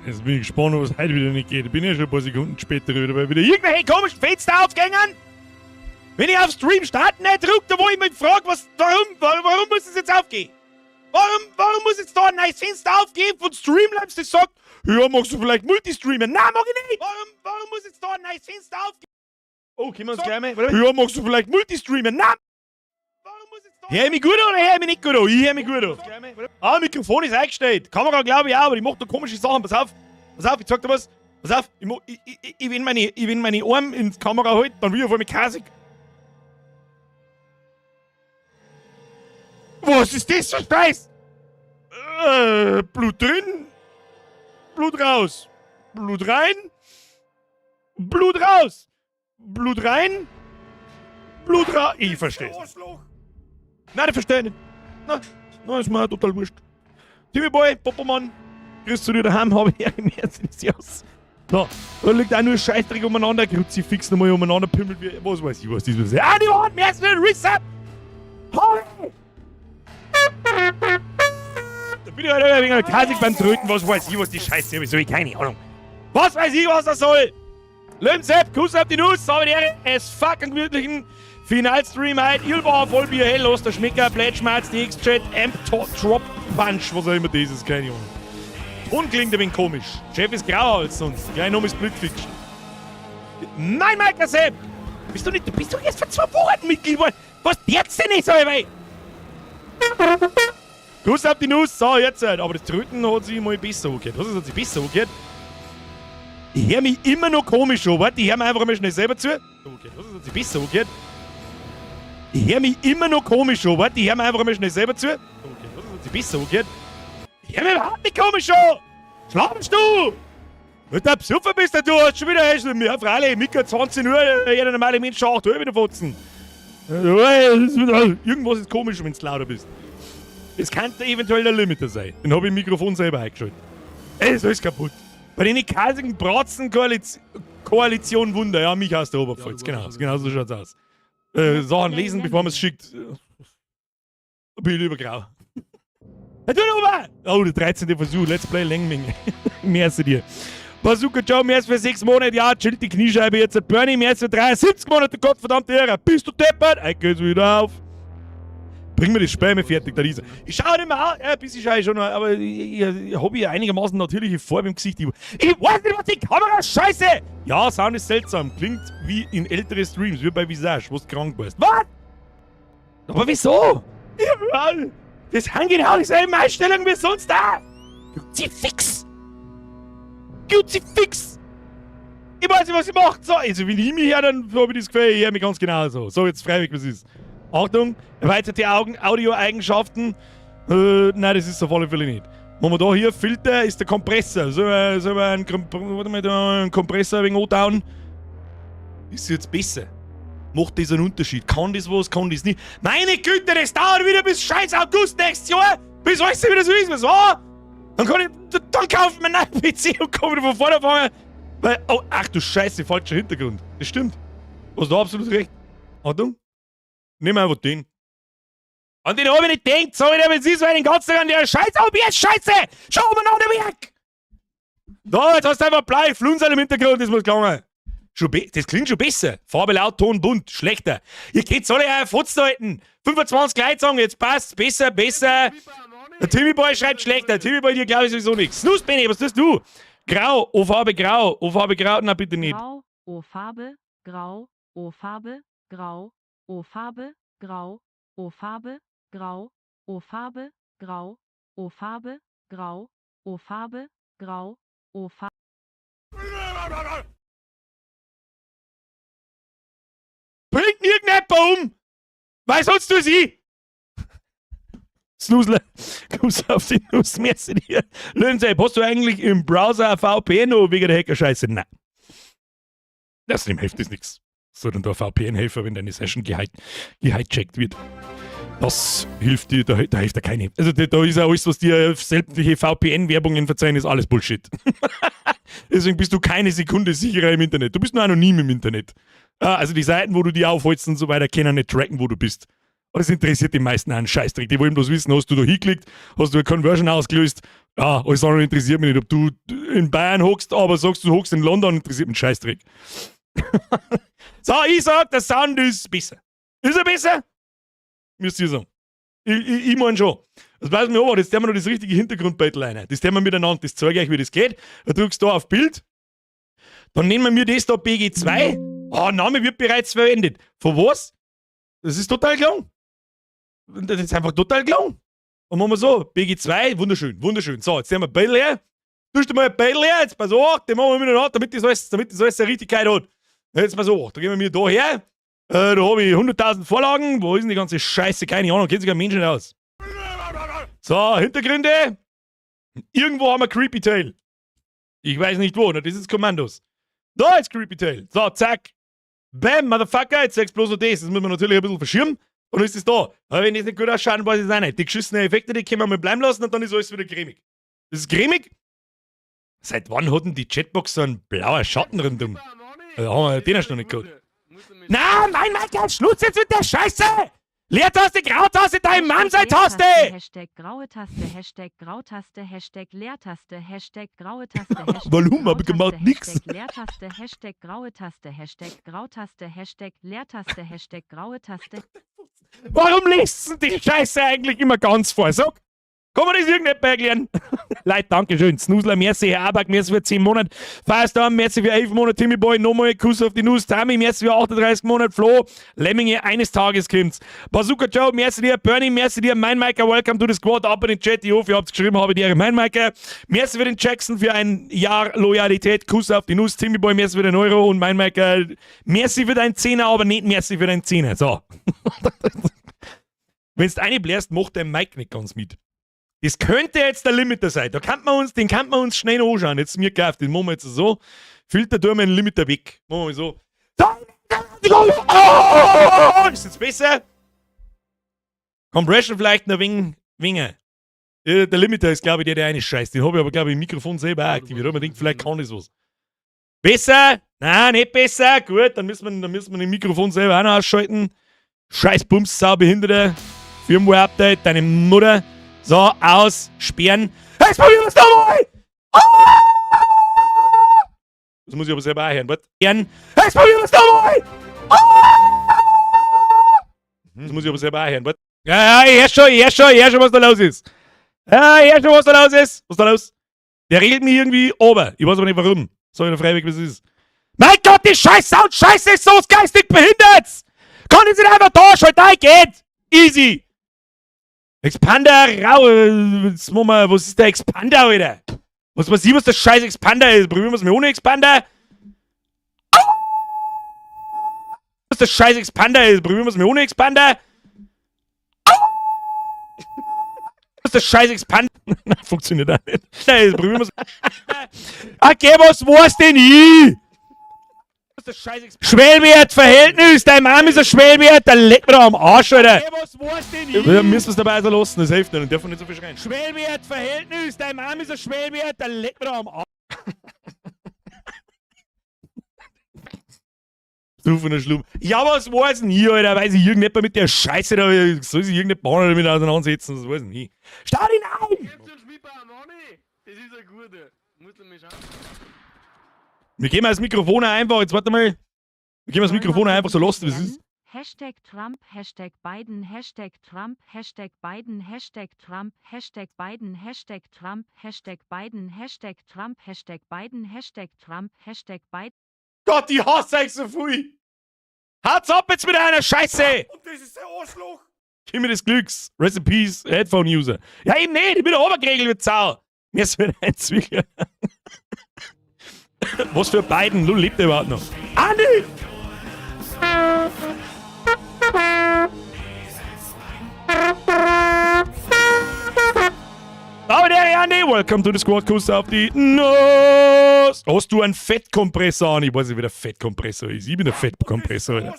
Jetzt bin ich gespannt, was heute wieder nicht geht. Ich bin ja schon ein paar Sekunden später wieder, weil wieder irgendwelche komischen Fenster aufgängen. Wenn ich auf Stream starten nicht drücke, da wo ich mich frage, was, warum muss es jetzt aufgehen? Warum muss jetzt da ein neues Fenster aufgehen von Streamlabs, das sagt, ja, magst du vielleicht Multistreamen? Nein, mag ich nicht! Warum muss jetzt da ein neues Fenster aufgehen? Oh, können wir uns gleich mal. Ja, magst du vielleicht Multistreamen? Nein! Hör ich mich gut an oder hör ich mich nicht gut an? Ich hör mich gut an. Ah, Mikrofon ist eingestellt. Kamera glaube ich auch, aber ich mach da komische Sachen. Pass auf. Pass auf, ich zeig dir was. Pass auf, ich, ich, ich, ich, wenn meine, ich, wenn meine Arme ins Kamera halt, dann will ich auf einmal kasig. Was ist das für Scheiß? Blut drin, Blut raus. Blut rein, Blut raus. Blut rein, Blut raus. Ich versteh's. Nein, ich verstehe nicht. Nein, nein, ist mir total wurscht. Timmy Boy, Popomann, grüß zu dir daheim, habe ich im Herzen aus. So, da liegt auch nur Scheißdreck umeinander, Kruzifix nochmal umeinander pimmelt, wie, was weiß ich, was das ist. Ah, die Wand, mehr als Reset! Hoi! Da bin ich halt ein wenig kasig beim Tröten, was weiß ich, was die Scheiße ist, ich keine Ahnung. Was weiß ich, was das soll? Löwen Sepp, Kuss auf die Nuss, habe die Ehre, es fucking gemütlichen Finalstream heute. Ilbauer, Vollbier, Hell, Oster, Schmecker, Plätschmerz, DX-Chat, Amp, Drop, Punch, was auch immer das ist, keine Ahnung. Ton klingt ein wenig komisch. Chef ist grauer als sonst. Gleich nochmal Splitfiction. Nein, Michael Sepp! Bist du nicht, du bist doch erst vor 2 Wochen Mitglied geworden. Was jetzt denn nicht so, ey? Kuss auf die Nuss, so, jetzt halt. Aber das Tröten hat sich mal besser angehört. Was hat sich besser angehört? Ich hör mich immer noch komisch an. Warte, ich hör mir einfach mal schnell selber zu. Okay, was hat sich besser angehört? Ich hör mich immer noch komisch an. Warte, ich hör mir einfach mal schnell selber zu. Okay, was hat sich besser angehört? Ich hör mich überhaupt nicht komisch an! Schlafst du? Wenn du besoffen bist, du hast schon wieder, hast du, ja, freilich, Mika 20 Uhr, jeder normale Mensch schaut 8 Uhr wieder fotzen. Irgendwas ist komisch, wenn du lauter bist. Es könnte eventuell der Limiter sein. Den hab ich im Mikrofon selber eingeschaltet. Es ist alles kaputt. Bei den kasigen Bratzen Koalition Wunder, ja, mich aus der Oberpfalz, Ja, du genau, warst genau so schaut's aus. Sachen lesen, bevor man's schickt. Bin ich lieber grau. Hey, du noch mal! Oh, der 13. Versuch, Let's Play Lengming. Merci dir. Bazooka Joe, mehr als für 6 Monate, ja, chillt die Kniescheibe jetzt. Bernie, mehr als für 73 Monate, Gottverdammt Ehre. Bist du deppert? Ey, geht's wieder auf. Bring mir das Spiel mal fertig, der Riese. Ich schau nicht mehr aus, ja, ein bisschen schau ich schon noch, aber ich hab ja einigermaßen natürliche Farbe im Gesicht. Ich weiß nicht, was die Kamera scheiße! Ja, Sound ist seltsam. Klingt wie in ältere Streams, wie bei Visage, wo du krank warst. Was? Aber wieso? Ja, das sind genau dieselben Einstellungen wie sonst da. Kruzifix! Kruzifix! Ich weiß nicht, was ich mache. So, also wenn ich mich her, dann habe ich das Gefühl, ich höre mich ganz genau so. So, jetzt freiwillig, was ist. Achtung, erweiterte Augen, Audio-Eigenschaften. Nein, das ist auf alle Fälle nicht. Machen wir da hier, Filter ist der Kompressor. Sollen wir einen, warte mal, da, einen Kompressor ein wenig antauen? Ist jetzt besser. Macht das einen Unterschied? Kann das was, kann das nicht? Meine Güte, das dauert wieder bis scheiß August nächstes Jahr, bis alles wieder so ist, was war? Dann kann ich, dann kaufe ich mir einen neuen PC und kann wieder von vorne anfangen. Weil, oh, ach du Scheiße, falscher Hintergrund. Das stimmt. Hast du absolut recht. Achtung. Nimm einfach den. An den hab ich nicht gedacht, so, wenn es ist, weil den ganzen Tag an der Scheiße, OBS Scheiße! Schau mal nach dem Werk! Da, jetzt hast du einfach Blei, Flunserl im Hintergrund, das muss gelangen. Schon das klingt schon besser. Farbe laut, Ton bunt, schlechter. Ihr könnt alle euer Fotzen halten. 25 Leute sagen, jetzt passt, besser, besser. Der Timmy Boy schreibt schlechter. Timmy Boy, dir glaube ich sowieso nichts. Snooze, Benny, was tust du? Grau, O Farbe grau, O Farbe grau, na bitte nicht. Grau, O Farbe, grau, O Farbe, grau, O Farbe, grau, O Farbe, grau, O Farbe, grau, O Farbe, grau, O Farbe, grau, O Farbe. Bringt irgendjemand um! Weil sonst tu sie! Snusler, kommst auf die Nuss, merci dir. Löwensepp, hast du eigentlich im Browser ein VPN noch wegen der Hacker-Scheiße? Nein. Außerdem hilft das nix. Soll denn da ein VPN helfen, wenn deine Session gehijackt wird? Das hilft dir, da hilft dir keine. Also da ist ja alles, was dir sämtliche V P N-Werbungen verzeihen, ist alles Bullshit. Deswegen bist du keine Sekunde sicherer im Internet. Du bist nur anonym im Internet. Ah, also die Seiten, wo du die aufholst und so weiter, können nicht tracken, wo du bist. Aber das interessiert die meisten einen Scheißdreck. Die wollen bloß wissen, hast du da hingeklickt, hast du eine Conversion ausgelöst? Ja, alles andere interessiert mich nicht. Ob du in Bayern hockst, aber sagst, du hockst in London, interessiert mich ein Scheißdreck. So, ich sag, der Sound ist besser. Ist er besser? Müsst ihr sagen. Ich mein schon. Das weiß mir aber, jetzt tun wir noch das richtige Hintergrundbild rein. Das tun wir miteinander, das zeige ich euch, wie das geht. Da drückst du da auf Bild. Dann nehmen wir das da BG2. Ah, Name wird bereits verwendet. Von was? Das ist total gelungen. Das ist einfach total gelungen. Und machen wir so, BG2, wunderschön, wunderschön. So, jetzt nehmen wir Bild her. Tust du mal ein Bild her, jetzt pass auf, den machen wir miteinander, damit das alles seine Richtigkeit hat. Jetzt pass auf, da gehen wir mir da her. Da habe ich 100.000 Vorlagen. Wo ist denn die ganze Scheiße? Keine Ahnung, kennt sich kein Mensch nicht aus. So, Hintergründe. Irgendwo haben wir Creepy Tale. Ich weiß nicht wo, das ist Kommandos. Da ist Creepy Tale. So, zack. Bam, Motherfucker, jetzt sagst du bloß noch das. Das muss man natürlich ein bisschen verschirmen. Und dann ist es da. Aber wenn das nicht gut ausschaut, weiß ich es auch nicht. Die geschissenen Effekte, die können wir mal bleiben lassen und dann ist alles wieder cremig. Das ist cremig? Seit wann hat denn die Chatbox so einen blauen Schatten rundum? Da haben wir den erst noch nicht gehabt. Na, mein Michael, Schluss jetzt mit der Scheiße! Leertaste, Grautaste, dein Mann sei Taste! Hashtag graue Taste, Hashtag Grautaste, Hashtag Leertaste, Hashtag graue Taste, Hashtag Warum? Hab ich gemacht Grautaste, nix. Hashtag Leertaste, Hashtag graue Taste, Hashtag Grautaste, Hashtag Leertaste, Hashtag graue Taste. Warum liest denn die Scheiße eigentlich immer ganz vor? Sag, kann man das irgendjemand erklären? Leute, Dankeschön. Snusler, merci, Herr Abak, merci für 10 Monate. Firestorm, merci für 11 Monate. Timmy Boy, nochmal Kuss auf die Nuss. Tami, merci für 38 Monate. Flo, Lemminge, eines Tages kommt's. Bazooka Joe, merci dir. Bernie, merci dir. Mein Micah, welcome to the squad. Ab in den Chat. Ich hoffe, ihr habt's geschrieben, habe die Ehre. Mein Micah, merci für den Jackson für ein Jahr Loyalität. Kuss auf die Nuss. Timmy Boy, merci für den Euro. Und mein Micah, merci für deinen Zehner, aber nicht merci für deinen Zehner. So. Wenn du eine bläst, macht der Mic nicht ganz mit. Das könnte jetzt der Limiter sein. Da kann man uns, den kann man uns schnell noch anschauen. Jetzt ist mir gekauft. Den machen wir jetzt so. Filter tun wir den Limiter weg. Machen wir so. Oh, ist jetzt besser? Compression vielleicht noch wegen, weniger. Der Limiter ist, glaube ich, der, der eine scheißt. Den habe ich aber, glaube ich, im Mikrofon selber auch aktiviert. Man denkt, vielleicht kann das was. Besser? Nein, nicht besser. Gut, dann müssen wir den Mikrofon selber auch noch ausschalten. Scheiß Bums, Sau, Behinderte. Firmware-Update, deine Mutter. So, aus, sperren. Jetzt probieren wir's nochmal! Ah! Das muss ich aber selber auch hören. Warte. Sperren. Jetzt probieren wir's nochmal! Ah! Das muss ich aber selber auch hören. Warte. Ja, ja, ich hör schon, ich hör schon, ich hör schon, was da los ist. Ja, ich hör schon, was da los ist. Was ist da los? Der regelt mich irgendwie ober. Ich weiß aber nicht warum. Sag ich noch freiwillig, was es ist. Mein Gott, die scheiß Sound Scheiße ist so geistig behindert! Kann ich nicht einfach da schalten? Geht! Easy! Expander, rau, jetzt machen wir, was ist der Expander, Alter? Was weiß ich, was der scheiß Expander ist? Probieren wir es mal ohne Expander? Was der scheiß Expander ist? Probieren wir es mal ohne Expander? Was der scheiß Expander? Nein, funktioniert auch nicht. Nein, probieren wir es. Okay, was war's denn ich? Schwellwert, Verhältnis, dein Mom ist ein Schwellwert, der leckt mir da am Arsch, Alter. Was war's denn ich? Wir müssen es dabei so lassen, das hilft nicht und dürfen nicht so viel schreien. Schwellwert, Verhältnis, dein Mom ist ein Schwellwert, der leckt mir da am Arsch. Du von der Schlum. Ja, was weiß denn ich, Alter? Weiß ich irgendjemand mit der Scheiße da, soll sich irgendeine Bahn damit auseinandersetzen? Das weiß ich nicht. Stau ihn ein! Das ist ein guter. Muss ich mich schauen. Wir gehen mal das Mikrofon einfach, jetzt warte mal. Wir gehen mal das Mikrofon einfach so lassen, wie es ist. Hashtag Trump, Hashtag Biden, Hashtag Trump, Hashtag Biden, Hashtag Trump, Hashtag Biden, Hashtag Trump, Hashtag Biden, Hashtag Trump, Hashtag Biden, Hashtag Trump, Hashtag Biden. Gott, ich hasse euch so viel! Haut's ab jetzt mit einer Scheiße! Und das ist der Arschloch! Kimi des Glücks. Rest in Peace, Headphone-User. Ja, eben nicht, ich bin der obergeregelt mit Sau. Mir ist wieder ein Zwicker. Was für beiden? Null lebt er überhaupt noch. Andi! Aber der Andi, welcome to the Squad, Kuss auf die Nuss. Hast du einen Fettkompressor an? Ich weiß nicht, wie der Fettkompressor ist. Ich bin der Fettkompressor, Alter.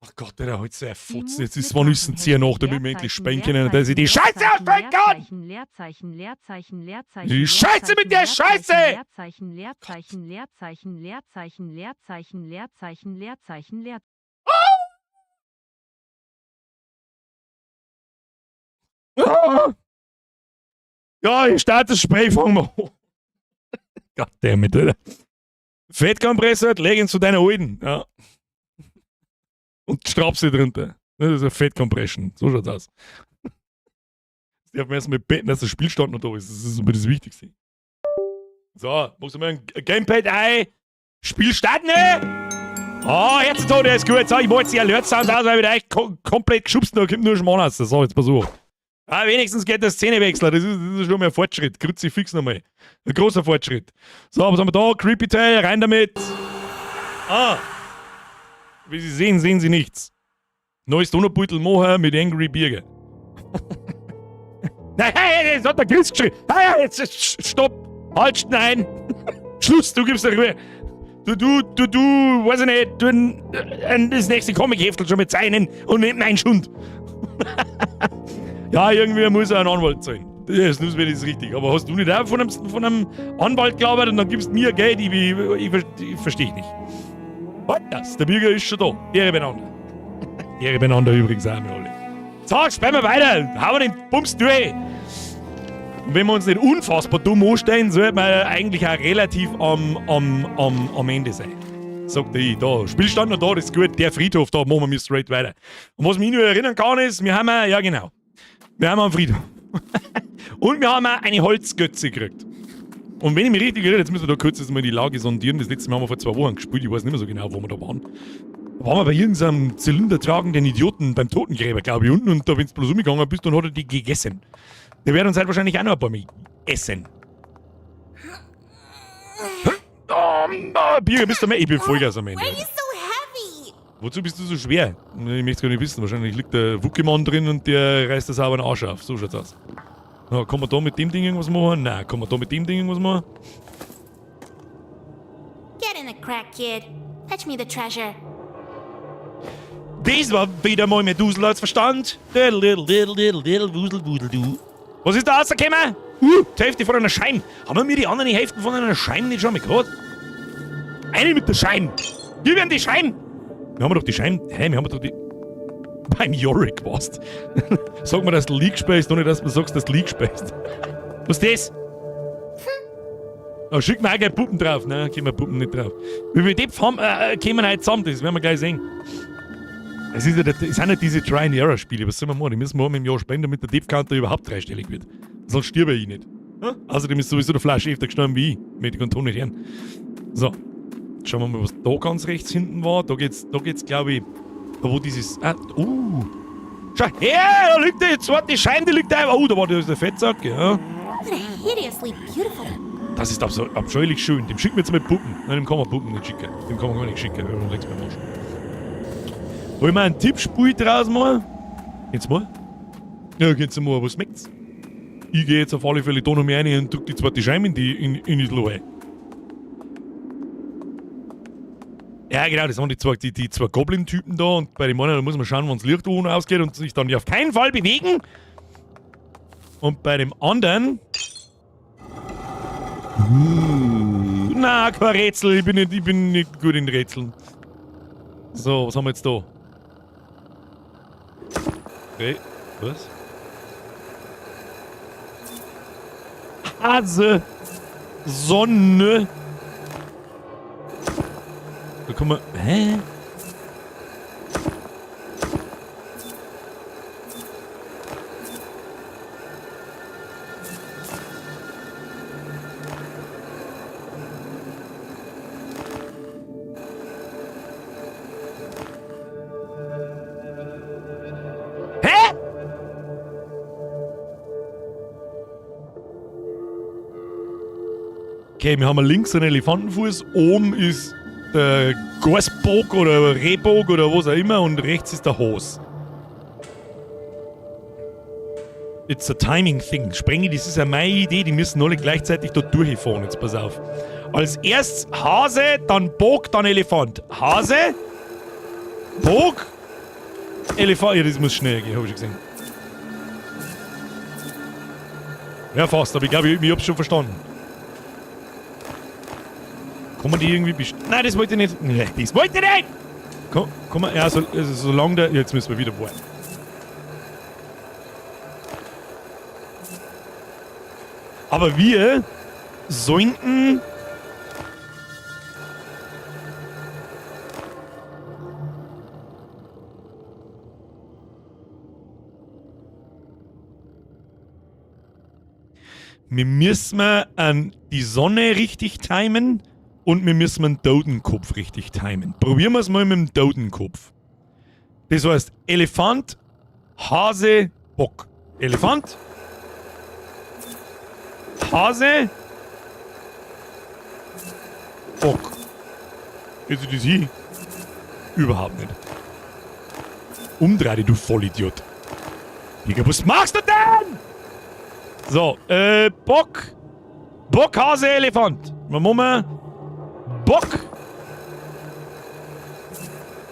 Ach Gott, der hat so ein Fotz. Jetzt ist wann ist denn 10 nach, damit wir endlich spielen können, dass ich die Scheiße ausspielen kann! Leerzeichen, Leerzeichen, Leerzeichen, Leerzeichen. Die Scheiße mit der Scheiße! Leerzeichen, Leerzeichen, Leerzeichen, Leerzeichen, Leerzeichen, Leerzeichen, Leerzeichen, Leerzeichen. Ah. Ja, ich starte das Spray, fangen wir an. Goddammit, Alter. Fettkompressor, leg ihn zu deiner Alten. Ja. Und strapp sie drunter. Das ist eine Fettcompression. So schaut's aus. Das darf man erstmal beten, dass der Spielstand noch da ist. Das ist immer das Wichtigste. So, machst du mal ein Gamepad ein. Spiel starten, ne? Oh, jetzt da, der ist gut. So, ich wollte jetzt die Alert Sound aus, weil ich echt komplett geschubst da kommt nur Schmarrn raus. So, jetzt pass auf. Ah, wenigstens geht der Szenewechsler. Das ist schon mal ein Fortschritt. Kruzifix nochmal. Ein großer Fortschritt. So, was haben wir da? Creepy Tale, rein damit. Ah. Wie Sie sehen, sehen Sie nichts. Neues Donnerbeutel machen mit Angry Birger. Nein, hey, jetzt hat der Chris geschrien. Hey, jetzt, jetzt, stopp. Halt, nein. Schluss, du gibst der Ruhe. Du, weiß ich nicht, du, das nächste Comic-Heftel schon mit zeichnen und nicht mein Schund. Ja, irgendwie muss er einen Anwalt zahlen. Das ist nur, das richtig. Aber hast du nicht auch von einem Anwalt gearbeitet und dann gibst du mir Geld? Ich verstehe nicht. Was das? Der Bürger ist schon da. Ehre beieinander. Ehre beieinander übrigens auch, wir alle. So, spielen wir weiter. Hauen wir den Bums durch. Und wenn wir uns nicht unfassbar dumm anstellen, sollte man eigentlich auch relativ am Ende sein. Sagt ich, da, Spielstand noch da, das ist gut, der Friedhof, da machen wir straight weiter. Und was mich nur erinnern kann, ist, wir haben ja, ja genau, wir haben einen Friedhof. Und wir haben auch eine Holzgötze gekriegt. Und wenn ich mich richtig erinnere, jetzt müssen wir da kurz jetzt mal die Lage sondieren. Das letzte Mal haben wir vor 2 Wochen gespielt, ich weiß nicht mehr so genau, wo wir da waren. Da waren wir bei irgendeinem zylindertragenden Idioten beim Totengräber, glaube ich, unten. Und da, wenn du bloß umgegangen bist, dann hat er die gegessen. Der wird uns halt wahrscheinlich auch noch ein paar Mal essen. Oh, Birger, bist du mehr? Ich bin Vollgas am Ende. Why are you so heavy? Wozu bist du so schwer? Ich möchte es gar nicht wissen. Wahrscheinlich liegt der Wuckemann drin und der reißt das sauber den Arsch auf. So schaut's aus. Na, kann man da mit dem Ding irgendwas machen? Nein, kann man da mit dem Ding irgendwas machen? Get in the crack, kid. Fetch me the treasure. Das war wieder mal mehr Dusel als Verstand. Diddle, diddle, diddle, diddle, diddle, wusel, wusel, du. Was ist da rausgekommen? Die Hälfte von einer Schein. Haben wir die anderen Hälften von einer Schein nicht schon mal gehabt? Eine mit der Schein. Gib ihm die Schein. Wir haben doch die Schein. Hä, wir haben doch die. Beim Yorick warst. Sag mal, dass du League spielst, ohne dass du sagst, dass du League spielst. Was ist das? Da schick mir auch gleich Puppen drauf. Nein, kriegen wir Puppen nicht drauf. Wie wir die haben kommen wir heute zusammen, das werden wir gleich sehen. Es ist ja der, es sind ja diese Try-and-Error-Spiele. Was soll man machen? Die müssen wir einmal im Jahr spielen, damit der Death-Counter überhaupt dreistellig wird. Sonst stirbe ich nicht. Hm? Außerdem ist sowieso der Fleisch öfter gestorben wie ich. Mit dem Ton nicht hören. So. Schauen wir mal, was da ganz rechts hinten war. Da geht's, glaub ich, da wo dieses. Ah, Schau her, da liegt die zweite Schein, die liegt da. Oh, da war der Fettsack, ja. What a hideously beautiful. Das ist abscheulich schön. Dem schicken wir jetzt mal Puppen. Nein, dem kann man Puppen nicht schicken. Dem kann man gar nicht schicken. Wir haben nichts mehr machen. Wollen wir ein Tippspiel draus machen? Geht's mal? Ja, geht's mal. Was schmeckt's? Ich geh jetzt auf alle Fälle da noch mehr rein und drück die zweite Scheibe in die Lohe. Ja, genau, das waren die zwei Goblin-Typen da und bei dem einen, da muss man schauen, wann's Licht oben ausgeht und sich dann auf keinen Fall bewegen. Und bei dem anderen. Na, kein Rätsel, ich bin nicht gut in Rätseln. So, was haben wir jetzt da? Okay, was? Hase! Sonne! Da kommen wir. Hä? Hä? Okay, wir haben links einen Elefantenfuß, oben ist der Gorsbock oder Rehbock oder was auch immer und rechts ist der Hos. It's a timing thing. Sprengi, das ist ja meine Idee, die müssen alle gleichzeitig da durchfahren. Jetzt pass auf. Als erstes Hase, dann Bock, dann Elefant. Hase, Bock, Elefant. Ja, das muss schnell gehen, hab ich schon gesehen. Ja, fast, aber ich glaube, ich hab's schon verstanden. Kann man die irgendwie best-, Nein, das wollte ich nicht. Nee, das wollte ich nicht! Komm, komm mal, ja, so, also, solange der. Jetzt müssen wir wieder warten. Aber wir sollten... Wir müssen an die Sonne richtig timen und wir müssen einen Totenkopf richtig timen. Probieren wir es mal mit dem Totenkopf. Das heißt Elefant, Hase, Bock. Elefant, Hase, Bock. Jetzt ist das hier? Überhaupt nicht. Umdreh dich, du Vollidiot. Digga, was machst du denn? So, Bock. Bock, Hase, Elefant. Moment. Bock.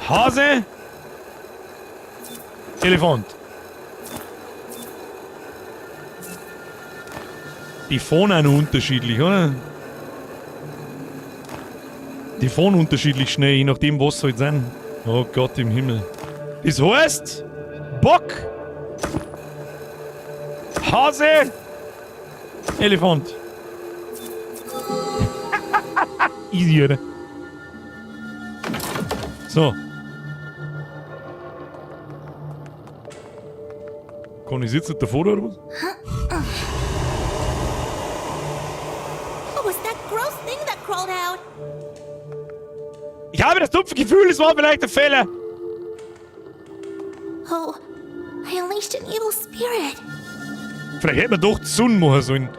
Hase. Elefant. Die fahren auch noch unterschiedlich, oder? Die fahren unterschiedlich schnell, je nachdem, was sie halt sind. Oh Gott im Himmel. Das heißt, Bock, Hase, Elefant. Easy, oder? So. Kann ich jetzt nicht davor oder was? What was that gross thing that crawled out? Ich habe das dumpfe Gefühl, es war vielleicht ein Fehler. Oh, I unleashed an evil spirit. Vielleicht hätte man doch die Sonne machen sollen.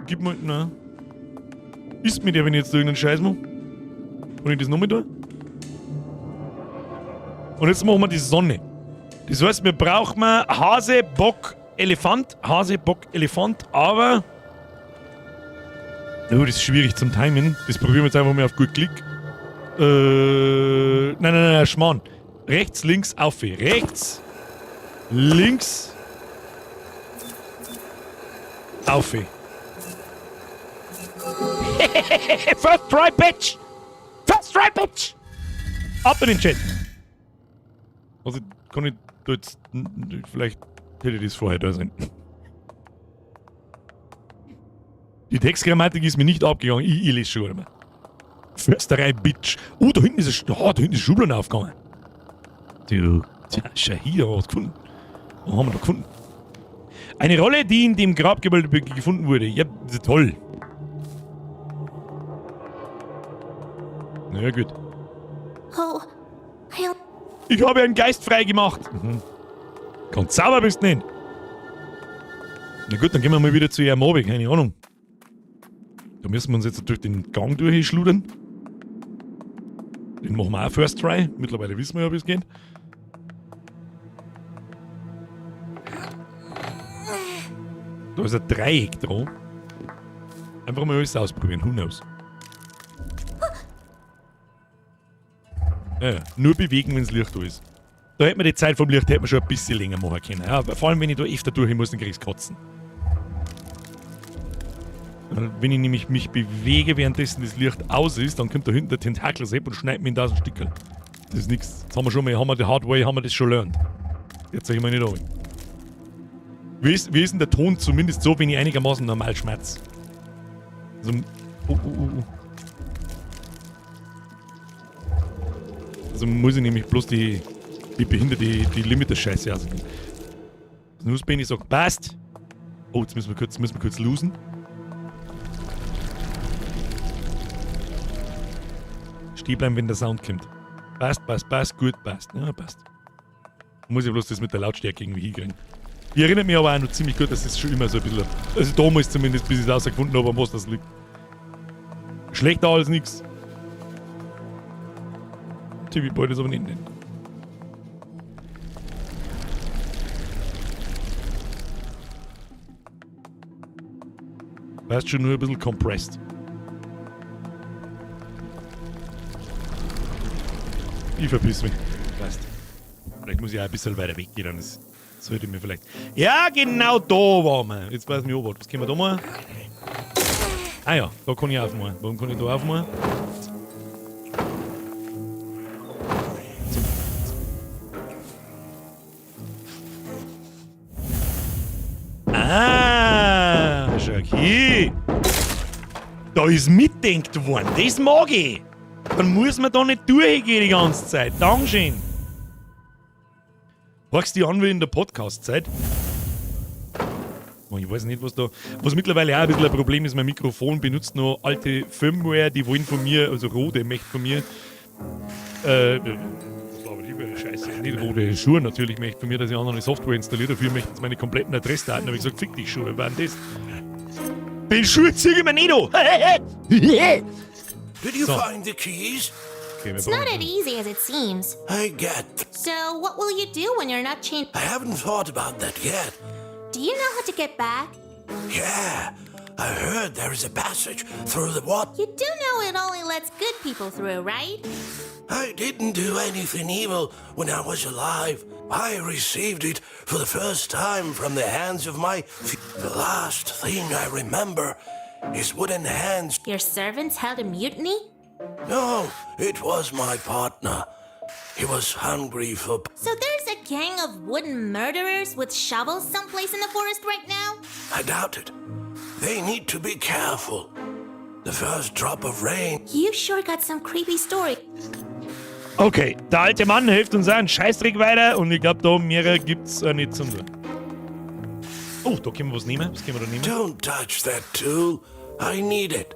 Gib mal, na. Ist mit der, wenn ich jetzt irgendeinen Scheiß mache? Kann ich das nochmal tun? Und jetzt machen wir die Sonne. Das heißt, wir brauchen Hase, Bock, Elefant. Hase, Bock, Elefant, aber... Oh, das ist schwierig zum Timen. Das probieren wir jetzt einfach mal auf gut Glück. Nein, nein, nein, nein, Schmarrn. Rechts, links, auf. Rechts, links, auf. First try, bitch! First try, bitch! Ab in den Chat. Also, kann ich da jetzt... Vielleicht hätte ich das vorher da sein. Die Textgrammatik ist mir nicht abgegangen. Ich lese schon einmal. Försterei, Bitch. Oh, da hinten ist ein, oh, da hinten ist Schublade aufgegangen. Du, tja, schau hier, was gefunden. Was haben wir da gefunden? Eine Rolle, die in dem Grabgebäude gefunden wurde. Ja, das ist toll. Na ja, gut. Oh, I Ich habe einen Geist frei gemacht. Ganz sauber bist du nicht. Na gut, dann gehen wir mal wieder zu ihrem Obi, keine Ahnung. Da müssen wir uns jetzt durch den Gang durchschludern. Den machen wir auch First Try. Mittlerweile wissen wir ja, wie es geht. Da ist ein Dreieck dran. Einfach mal alles ausprobieren, who knows. Ja, ja. Nur bewegen, wenn's Licht da ist. Da hätte man die Zeit vom Licht hätte man schon ein bisschen länger machen können. Ja, aber vor allem, wenn ich da öfter durch muss, dann krieg ich's Kotzen. Wenn ich nämlich mich bewege, währenddessen das Licht aus ist, dann kommt da hinten der Tentakel-Sepp und schneidet mich in 1000 Stücke. Das ist nix. Das haben wir schon mal, haben wir die Hard Way, haben wir das schon gelernt. Jetzt sag ich mal nicht an. Wie ist denn der Ton zumindest so, wenn ich einigermaßen normal schmerz? Also, oh, oh, oh, oh. Also muss ich nämlich bloß die behinderte, die Limiter-Scheiße ausgeben. Das Nussbein, ich sag, passt. Oh, jetzt müssen wir kurz losen. Stehen bleiben, wenn der Sound kommt. Passt, passt, passt, gut, passt. Ja, passt. Muss ich bloß das mit der Lautstärke irgendwie hinkriegen. Ich erinnere mich aber auch noch ziemlich gut, dass das schon immer so ein bisschen... Also damals zumindest, bis ich es rausgefunden habe, an was das liegt. Schlechter als nix. TV Boy ist aber nicht nennen. Weißt schon, nur ein bisschen compressed. Ich verpiss mich. Weißt. Vielleicht muss ich auch ein bisschen weiter weggehen, dann ist, sollte ich mir vielleicht. Ja, genau da waren wir. Jetzt weiß ich mich auch, was können wir da machen? Ah ja, da kann ich aufmachen. Warum kann ich da aufmachen? Ah! Da ist mitdenkt worden. Das mag ich. Dann muss man da nicht durchgehen die ganze Zeit. Dankeschön. Horchst dich an wie in der Podcast-Zeit. Oh, ich weiß nicht, was da. Was mittlerweile auch ein bisschen ein Problem ist, mein Mikrofon benutzt noch alte Firmware, die wollen von mir, also Rode möchte von mir. Das war aber die Scheiße. Nicht Rode, Shure natürlich möchte von mir, dass ich andere Software installiere. Dafür möchten sie meine kompletten Adressdaten. Da habe ich gesagt, fick dich, Shure, wer war denn das? Den Schuh zieh ich mir nicht an! Did you So. find the keys? Okay, wir It's not brauchen- as easy as it seems. I get. So, what will you do when you're not chained? I haven't thought about that yet. Do you know how to get back? Yeah, I heard there is a passage through the water. You do know it only lets good people through, right? I didn't do anything evil when I was alive. I received it for the first time from the hands of my. The last thing I remember is wooden hands. Your servants held a mutiny? No, it was my partner. He was hungry for. So there's a gang of wooden murderers with shovels someplace in the forest right now? I doubt it. They need to be careful. The first drop of rain. You sure got some creepy story. Okay, der alte Mann hilft uns auch einen Scheißdreck weiter und ich glaube, da mehrere gibt's auch nicht zum tun. Oh, da können wir was nehmen. Was können wir da nehmen? Don't touch that tool. I need it.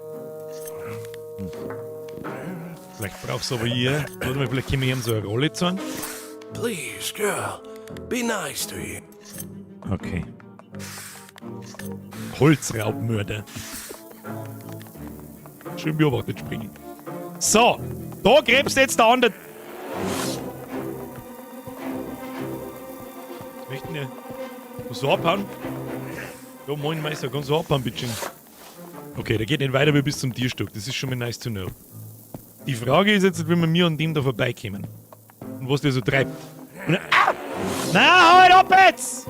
Vielleicht brauchst du aber hier. Warte mal, vielleicht können wir ihm so eine Rolle zeigen. Please, girl, be nice to him. Okay. Holzraubmörder. Schön beobachtet, springen. So, da gräbst jetzt der andere. Was möchten wir? Musst du abhauen? Ja, moin Meister, kannst du abhauen, bitteschön. Okay, der geht nicht weiter wie bis zum Tierstock. Das ist schon mal nice to know. Die Frage ist jetzt, wie wir mir an dem da vorbeikommen. Und was der so treibt. Und, ah! Na, halt ab jetzt!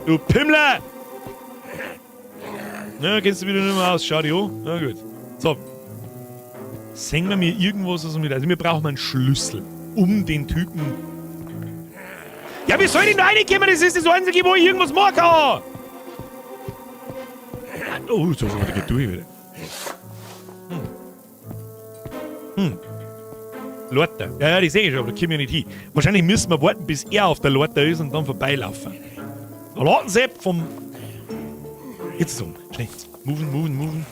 Du Pimmler! Na, kennst du wieder nicht mehr aus. Schau dich an. Na gut. So. Sehen wir mir irgendwas aus mit. Also, wir brauchen einen Schlüssel, um den Typen. Ja, wie soll ich denn da reinkommen? Das ist das Einzige, wo ich irgendwas machen kann! Oh, so, so, da geht durch wieder. Leiter. Ja, ja, die sehe ich schon, aber da komme ich nicht hin. Wahrscheinlich müssen wir warten, bis er auf der Leiter ist und dann vorbeilaufen. Da warten Sie vom. Jetzt ist es um. Schnell. Moven, moven, moven.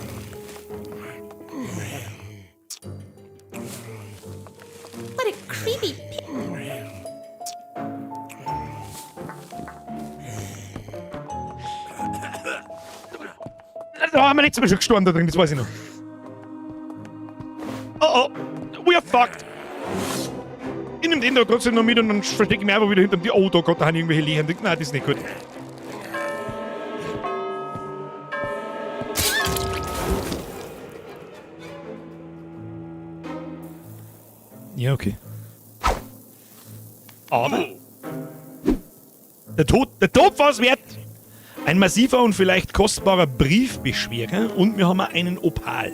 What a creepy Da haben wir letztes Mal schon gestorben da drin, das weiß ich noch. Oh oh, we are fucked. Ich nehme den da trotzdem noch mit und dann verstecke ich mich einfach wieder hinter dem. Oh, da Gott, da haben irgendwelche Lehen. Nein, das ist nicht gut. Ja, okay. Aber der Tod war's wert. Ein massiver und vielleicht kostbarer Briefbeschwerer und wir haben auch einen Opal.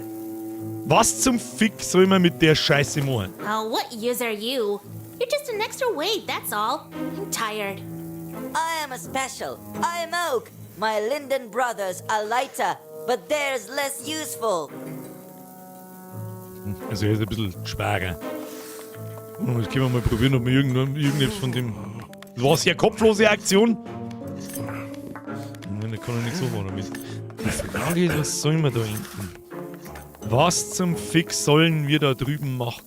Was zum Fick soll man mit der Scheiße machen? Oh, what use are you? You're just an extra weight, that's all. I'm tired. I am a special. I am Oak. My Linden brothers are lighter, but theirs less useful. Also er ist ein bisschen schwerer. Und jetzt können wir mal probieren, ob wir irgendetwas von dem... Das war eine sehr kopflose Aktion. Nein, da kann ich nicht so machen damit. Die Frage ist, was sollen wir da hinten? Was zum Fick sollen wir da drüben machen?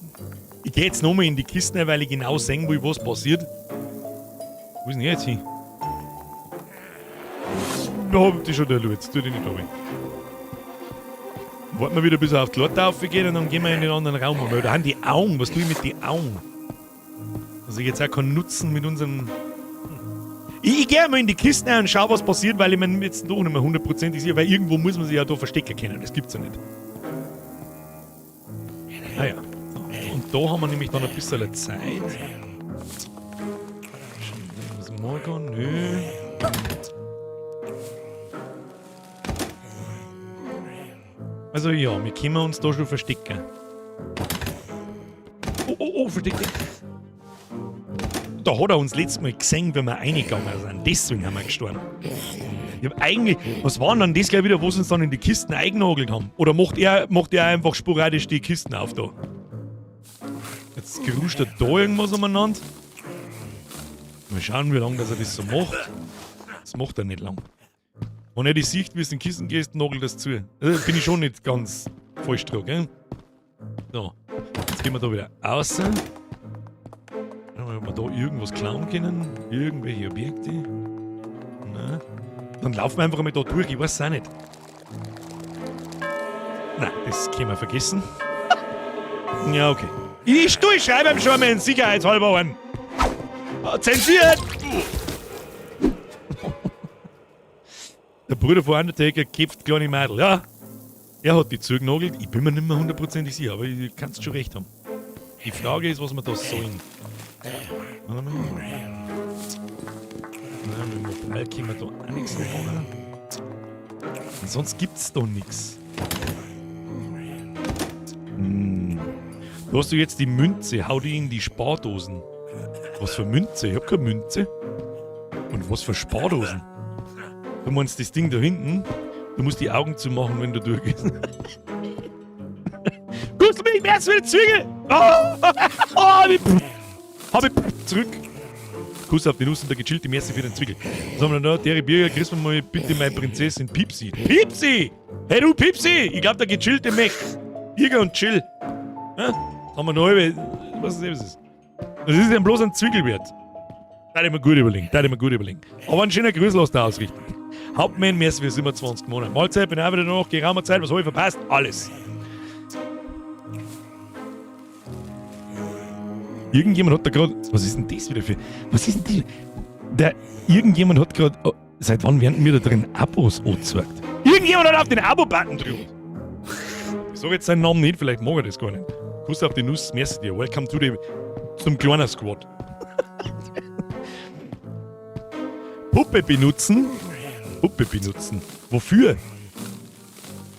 Ich geh jetzt nochmal in die Kisten, weil ich genau sehen will, was passiert. Wo ist denn er jetzt hin? Da hab ich schon der Lutz, tu dich nicht runter. Warten wir wieder, bis er auf die Leiter aufgeht und dann gehen wir in den anderen Raum. Weil da haben die Augen, was tue ich mit den Augen? Also ich jetzt auch keinen Nutzen mit unserem... Ich gehe mal in die Kisten rein und schau, was passiert, weil ich mir jetzt doch nicht mehr hundertprozentig sicher, weil irgendwo muss man sich ja da verstecken können. Das gibt's ja nicht. Ah ja. So. Und da haben wir nämlich dann ein bisschen Zeit. Was morgen? Nö. Also ja, wir können uns da schon verstecken. Oh, oh, oh, versteck dich. Da hat er uns letztes Mal gesehen, wenn wir reingegangen sind. Deswegen haben wir gestorben. Ich hab eigentlich, was war denn dann das gleich wieder, wo sie uns dann in die Kisten eingenagelt haben? Oder macht er einfach sporadisch die Kisten auf da? Jetzt geruscht er da irgendwas umeinander. Mal schauen, wie lange dass er das so macht. Das macht er nicht lang. Wenn er die sieht, wie es in die Kisten geht, nagelt das zu. Bin ich schon nicht ganz falsch dran, gell? So, jetzt gehen wir da wieder raus. Schauen wir mal, ob wir da irgendwas klauen können. Irgendwelche Objekte. Na. Dann laufen wir einfach mal da durch, ich weiß es auch nicht. Nein, das können wir vergessen. Ja, okay. Ich schreibe ihm schon mal in sicherheitshalber an. Zensiert! Der Bruder von Undertaker kämpft kleine Mädel, ja. Er hat die zugenagelt. Ich bin mir nicht mehr hundertprozentig sicher, aber ich kannst schon recht haben. Die Frage ist, was wir da sollen. Warte mal. Nein, mit dem Mobile können wir da auch nichts anfangen. Und sonst gibt's da nix. Da hast du jetzt die Münze. Hau die in die Spardosen. Was für Münze? Ich hab keine Münze. Und was für Spardosen? Du meinst das Ding da hinten? Du musst die Augen zumachen, wenn du durchgehst. Guckst du mich, mehr zu Zwiegel? Oh, oh, hab ich zurück. Kuss auf die Nuss und der gechillte Merci für den Zwickel. Was haben wir denn da? Terry Birger, grüß mir mal bitte meine Prinzessin Pipsi. Pipsi! Hey du Pipsi! Ich glaub, der gechillte Mech. Birger und Chill. Ja? Haben wir noch halbe. Was ist das? Das ist ja bloß ein Zwickelwert. Da hätte ich mir gut überlegen. Da hätte ich mir gut überlegen. Aber ein schöner Grüß lass da ausrichten. Hauptmann, merci für 27 Monate. Mahlzeit, bin auch wieder noch, geraumer Zeit, was hab ich verpasst? Alles. Irgendjemand hat da grad. Was ist denn das wieder für. Was ist denn das? Der, irgendjemand hat grad. Oh, seit wann werden mir da drin Abos angezeigt? Irgendjemand hat auf den Abo-Button gedrückt. Ich sag jetzt seinen Namen nicht, vielleicht mag er das gar nicht. Kuss auf die Nuss, merci dir. Welcome to the, zum kleinen Squad. Puppe benutzen. Puppe benutzen. Wofür?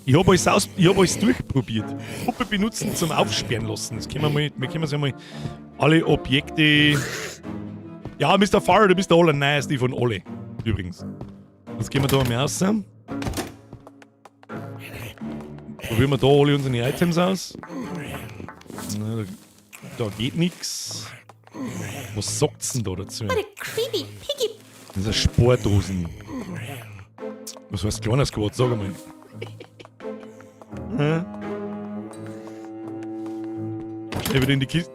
Ich hab alles aus, ich hab alles durchprobiert. Puppe benutzen zum Aufsperren lassen. Das können wir mal, wir können uns ja mal alle Objekte. Ja, Mister Fire, du bist der allerneueste von alle. Übrigens. Jetzt gehen wir da mal raus. Probieren wir da alle unsere Items aus. Na, da geht nix. Was sagt's denn da dazu? What a creepy piggy. Das sind Sportdosen. Was heißt kleiner Squad? Sag einmal. Hä? Schnell wieder in die Kiste.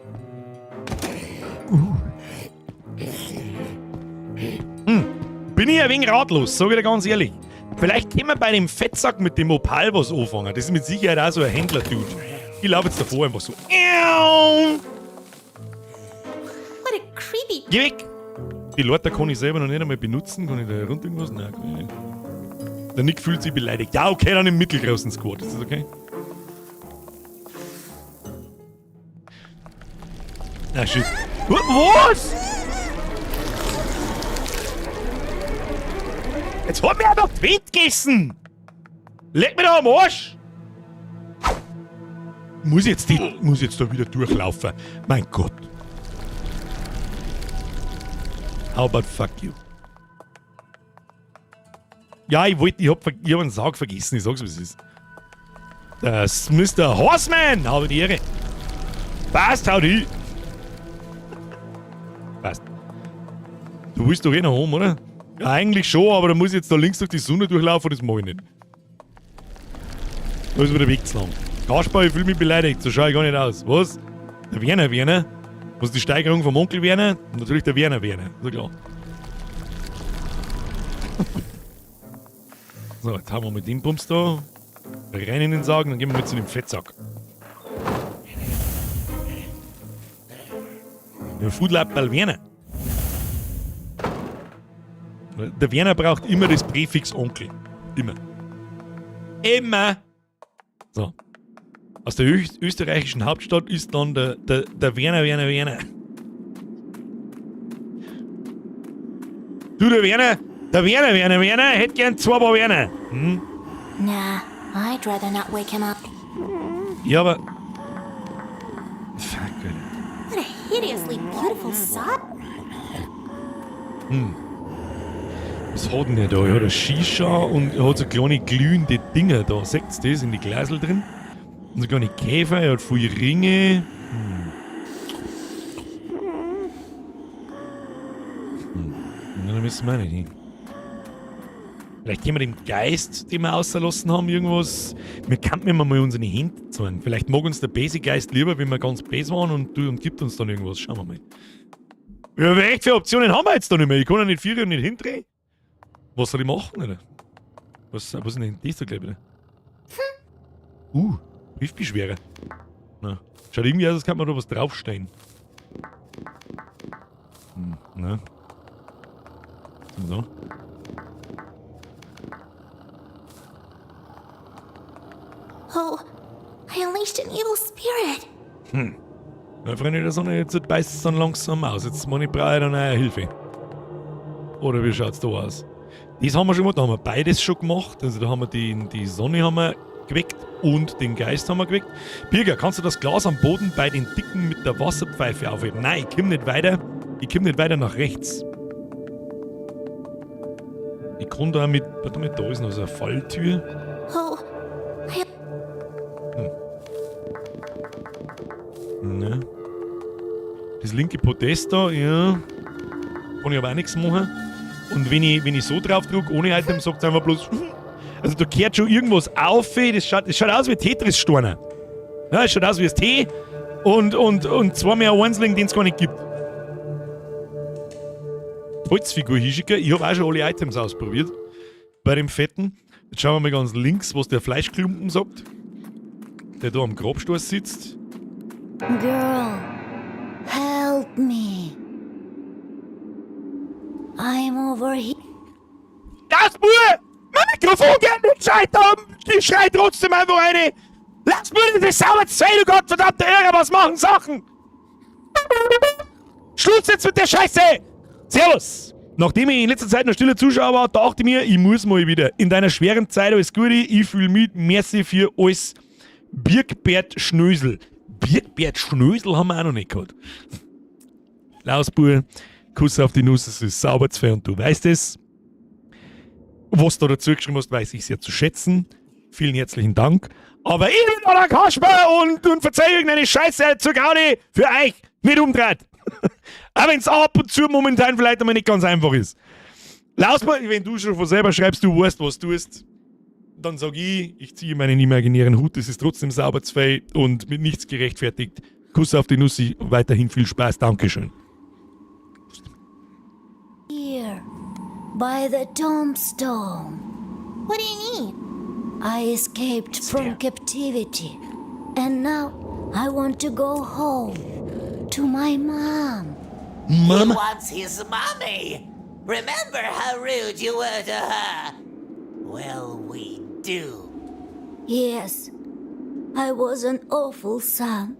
Bin ich ein wenig ratlos, sag ich dir ganz ehrlich. Vielleicht können wir bei dem Fettsack mit dem Opal was anfangen. Das ist mit Sicherheit auch so ein Händler-Dude. Ich laufe jetzt davor einfach so. What a creepy. Geh weg! Die Leute kann ich selber noch nicht einmal benutzen. Kann ich da runter irgendwas? Nein, kann ich nicht. Der Nick fühlt sich beleidigt. Ja, okay, dann im mittelgroßen Squad. Ist das okay? Ah, shit. Was? Jetzt hat mir einfach die Wind gegessen! Leck mich doch am Arsch! Muss ich jetzt, die, muss ich jetzt da wieder durchlaufen? Mein Gott. How about fuck you? Ja, ich wollte, ich hab, ich hab einen Sarg vergessen, ich sag's, wie es ist. Das Mister Horseman, habe die Ehre. Passt, haut hin. Passt. Du willst doch eh nach oben, oder? Ja, eigentlich schon, aber da muss ich jetzt da links durch die Sonne durchlaufen, das mach ich nicht. Da ist mir der Weg zu lang. Kaspar, ich fühl mich beleidigt, so schau ich gar nicht aus. Was? Der Werner Werner? Was ist die Steigerung vom Onkel Werner? Und natürlich der Werner Werner, ist ja klar. So, jetzt haben wir mit dem Bums da rein in den Sarg, dann gehen wir mit zu dem Fettsack. Der Foodlab bei Werner. Der Werner braucht immer das Präfix Onkel. Immer. Immer! So. Aus der österreichischen Hauptstadt ist dann der Werner, Werner, Werner. Du, der Werner, der Werner, Werner, Werner, hätte gern zwei Paar Werner. Nah, I'd rather not wake him up. Ja, aber... Fuck, Alter. What a hideously beautiful sock. Was hat denn der da? Er hat eine Shisha und er hat so kleine glühende Dinger da. Seht ihr das in die Glasel drin? Und so kleine Käfer, er hat viele Ringe. Na, da müssen wir auch nicht hin. Vielleicht können wir dem Geist, den wir auslassen haben, irgendwas. Wir könnten immer mal unsere Hände zeigen. Vielleicht mag uns der böse Geist lieber, wenn wir ganz böse waren und gibt uns dann irgendwas. Schauen wir mal. Ja, aber echt viele Optionen haben wir jetzt da nicht mehr. Ich kann ja nicht vier und nicht hindrehen. Was soll ich machen, oder? Was ist denn das da gleich wieder? Briefbeschwerer. Na, schaut irgendwie aus, als könnte man da was draufstehen. Ne? So. Oh, I unleashed an evil spirit. Na, Freunde der Sonne, jetzt beißt es dann langsam aus. Jetzt meine ich brauche dann eine Hilfe. Oder wie schaut's da aus? Das haben wir schon gemacht, da haben wir beides schon gemacht. Also da haben wir die Sonne haben wir geweckt und den Geist haben wir geweckt. Birger, kannst du das Glas am Boden bei den Dicken mit der Wasserpfeife aufheben? Nein, ich komm nicht weiter. Ich komm nicht weiter nach rechts. Ich kann da mit. Warte mal, da ist noch so eine Falltür. Oh, I Ne. Das linke Podest da, ja. Kann ich aber auch nichts machen. Und wenn ich so drauf drücke, ohne Item, sagt es einfach bloß. Also da kehrt schon irgendwas auf. Das schaut aus wie Tetris-Steine. Ja, das schaut aus wie das T und zwei mehr Einzelne, den es gar nicht gibt. Holzfigur hinschicken. Ich habe auch schon alle Items ausprobiert. Bei dem Fetten. Jetzt schauen wir mal ganz links, was der Fleischklumpen sagt. Der da am Grabstoß sitzt. Girl, help me. I'm over here. Das Bub! Mein Mikrofon geht nicht scheitern! Ich schrei trotzdem einfach eine! Lass mir das sauber sein, du gottverdammter Irrer! Was machen Sachen? Schluss jetzt mit der Scheiße! Servus! Nachdem ich in letzter Zeit noch stiller Zuschauer war, dachte ich mir, ich muss mal wieder. In deiner schweren Zeit alles Gute, ich fühle mit, merci für alles. Birkbert Schnösel. Birkbert Schnösel haben wir auch noch nicht gehabt. Lausbur, Kuss auf die Nuss, es ist sauber zu und du weißt es. Was du dazu geschrieben hast, weiß ich sehr zu schätzen. Vielen herzlichen Dank. Aber ich bin der Kasper und verzeih irgendeine Scheiße zur Gaudi für euch nicht umdreht. Auch wenn es ab und zu momentan vielleicht einmal nicht ganz einfach ist. Lausbur, wenn du schon von selber schreibst, du weißt, was du tust, dann sag ich, ich ziehe meinen imaginären Hut, es ist trotzdem sauber zwei und mit nichts gerechtfertigt. Kuss auf die Nussi, weiterhin viel Spaß, Dankeschön. Here, by the tombstone. What do you need? I escaped from captivity, and now I want to go home to my mom. He Mama. wants his mommy. Remember how rude you were to her? Well, we do. Yes, I was an awful son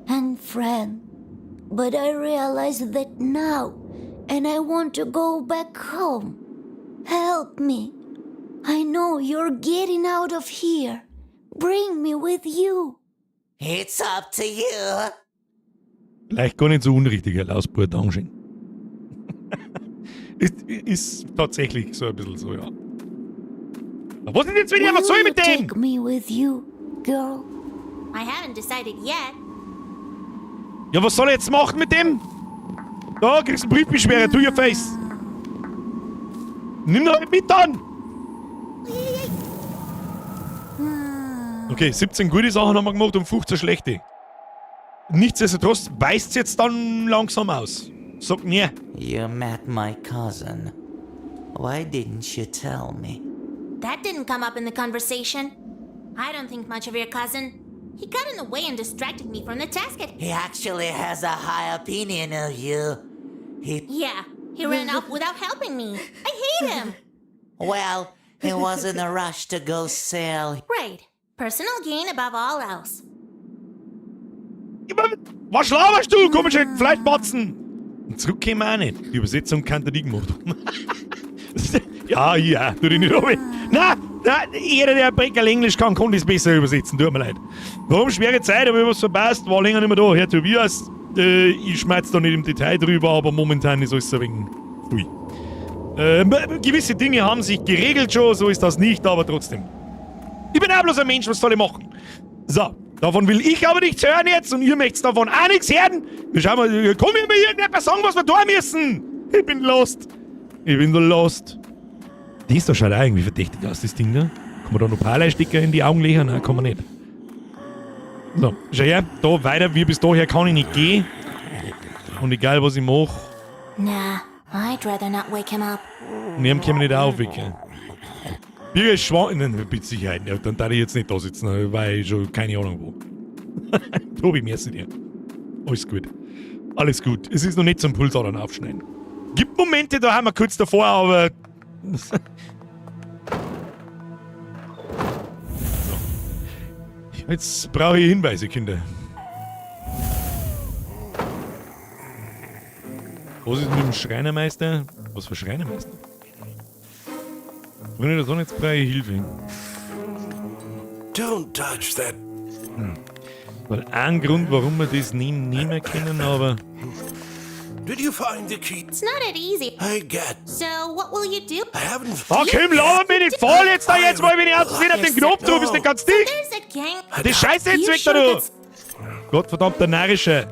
and friend, but I realize that now, and I want to go back home. Help me. I know you're getting out of here. Bring me with you. It's up to you. Vielleicht gar nicht so unrichtig, Herr Lausbur, Dankeschön. Ist tatsächlich so ein bisschen so, ja. Aber was ist jetzt wieder? Was soll ich Will mit you dem? take me with you, girl? I haven't decided yet. Ja, was soll ich jetzt machen mit dem? Da, kriegst du einen Briefbeschwerer, to your face. Nimm doch nicht mit dann! Okay, 17 gute Sachen haben wir gemacht und 15 schlechte. Nichtsdestotrotz beißt jetzt dann langsam aus. Sag mir. You met my cousin. Why didn't you tell me? That didn't come up in the conversation. I don't think much of your cousin. He got in the way and distracted me from the task at He actually has a high opinion of you. He. Yeah, he ran off without helping me. I hate him. Well, he was in a rush to go sell. Right. Personal gain above all else. Was laberst du, komische Fleischbatzen? Und zurück kämen wir auch nicht. Die Übersetzung kann der nicht gemacht haben. Ja, tu dich nicht runter. Na, na, jeder, der ein Breckerl Englisch kann, kann das besser übersetzen. Tut mir leid. Warum schwere Zeit, habe ich was verpasst, war länger nicht mehr da. Herr Tobias, ich schmerz da nicht im Detail drüber, aber momentan ist alles ein wenig. Ui. Gewisse Dinge haben sich geregelt schon, so ist das nicht, aber trotzdem. Ich bin auch bloß ein Mensch, was soll ich machen? So, davon will ich aber nichts hören jetzt und ihr möchtet davon auch nichts hören. Wir schauen mal, komm mir irgendetwas sagen, was wir tun müssen. Ich bin lost. Ich bin so lost. Das da schaut auch irgendwie verdächtig aus, das Ding da. Kann man da noch Parley-Sticker in die Augen legen? Nein, kann man nicht. So, schau her, da weiter wie bis daher kann ich nicht gehen. Und egal was ich mache. Nah, I'd rather not wake him up. Und ihm können wir nicht aufwecken. Birger ist schwanger. Nein, mit Sicherheit. Ja, dann darf ich jetzt nicht da sitzen, weil ich schon keine Ahnung wo. Tobi, merci dir. Alles gut. Alles gut. Es ist noch nicht zum Pulsadern aufschneiden. Gibt Momente, da haben wir kurz davor, aber. So. Jetzt brauche ich Hinweise, Kinder. Was ist mit dem Schreinermeister? Was für Schreinermeister? Freunde der Sonne, jetzt brauche ich Hilfe. Don't touch that. Weil ein Grund, warum wir das nie nehmen können, aber. Did you find the key? It's not that easy. I get. So, what will you do? I haven't. Ah, komm, laber mich nicht voll jetzt da jetzt mal, wenn ich aus Versehen auf den Knopf drücke, bist du nicht ganz dicht. There's a gang. Die Scheiße jetzt You weg da, sure du! that's- Gottverdammter Narrische!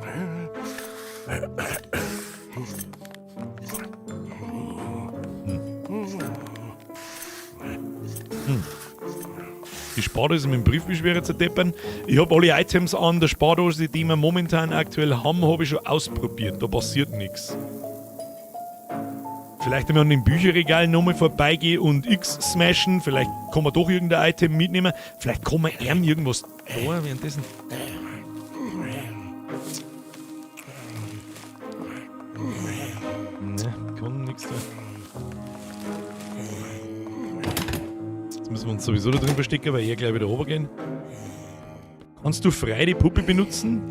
Die Spardose mit dem Briefbeschwerer zu deppern. Ich habe alle Items an der Spardose, die wir momentan aktuell haben, habe ich schon ausprobiert. Da passiert nichts. Vielleicht einmal an dem Bücherregal nochmal vorbeigehen und X smashen. Vielleicht kann man doch irgendein Item mitnehmen. Vielleicht kann man ihm irgendwas da währenddessen. Ne, kann nichts da. Jetzt müssen wir uns sowieso da drin verstecken, weil er gleich wieder runtergehen. Kannst du frei die Puppe benutzen?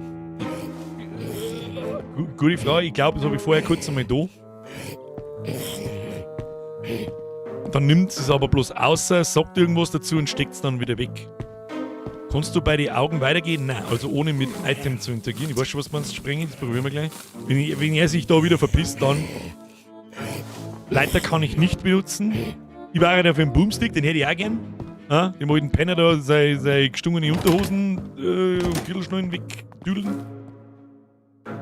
Gute Frage. Ich glaube, das habe ich vorher kurz einmal da. Dann nimmt es aber bloß außer, sagt irgendwas dazu und steckt es dann wieder weg. Kannst du bei den Augen weitergehen? Nein, also ohne mit Item zu interagieren. Ich weiß schon, was man sprengen, das probieren wir gleich. Wenn er sich da wieder verpisst, dann. Leiter kann ich nicht benutzen. Ich war ja für den Boomstick, den hätte ich auch gern. Ja, dem alten Penner da seine gestungene Unterhosen und Kittelschnullen wegdüdeln.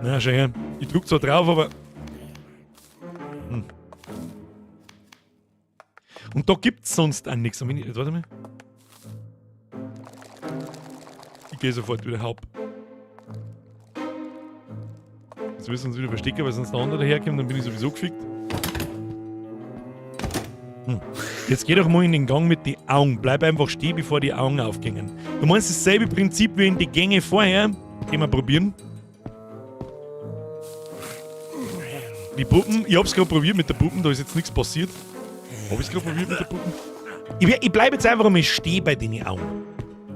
Na, schau her. Ich drück zwar drauf, aber. Und da gibt's sonst auch nichts. Warte mal. Ich gehe sofort wieder haupt. Jetzt müssen wir uns wieder verstecken, weil sonst der andere daherkommt, dann bin ich sowieso gefickt. Jetzt geh doch mal in den Gang mit den Augen. Bleib einfach stehen, bevor die Augen aufgehen. Du meinst dasselbe Prinzip wie in die Gänge vorher? Gehen wir probieren. Die Puppen, ich hab's grad probiert mit der Puppen, da ist jetzt nichts passiert. Hab ich's grad probiert mit der Puppen? Ich bleib jetzt einfach mal stehen bei den Augen.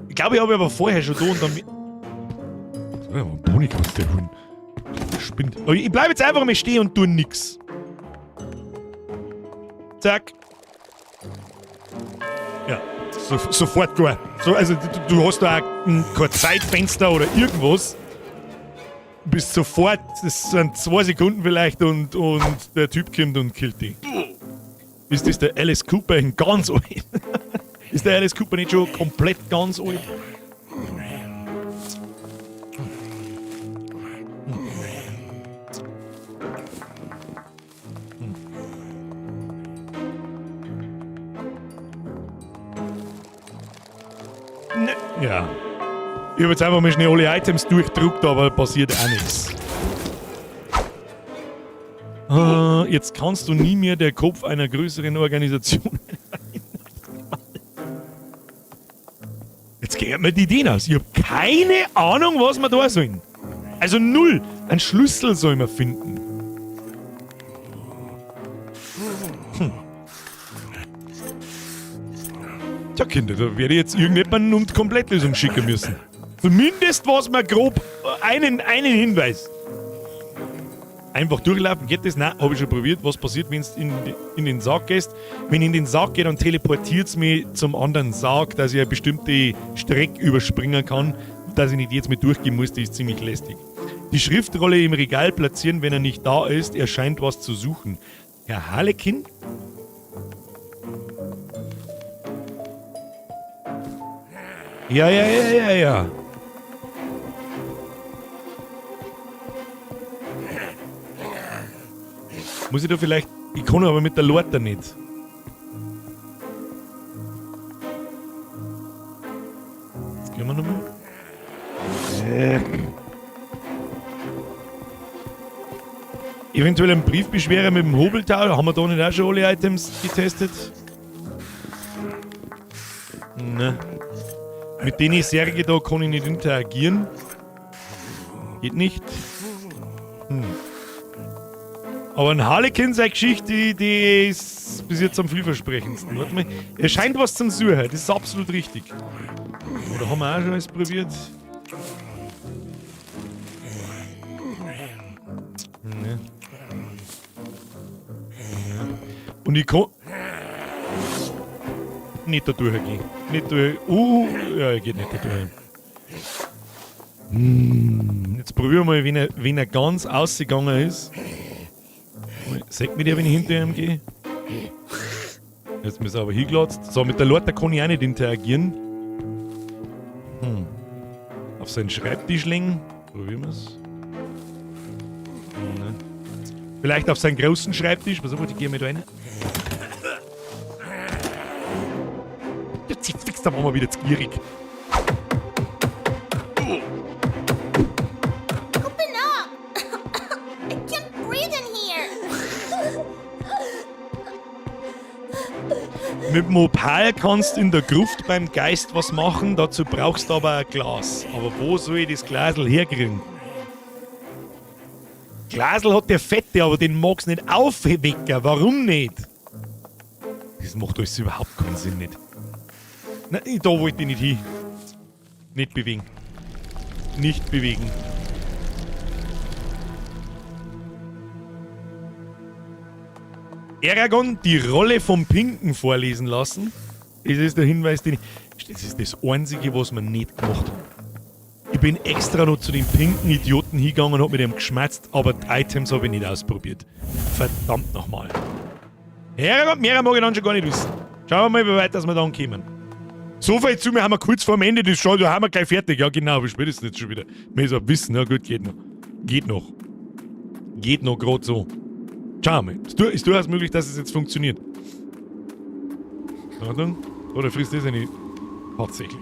Ich glaube, ich habe aber vorher schon da und dann. Ja, Boni kannst du holen. Spinnt. Aber ich bleib jetzt einfach mal stehen und tu nix. Zack. Ja, sofort klar. So, also du hast da auch kein Zeitfenster oder irgendwas. Du bist sofort, das sind 2 Sekunden vielleicht und der Typ kommt und killt dich. Ist das der Alice Cooper in ganz alt? Ist der Alice Cooper nicht schon komplett ganz alt? Ne, ja. Ich hab jetzt einfach mal schnell alle Items durchdruckt, aber passiert auch nichts. Jetzt kannst du nie mehr der Kopf einer größeren Organisation sein. Jetzt gehen mir die Ideen aus. Ich hab keine Ahnung, was wir da sollen. Also null. Einen Schlüssel soll man finden. Tja, Kinder, da werde ich jetzt irgendjemanden um die Komplettlösung schicken müssen. Zumindest was mir grob einen Hinweis. Einfach durchlaufen, geht das? Nein, hab ich schon probiert. Was passiert, wenn du in den Sarg gehst? Wenn ich in den Sarg gehe, dann teleportiert's mich zum anderen Sarg, dass ich eine bestimmte Strecke überspringen kann, dass ich nicht jetzt mit durchgehen muss, die ist ziemlich lästig. Die Schriftrolle im Regal platzieren, wenn er nicht da ist, er scheint was zu suchen. Herr Harlekin? Ja, ja, ja, ja, ja. Muss ich da vielleicht. Ich kann aber mit der Lorta nicht. Jetzt gehen wir nochmal. Eventuell ein Briefbeschwerer mit dem Hobeltau. Haben wir da nicht auch schon alle Items getestet? Ne. Mit denen Särge da kann ich nicht interagieren. Geht nicht. Aber ein Harlequin, seine Geschichte, die ist bis jetzt am vielversprechendsten. Warte mal. Er scheint was zum Suchen, das ist absolut richtig. Oder haben wir auch schon alles probiert? Ne. Und ich kann nicht da durchgehen. Nicht durch. Ja, er geht nicht da durch. Jetzt probieren wir mal, wenn er ganz ausgegangen ist. Sagt mir der, wenn ich hinter ihm gehe? Jetzt ist er aber hingelatzt. So, mit der Lorta kann ich auch nicht interagieren. Auf seinen Schreibtisch legen. Probieren wir's. Ne. Vielleicht auf seinen großen Schreibtisch. Pass auf, ich gehe mit rein. Jetzt fix, da waren wir wieder zu gierig. Open up! I can't breathe in here! Mit dem Opal kannst du in der Gruft beim Geist was machen, dazu brauchst du aber ein Glas. Aber wo soll ich das Glasl herkriegen? Glasl hat der Fette, aber den magst du nicht aufwecken. Warum nicht? Das macht alles überhaupt keinen Sinn nicht. Nein, da wollte ich nicht hin. Nicht bewegen. Nicht bewegen. Eragon die Rolle vom Pinken vorlesen lassen. Das ist der Hinweis, den ich. Das ist das Einzige, was wir nicht gemacht haben. Ich bin extra noch zu den pinken Idioten hingegangen und hab mit dem geschmatzt, aber die Items hab ich nicht ausprobiert. Verdammt nochmal. Herrgott, mehr mag ich dann schon gar nicht wissen. Schauen wir mal, wie weit dass wir dann kommen. So viel zu mir haben wir kurz vorm Ende des Show, da haben wir gleich fertig. Ja genau, wie spät ist denn jetzt schon wieder? Wir so wissen, ja gut, geht noch. Geht noch. Geht noch grad so. Schauen wir mal. Ist durchaus möglich, dass es jetzt funktioniert. Achtung. Oder frisst das eine. Tatsächlich.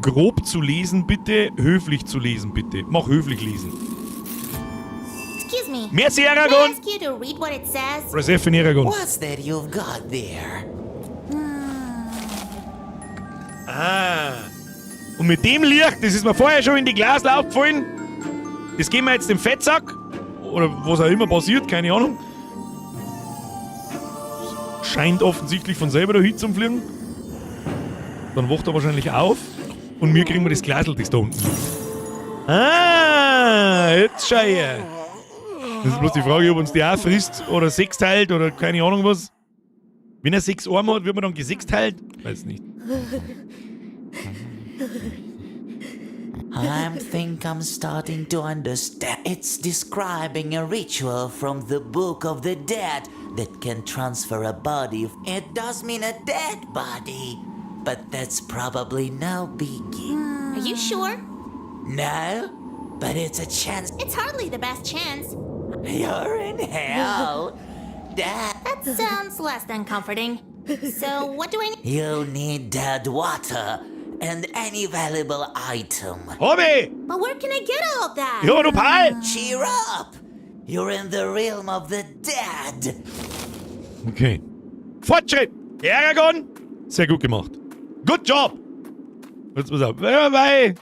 Grob zu lesen, bitte. Höflich zu lesen, bitte. Mach höflich lesen. Excuse me. Merci, May I Eragon! ask you to read what it says? Persephone Eragon. What's that you've got there? Ah. Und mit dem Licht, das ist mir vorher schon in die Glasl aufgefallen, das geben wir jetzt dem Fettsack. Oder was auch immer passiert, keine Ahnung. Scheint offensichtlich von selber da hin zum Fliegen. Dann wacht er wahrscheinlich auf. Und mir kriegen wir das Glasl, das da unten liegt. Ah, jetzt schau her. Das ist bloß die Frage, ob uns die auch frisst oder sechsteilt oder keine Ahnung was. Wenn er 6 Arme hat, wird man dann gesechsteilt? Weiß nicht. I think I'm starting to understand. It's describing a ritual from the Book of the Dead that can transfer a body. It does mean a dead body, but that's probably no biggie. Are you sure? No, but it's a chance. It's hardly the best chance. You're in hell. Dad, That sounds less than comforting. So, what do I need? you'll need dead water and any valuable item. Hobby! But where can I get all of that? Ja, du Pal! Cheer up! You're in the realm of the dead. Okay. Fortschritt! Eragon! Sehr gut gemacht. Good job! Jetzt pass auf. Ja, weil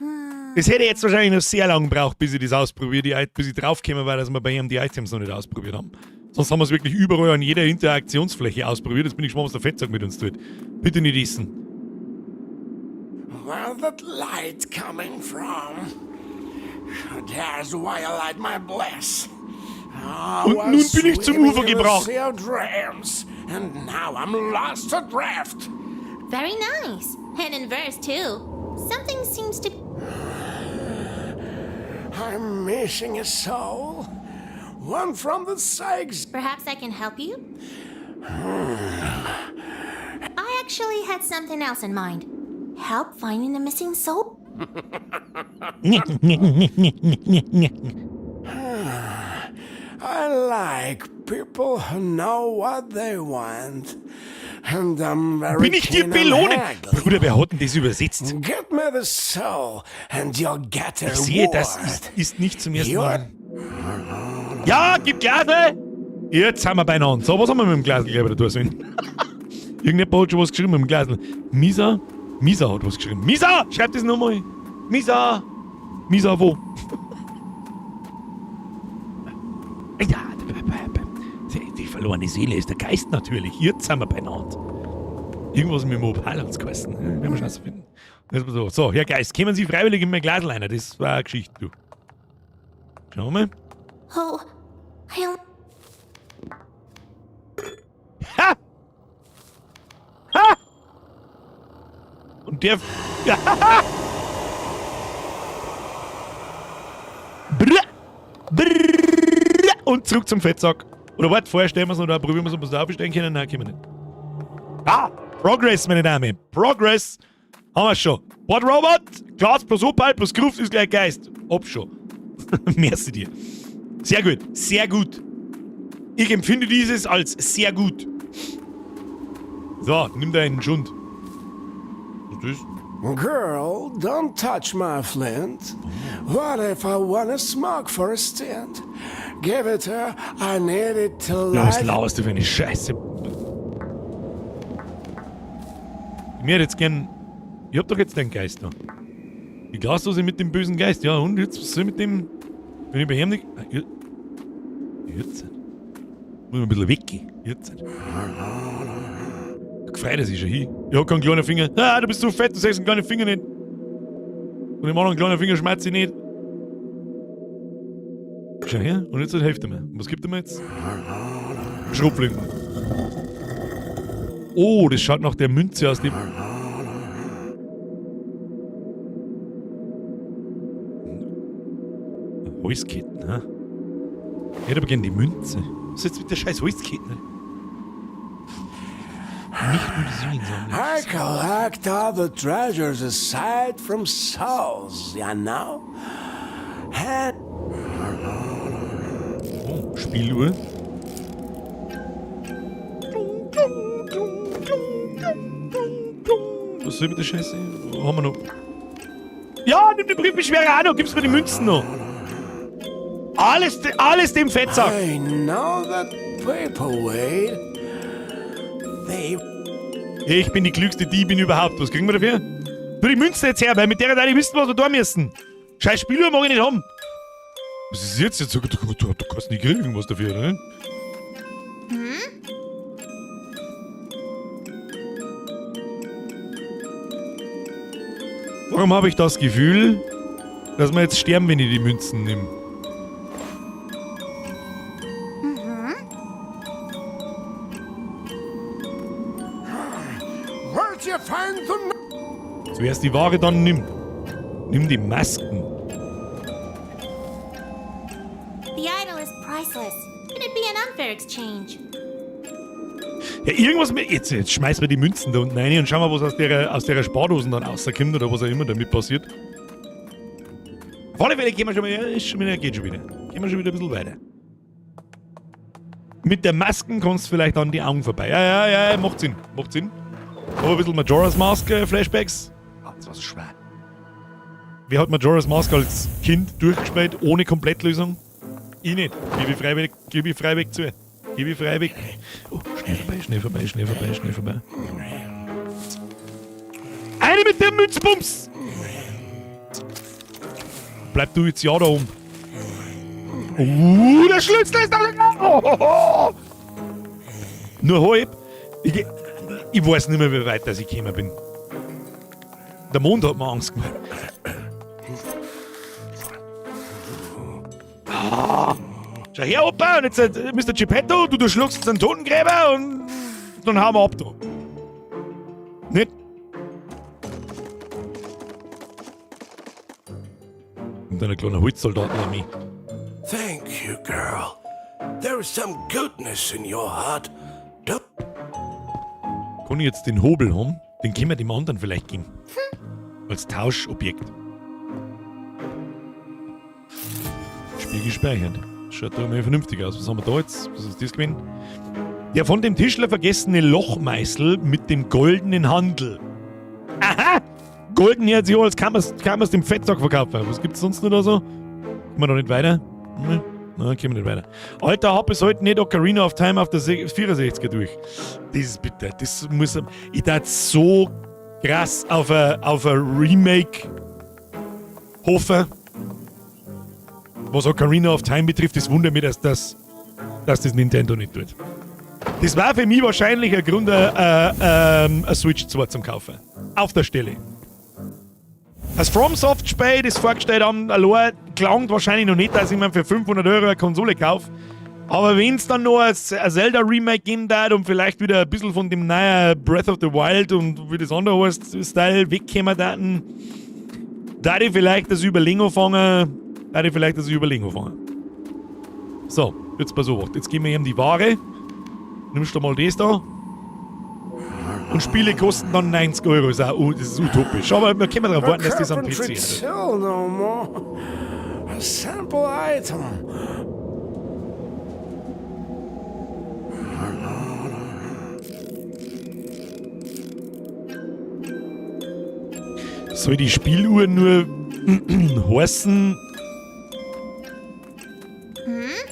das hätte ich jetzt wahrscheinlich noch sehr lange gebraucht, bis ich das ausprobiere, bis ich draufgekommen war, dass wir bei ihm die Items noch nicht ausprobiert haben. Sonst haben wir es wirklich überall an jeder Interaktionsfläche ausprobiert. Jetzt bin ich gespannt, was der Fettsack mit uns tut. Bitte nicht essen. Where's that light coming from? There's why I light my bliss. I Und nun was bin ich zum swimming Ufer in the gebracht. sea of dreams, and now I'm lost adrift. Very nice. And in verse, too. Something seems to. I'm missing a soul. One from the six. Perhaps I can help you? I actually had something else in mind. Help finding the missing soul? I like people who know what they want. And I'm very Bin ich dir keen on belohnen? haggling. Bruder, wer hat denn das übersetzt? Get me the soul and you'll get a Ich sehe, das reward. ist nicht zum ersten You're- Mal. Ja, gib Glasl! Jetzt sind wir beieinander. So, was haben wir mit dem Glasl gleich wieder tun sollen? Irgendjemand hat schon was geschrieben mit dem Glasl. Misa? Misa hat was geschrieben. Misa! Schreib das nochmal. Misa! Misa wo? Ja, die verlorene Seele ist der Geist natürlich. Jetzt sind wir beieinander. Irgendwas mit dem Opal hat's geheißen. Ja, werden wir schon rausfinden. Das war so. So, Herr Geist, kommen Sie freiwillig in mein Glasl rein. Das war eine Geschichte, du. Schauen wir mal. Oh, I only. Ha! Ha! Und der. Ja. Brr! Brrr! Und zurück zum Fettsack. Oder warte, vorher stellen wir es noch da, probieren wir es, ob wir es da aufstellen können. Nein, können wir nicht. Ah! Progress, meine Damen. Progress. Haben wir schon. What Robot? Glas plus Opal plus Gruft ist gleich Geist. Ob schon. Merci dir. Sehr gut. Sehr gut. Ich empfinde dieses als sehr gut. So, nimm deinen Schund. Was ist das? Girl, don't touch my flint. What if I wanna smoke for a stint? Give it her, I need it to Ja, was light. laberst du für eine Scheiße? Ich hätte jetzt gern. Ich hab doch jetzt den Geist da. Die Glasdose mit dem bösen Geist. Ja, und jetzt, was soll ich mit dem. Wenn ich bei ihm nicht. Ah, Jetzt. Muss ich ein bisschen weggehen. Jetzt. Gefreut er sich schon hin. Ich hab keinen kleinen Finger. Ah, du bist so fett, du siehst einen kleinen Finger nicht. Und dem anderen kleinen Finger schmerzt ich nicht. Schau her, und jetzt hilft er mir. Und was gibt er mir jetzt? Schrotflinten. Oh, das schaut nach der Münze aus dem. Holzketten, hä? Ich hätte aber gern die Münze. Was ist jetzt mit der scheiß Holzketten? Nicht nur die Seelensammlung. I collect all the treasures aside from souls, you know? And Oh, Spieluhr. Was soll mit der Scheiße? Wo haben wir noch? Ja, nimm den Briefbeschwerer auch noch. Gib's mir die Münzen noch. Alles, alles dem Fettsack. I know that paperweight. They Ich bin die klügste Diebin überhaupt. Was kriegen wir dafür? Tu die Münzen jetzt her, weil mit der Teile wissen, was wir da müssen. Scheiß Spieluhr mag ich nicht haben. Was ist jetzt? Jetzt du kannst nicht kriegen was dafür, ne? Warum habe ich das Gefühl, dass wir jetzt sterben, wenn ich die Münzen nehme? Where'd you find the Zuerst die Ware, dann nimm. Nimm die Masken. The idol is priceless. It'd be an unfair exchange. Ja, irgendwas mit. Jetzt schmeißen wir die Münzen da unten rein und schauen wir, was aus der Spardosen dann rauskommt oder was auch immer damit passiert. Auf alle Fälle gehen wir schon mal. Ja, ist schon wieder, geht schon wieder. Gehen wir schon wieder ein bisschen weiter. Mit der Masken kommst du vielleicht an die Augen vorbei. Ja, ja, ja, macht Sinn. Macht Sinn. Aber ein bisschen Majora's Mask Flashbacks. Ah, das war so schwer. Wer hat Majora's Mask als Kind durchgespielt, ohne Komplettlösung? Ich nicht. Gebe ich freiwillig, gebe ich freiwillig zu. Gebe ich freiwillig. Oh, schnell vorbei, schnell vorbei, schnell vorbei, schnell vorbei. Eine mit dem Münzbums! Bleib du jetzt ja da oben. Der Schlüssel ist da! Oh, oh, oh. Nur halb. Ich weiß nicht mehr, wie weit dass ich gekommen bin. Der Mond hat mir Angst gemacht. Ah. Schau her, Opa, und jetzt Mr. Geppetto, du schluckst jetzt einen Totengräber und dann hauen wir ab da. Nicht? Und eine kleine Holzsoldatenarmee. Thank you, girl. There is some goodness in your heart. Don't Kann ich jetzt den Hobel haben? Den können wir dem anderen vielleicht geben. Als Tauschobjekt. Spiel gespeichert. Schaut da mal vernünftig aus. Was haben wir da jetzt? Was ist das gewesen? Der von dem Tischler vergessene Lochmeißel mit dem goldenen Handel. Aha! Golden hört sich an, als kann man es dem Fettsack verkaufen. Was gibt's sonst noch da so? Kommen wir noch nicht weiter? Hm? Nein, kommen wir nicht weiter. Alter, hab bis heute nicht Ocarina of Time auf der 64er durch. Das ist bitter. Das muss. Ich tat so krass auf ein Remake hoffen. Was Ocarina of Time betrifft, das wundert mich, dass das Nintendo nicht tut. Das war für mich wahrscheinlich ein Grund, eine Switch 2 zum Kaufen. Auf der Stelle. Das FromSoft-Spiel, das vorgestellt haben, allein klangt wahrscheinlich noch nicht, dass ich mir für 500 Euro eine Konsole kaufe. Aber wenn es dann noch ein Zelda-Remake geben darf und vielleicht wieder ein bisschen von dem neuen Breath of the Wild und wie das andere heißt, Style wegkommen dann, da ich vielleicht das Überlegen anfangen. So, jetzt pass auf. Jetzt geben wir ihm die Ware. Nimmst du mal das da. Und Spiele kosten dann 90 Euro. Das ist utopisch. Aber wir können darauf warten, dass das am PC ist. No more. A simple item. Soll die Spieluhr nur heißen?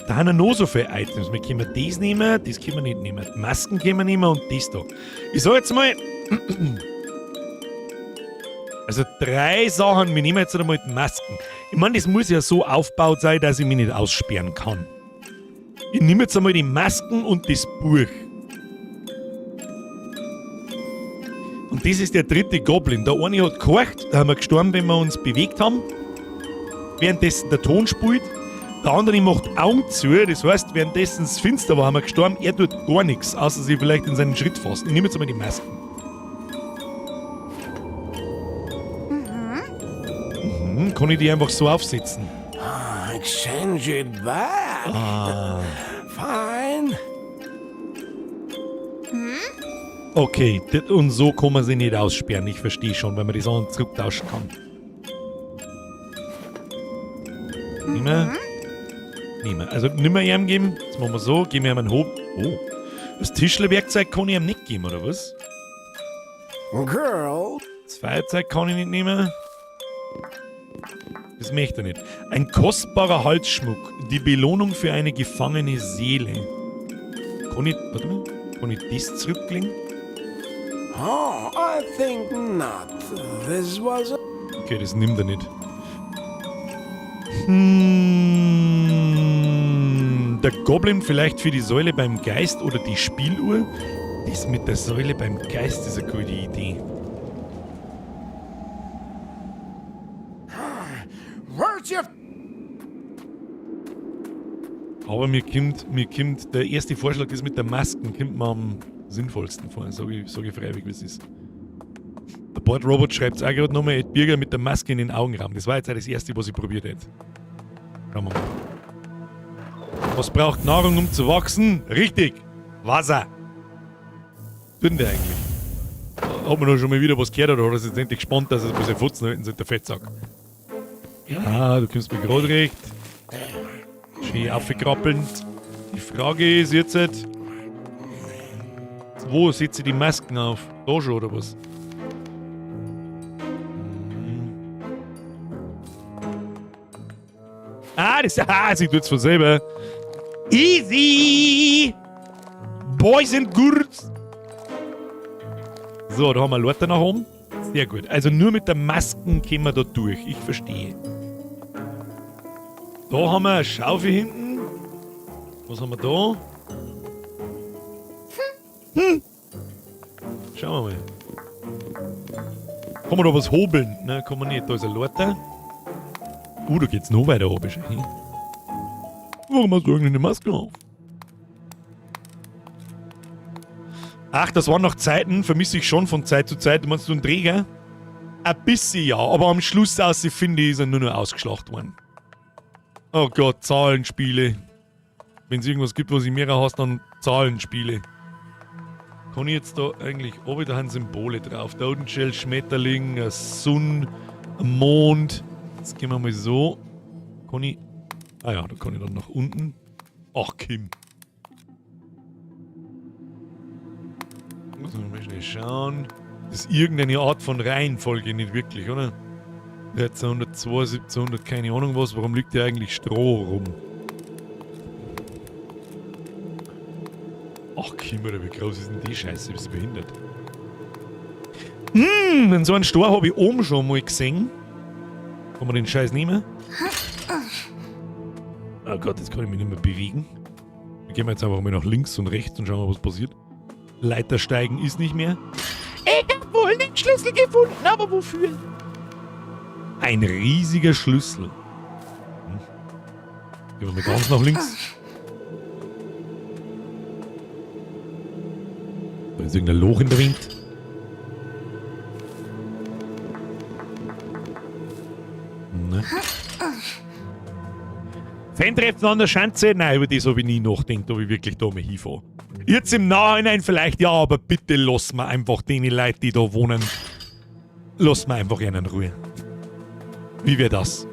Da haben wir noch so viele Items. Wir können das nehmen, das können wir nicht nehmen. Die Masken können wir nehmen und das da. Ich sag jetzt mal. Also 3 Sachen, wir nehmen jetzt einmal die Masken. Ich meine, das muss ja so aufgebaut sein, dass ich mich nicht aussperren kann. Ich nehme jetzt einmal die Masken und das Buch. Und das ist der dritte Goblin. Der eine hat gekocht, da haben wir gestorben, wenn wir uns bewegt haben. Währenddessen der Ton spielt. Der andere macht Augen zu, das heißt, währenddessen es finster war, haben wir gestorben. Er tut gar nichts, außer sich vielleicht in seinen Schritt fassen. Ich nehme jetzt einmal die Masken. Mhm. Kann ich die einfach so aufsetzen? Exchange it back. Ah. Fine. Okay, und so kann man sie nicht aussperren. Ich verstehe schon, weil man die Sachen zurücktauschen kann. Nimmer. Nimmer. Also nimmer ihm geben. Das machen wir so. Geben wir ihm einen Hob. Oh. Das Tischlerwerkzeug kann ich ihm nicht geben, oder was? Girl. Das Feuerzeug kann ich nicht nehmen. Das möchte er nicht. Ein kostbarer Halsschmuck. Die Belohnung für eine gefangene Seele. Kann ich. Warte mal. Kann ich das zurücklegen? Oh, I think not. This was a Okay, das nimmt er nicht. Der Goblin vielleicht für die Säule beim Geist oder die Spieluhr? Das mit der Säule beim Geist ist eine gute Idee. Aber mir kommt der erste Vorschlag, das mit der Masken, kommt mir am sinnvollsten vor. Sag ich freiwillig, wie es ist. Der Bord Robot schreibt es auch gerade nochmal, Ed Birger mit der Maske in den Augenraum. Das war jetzt auch das erste, was ich probiert hätte. Schauen wir mal. Was braucht Nahrung, um zu wachsen? Richtig! Wasser! Was tut denn der eigentlich? Hat man doch schon mal wieder was gehört oder hat er sich jetzt endlich gespannt, dass er ein bisschen Futzen halten sollte, der Fettsack? Ah, du kommst mir gerade recht. Schön aufgekrabbeln. Die Frage ist jetzt, wo setze ich die Masken auf? Da schon, oder was? Ah, das, sie tut's von selber. Easy! Boys and Girls! So, da haben wir Leute nach oben. Sehr gut. Also nur mit der Masken kommen wir da durch. Ich verstehe. Da haben wir eine Schaufel hinten. Was haben wir da? Hm. Schauen wir mal. Kann man da was hobeln? Nein, kann man nicht. Da ist ein Leiter. Da geht's noch weiter oben. Hin. Warum hast du eigentlich eine Maske auf? Ach, das waren noch Zeiten, vermisse ich schon von Zeit zu Zeit. Du meinst du einen Träger? Ein bisschen ja, aber am Schluss aus, ich finde, ist er nur noch ausgeschlacht worden. Oh Gott, Zahlenspiele. Wenn es irgendwas gibt, was ich mehr hasse, dann Zahlenspiele. Kann ich jetzt da eigentlich... Oh, da haben Symbole drauf. Da unten steht Schmetterling, eine Sonne, ein Mond. Jetzt gehen wir mal so. Kann ich... Ah ja, da kann ich dann nach unten. Ach, Kim. Muss man mal schnell schauen. Das ist irgendeine Art von Reihenfolge, nicht wirklich, oder? 1302, 1700, keine Ahnung was. Warum liegt hier eigentlich Stroh rum? Ach, Kimmerer, wie groß ist denn die Scheiße? Bist du behindert? Hm, so einen Stor habe ich oben schon mal gesehen. Kann man den Scheiß nehmen? Oh Gott, jetzt kann ich mich nicht mehr bewegen. Wir gehen jetzt einfach mal nach links und rechts und schauen mal, was passiert. Leiter steigen ist nicht mehr. Ich hab wohl den Schlüssel gefunden, aber wofür? Ein riesiger Schlüssel. Gehen wir mal ganz nach links. Da ist irgendein Loch in der Wind. Ne. Fan-Treffen an der Schanze? Nein, über das habe ich nie nachgedacht, ob ich wirklich da mal hinfahre. Jetzt im Nachhinein vielleicht ja, aber bitte lass mir einfach die Leute, die da wohnen, lass mir einfach in Ruhe. Wie wär das?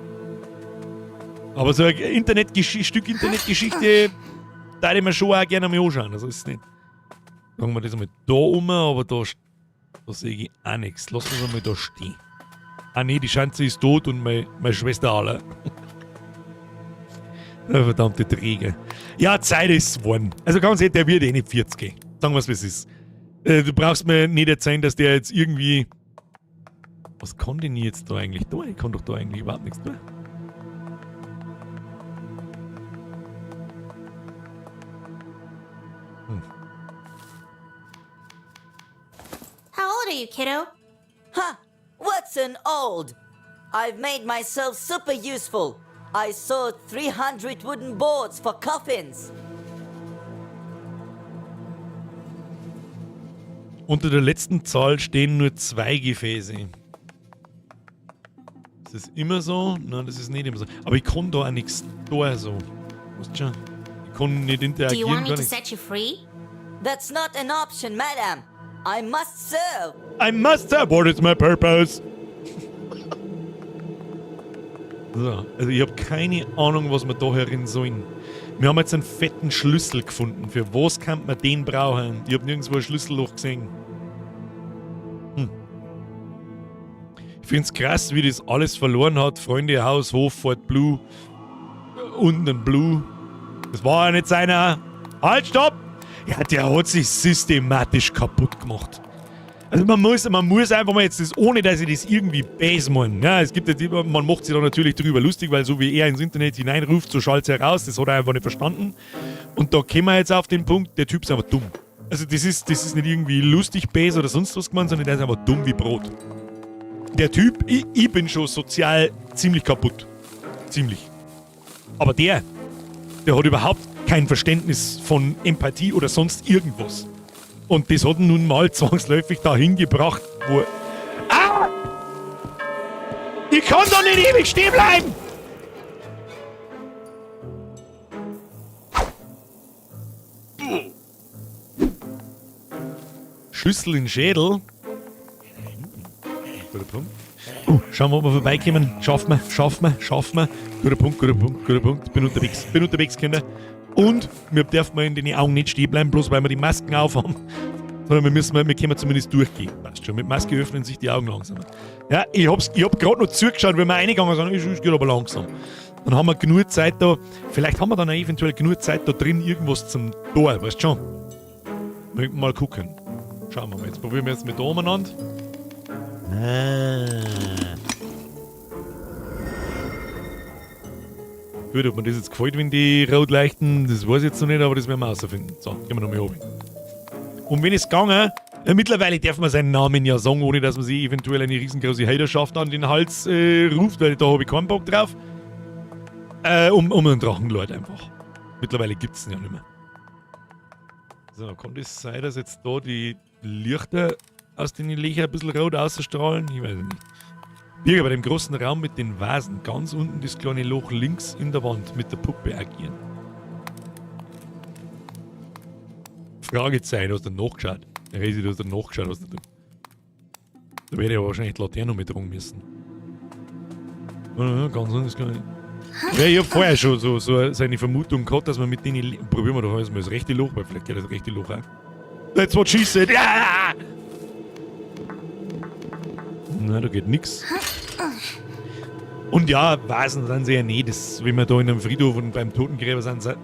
Aber so ein Stück Internetgeschichte, da ich mir schon auch gerne mal anschauen. Also ist es nicht. Sagen wir das einmal da um, aber da sehe ich auch nichts. Lass uns einmal da stehen. Ah nee, die Schanze ist tot und meine Schwester alle. Der verdammte Träger. Ja, Zeit ist geworden. Also ganz ehrlich, der wird eh nicht 40 gehen. Sagen wir's, wie es ist. Du brauchst mir nicht erzählen, dass der jetzt irgendwie... Was kann denn jetzt da eigentlich tun? Ich kann doch da eigentlich überhaupt nichts tun. How old are you, kiddo? Ha! What's an old? I've made myself super useful. I sawed 300 wooden boards for coffins. Unter der letzten Zahl stehen nur 2 Gefäße. Ist das immer so? Nein, das ist nicht immer so. Aber ich kann da auch nichts da so. Weißt schon? Ich kann nicht Do you interagieren, want me gar to nichts. set you free? That's not an option, madam. I must serve. I must serve. What is my purpose? So, also ich hab keine Ahnung, was wir da herin sollen. Wir haben jetzt einen fetten Schlüssel gefunden. Für was kann man den brauchen? Ich hab nirgendwo ein Schlüsselloch gesehen. Ich find's krass, wie das alles verloren hat. Freunde, Haus, Hof, Fort Blue. Unten ein Blue. Das war ja nicht seiner. Halt, stopp! Ja, der hat sich systematisch kaputt gemacht. Also man muss einfach mal jetzt das, ohne dass ich das irgendwie base meine. Ja, es gibt ja die, man macht sich da natürlich drüber lustig, weil so wie er ins Internet hineinruft, so schalt's heraus, das hat er einfach nicht verstanden. Und da kommen wir jetzt auf den Punkt, der Typ ist einfach dumm. Also das ist nicht irgendwie lustig base oder sonst was gemeint, sondern der ist einfach dumm wie Brot. Der Typ, ich bin schon sozial ziemlich kaputt. Ziemlich. Aber der hat überhaupt kein Verständnis von Empathie oder sonst irgendwas. Und das hat ihn nun mal zwangsläufig dahin gebracht, wo er... Ah! Ich kann doch nicht ewig stehen bleiben! Schlüssel in den Schädel. Guter Punkt. Schauen wir, ob wir vorbeikommen. Schaffen wir, schaffen wir, schaffen wir. Guter Punkt, guter Punkt, guter Punkt. Bin unterwegs, bin unterwegs, Kinder. Und wir dürfen mal in den Augen nicht stehen bleiben, bloß weil wir die Masken aufhaben. Sondern wir können zumindest durchgehen. Weißt schon, mit Maske öffnen sich die Augen langsamer. Ja, ich hab grad noch zugeschaut, wenn wir reingegangen sind. Es geht aber langsam. Dann haben wir genug Zeit da. Vielleicht haben wir dann auch eventuell genug Zeit da drin, irgendwas zum Tor, weißt schon. Mal gucken. Schauen wir mal. Jetzt probieren wir jetzt mit da umeinander. Ah. Gut, ob mir das jetzt gefällt, wenn die rot leuchten, das weiß ich jetzt noch nicht, aber das werden wir rausfinden. So, gehen wir nochmal runter. Und wenn es gegangen, ja, mittlerweile darf man seinen Namen ja sagen, ohne dass man sich eventuell eine riesengroße Haterschaft an den Hals ruft, weil da habe ich keinen Bock drauf. Um einen Drachenlord einfach. Mittlerweile gibt's ihn ja nicht mehr. So, kann das sein, dass jetzt da die Lichter aus den Löchern ein bisschen rot ausstrahlen? Ich weiß es nicht. Hier bei dem großen Raum mit den Vasen, ganz unten das kleine Loch links in der Wand mit der Puppe agieren. Fragezeichen, hast du nachgeschaut? Resi, du hast da nachgeschaut, was da tut. Da werde ich aber wahrscheinlich die Laterne mit tragen müssen. Ja, ganz anders gar nicht. Ja, ich hab vorher schon so seine Vermutung gehabt, dass man mit denen. Probieren wir doch erstmal das rechte Loch, weil vielleicht geht das rechte Loch auch. That's what she said! Ja! Na, da geht nix. Und ja, Vasen sind sie ja nicht. Das, wenn wir da in einem Friedhof und beim Totengräber sind, sind.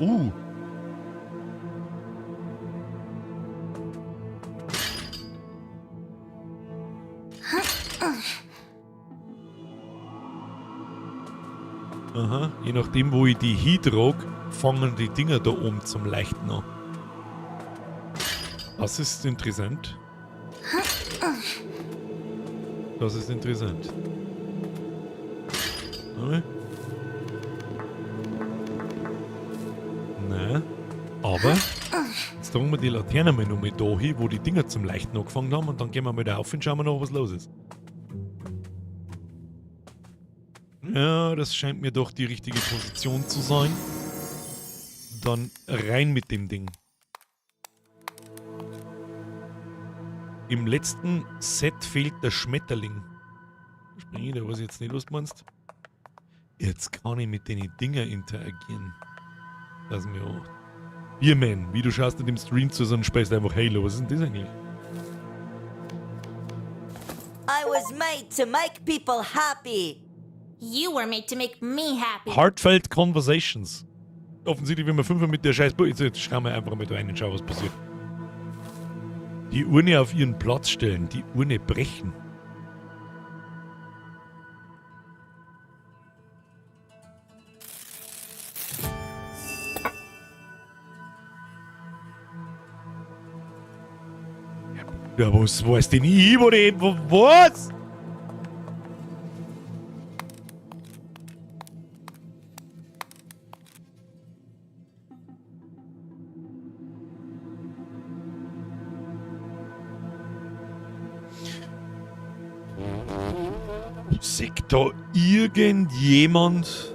Aha, je nachdem, wo ich die hintrag, fangen die Dinger da oben zum Leichten an. Das ist interessant. Das ist interessant. Okay. Nein. Aber jetzt tragen wir die Laterne mal noch mal da hin, wo die Dinger zum Leichten angefangen haben, und dann gehen wir mal da auf und schauen wir noch, was los ist. Ja, das scheint mir doch die richtige Position zu sein. Dann rein mit dem Ding. Im letzten Set fehlt der Schmetterling. Springe, da weiß ich jetzt nicht, was du meinst. Jetzt kann ich mit den Dinger interagieren. Das ist mir auch. Bierman, wie du schaust in dem Stream zu, sondern spielst einfach Halo. Was ist denn das eigentlich? I was made to make people happy. You were made to make me happy. Heartfelt Conversations. Offensichtlich, wenn wir fünf mit der scheiß. Jetzt schauen wir einfach mal da rein und schauen, was passiert. Die Urne auf ihren Platz stellen, die Urne brechen. Ja, was weiß denn ich, wo die, was? Sieht da irgendjemand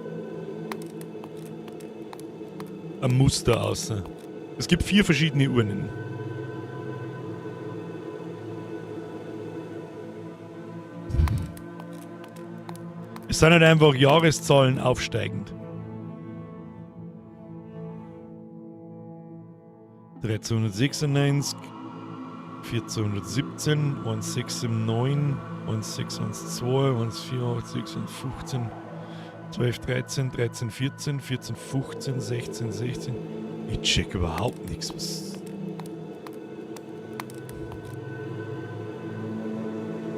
ein Muster aus? Es gibt 4 verschiedene Urnen. Es sind halt einfach Jahreszahlen aufsteigend. 1396, 1417, 1679, 1612, 184, 115, 12, 13, 13, 14, 14, 15, 16, 16. Ich check überhaupt nichts. Was.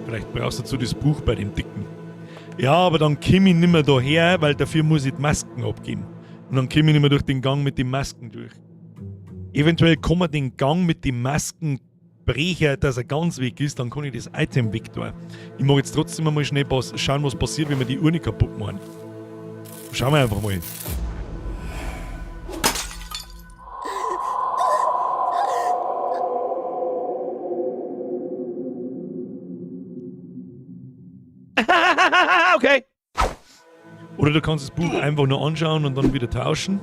Vielleicht brauchst du dazu das Buch bei dem Dicken. Ja, aber dann komm ich nimmer daher, weil dafür muss ich die Masken abgeben. Und dann komm ich nimmer durch den Gang mit den Masken durch. Eventuell kann man den Gang mit den Masken brechen, dass er ganz weg ist, dann kann ich das Item weg tun. Ich mag jetzt trotzdem mal schnell schauen, was passiert, wenn wir die Urne kaputt machen. Schauen wir einfach mal. Okay. Oder du kannst das Buch einfach nur anschauen und dann wieder tauschen.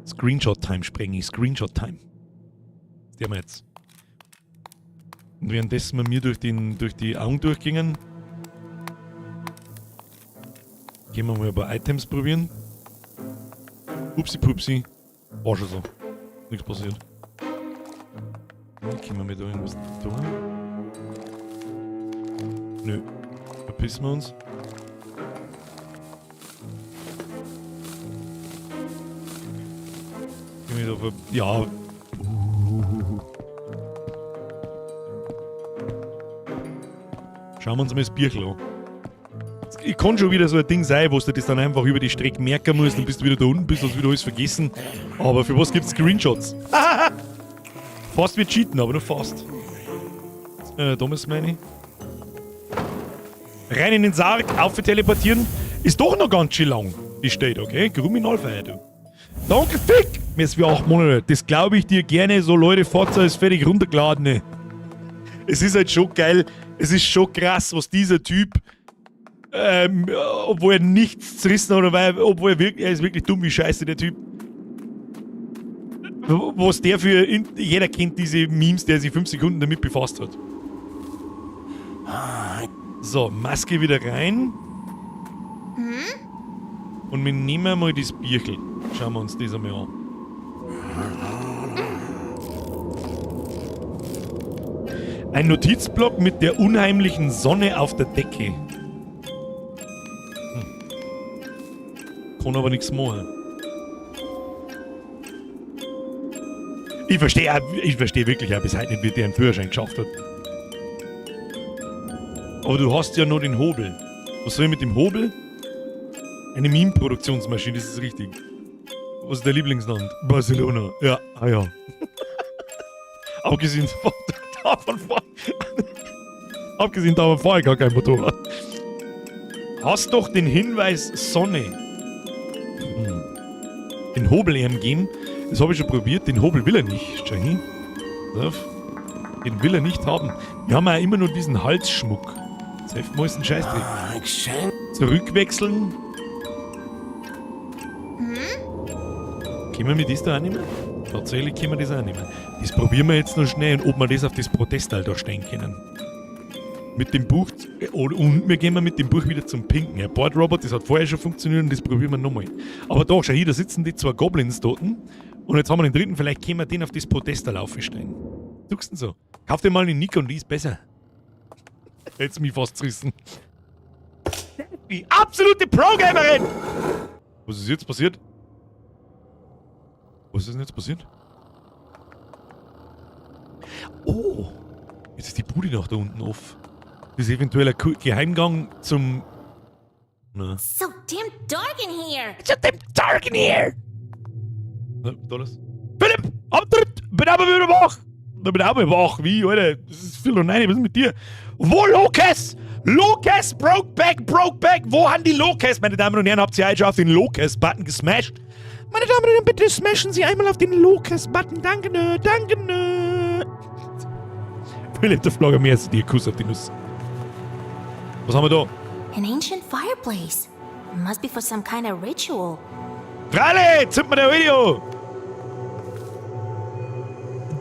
Screenshot Time sprenge ich. Screenshot Time. Das haben wir jetzt. Und währenddessen wir mir durch die Augen durchgingen, gehen wir mal ein paar Items probieren. Upsi pupsi. War schon so. Nichts passiert. Dann können wir mit da irgendwas tun. Nö. Verpissen wir uns. Gehen wir da ja. Schauen wir uns mal das Bierchen an. Es kann schon wieder so ein Ding sein, wo du das dann einfach über die Strecke merken musst, dann bist du wieder da unten, bist, hast wieder alles vergessen. Aber für was gibt's Screenshots? Fast wie Cheaten, aber nur fast. Da müssen wir rein. Rein in den Sarg, auf teleportieren. Ist doch noch ganz schön lang, die steht, okay? Kriminalfeier, du. Danke, Fick! Mir ist für 8 Monate. Das glaube ich dir gerne. So, Leute, Forza ist fertig runtergeladen. Es ist halt schon geil. Es ist schon krass, was dieser Typ, obwohl er nichts zerrissen hat, oder weil, obwohl er wirklich, er ist wirklich dumm wie Scheiße, der Typ. Was der für. Jeder kennt diese Memes, der sich 5 Sekunden damit befasst hat. So, Maske wieder rein. Und wir nehmen mal das Bierchen. Schauen wir uns das einmal an. Ein Notizblock mit der unheimlichen Sonne auf der Decke. Kann aber nichts machen. Ich verstehe wirklich auch bis heute nicht, wie der einen Führerschein geschafft hat. Aber du hast ja nur den Hobel. Was soll ich mit dem Hobel? Eine Meme-Produktionsmaschine, das ist richtig. Was ist der Lieblingsland? Barcelona. Ja, ah ja. Abgesehen davon fahre ich gar kein Motorrad. Hast doch den Hinweis Sonne. Den Hobel ihm geben. Das habe ich schon probiert. Den Hobel will er nicht, Jackie. Pass auf. Den will er nicht haben. Wir haben ja immer nur diesen Halsschmuck. Jetzt helfen wir uns einen Scheißdreck. Exchange. Zurückwechseln. Können wir mit das da auch nehmen? Tatsächlich können wir das auch nehmen. Das probieren wir jetzt noch schnell und ob wir das auf das Podest da stellen können. Mit dem Buch, und wir gehen mal mit dem Buch wieder zum Pinken. Ja, Board Robot, das hat vorher schon funktioniert und das probieren wir nochmal. Aber da, schau hier, da sitzen die zwei Goblins dort. Und jetzt haben wir den dritten, vielleicht können wir den auf das Podest da laufen stellen. Sagst denn so? Kauf dir mal eine Nikon, die ist besser. Hätt's mich fast zerrissen. Die absolute Pro-Gamerin! Was ist jetzt passiert? Was ist denn jetzt passiert? Oh! Jetzt ist die Bude noch da unten off. Das ist eventuell ein Geheimgang zum. Na. So damn dark in here. It's so damn dark in here! Na, da los. Philipp! Abtritt! Bin aber wieder wach! Da bin auch wach. Wie, Alter? Das ist 8:45, was ist mit dir? Wo Lokes? Lokes Brokeback, Brokeback! Wo haben die Lokes? Meine Damen und Herren, habt ihr heute schon auf den Lokes-Button gesmashed? Meine Damen und Herren, bitte smashen Sie einmal auf den Lokes-Button. Danke, ne, danke, ne. Philipp, der Flogger, mehr als dir Kuss auf die Nuss. Was haben wir da? An ancient fireplace. Must be for some kind of ritual. Freilich, zünd mir der Video!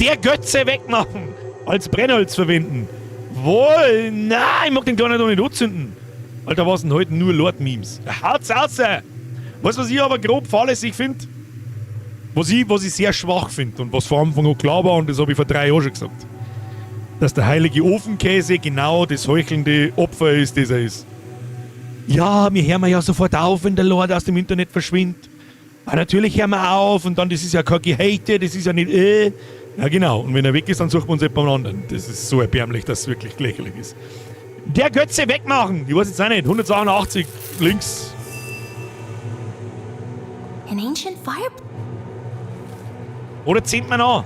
Der Götze wegmachen! Als Brennholz verwenden. Wohl, nein, ich mag den kleinen doch nicht anzünden. Alter, was denn heute nur Lord-Memes? Haut's raus! Weißt du, was ich aber grob fahrlässig finde? Was ich sehr schwach finde und was von Anfang an klar war, und das habe ich vor 3 Jahren schon gesagt. Dass der heilige Ofenkäse genau das heuchelnde Opfer ist, das er ist. Ja, wir hören ja sofort auf, wenn der Lord aus dem Internet verschwindet. Ah, natürlich hören wir auf und dann, das ist ja kein Gehate, das ist ja nicht. Ja, genau. Und wenn er weg ist, dann suchen wir uns jemand anderen. Das ist so erbärmlich, dass es wirklich lächerlich ist. Der Götze wegmachen! Ich weiß jetzt auch nicht. 182 links. An ancient fire. Oder zählt man an?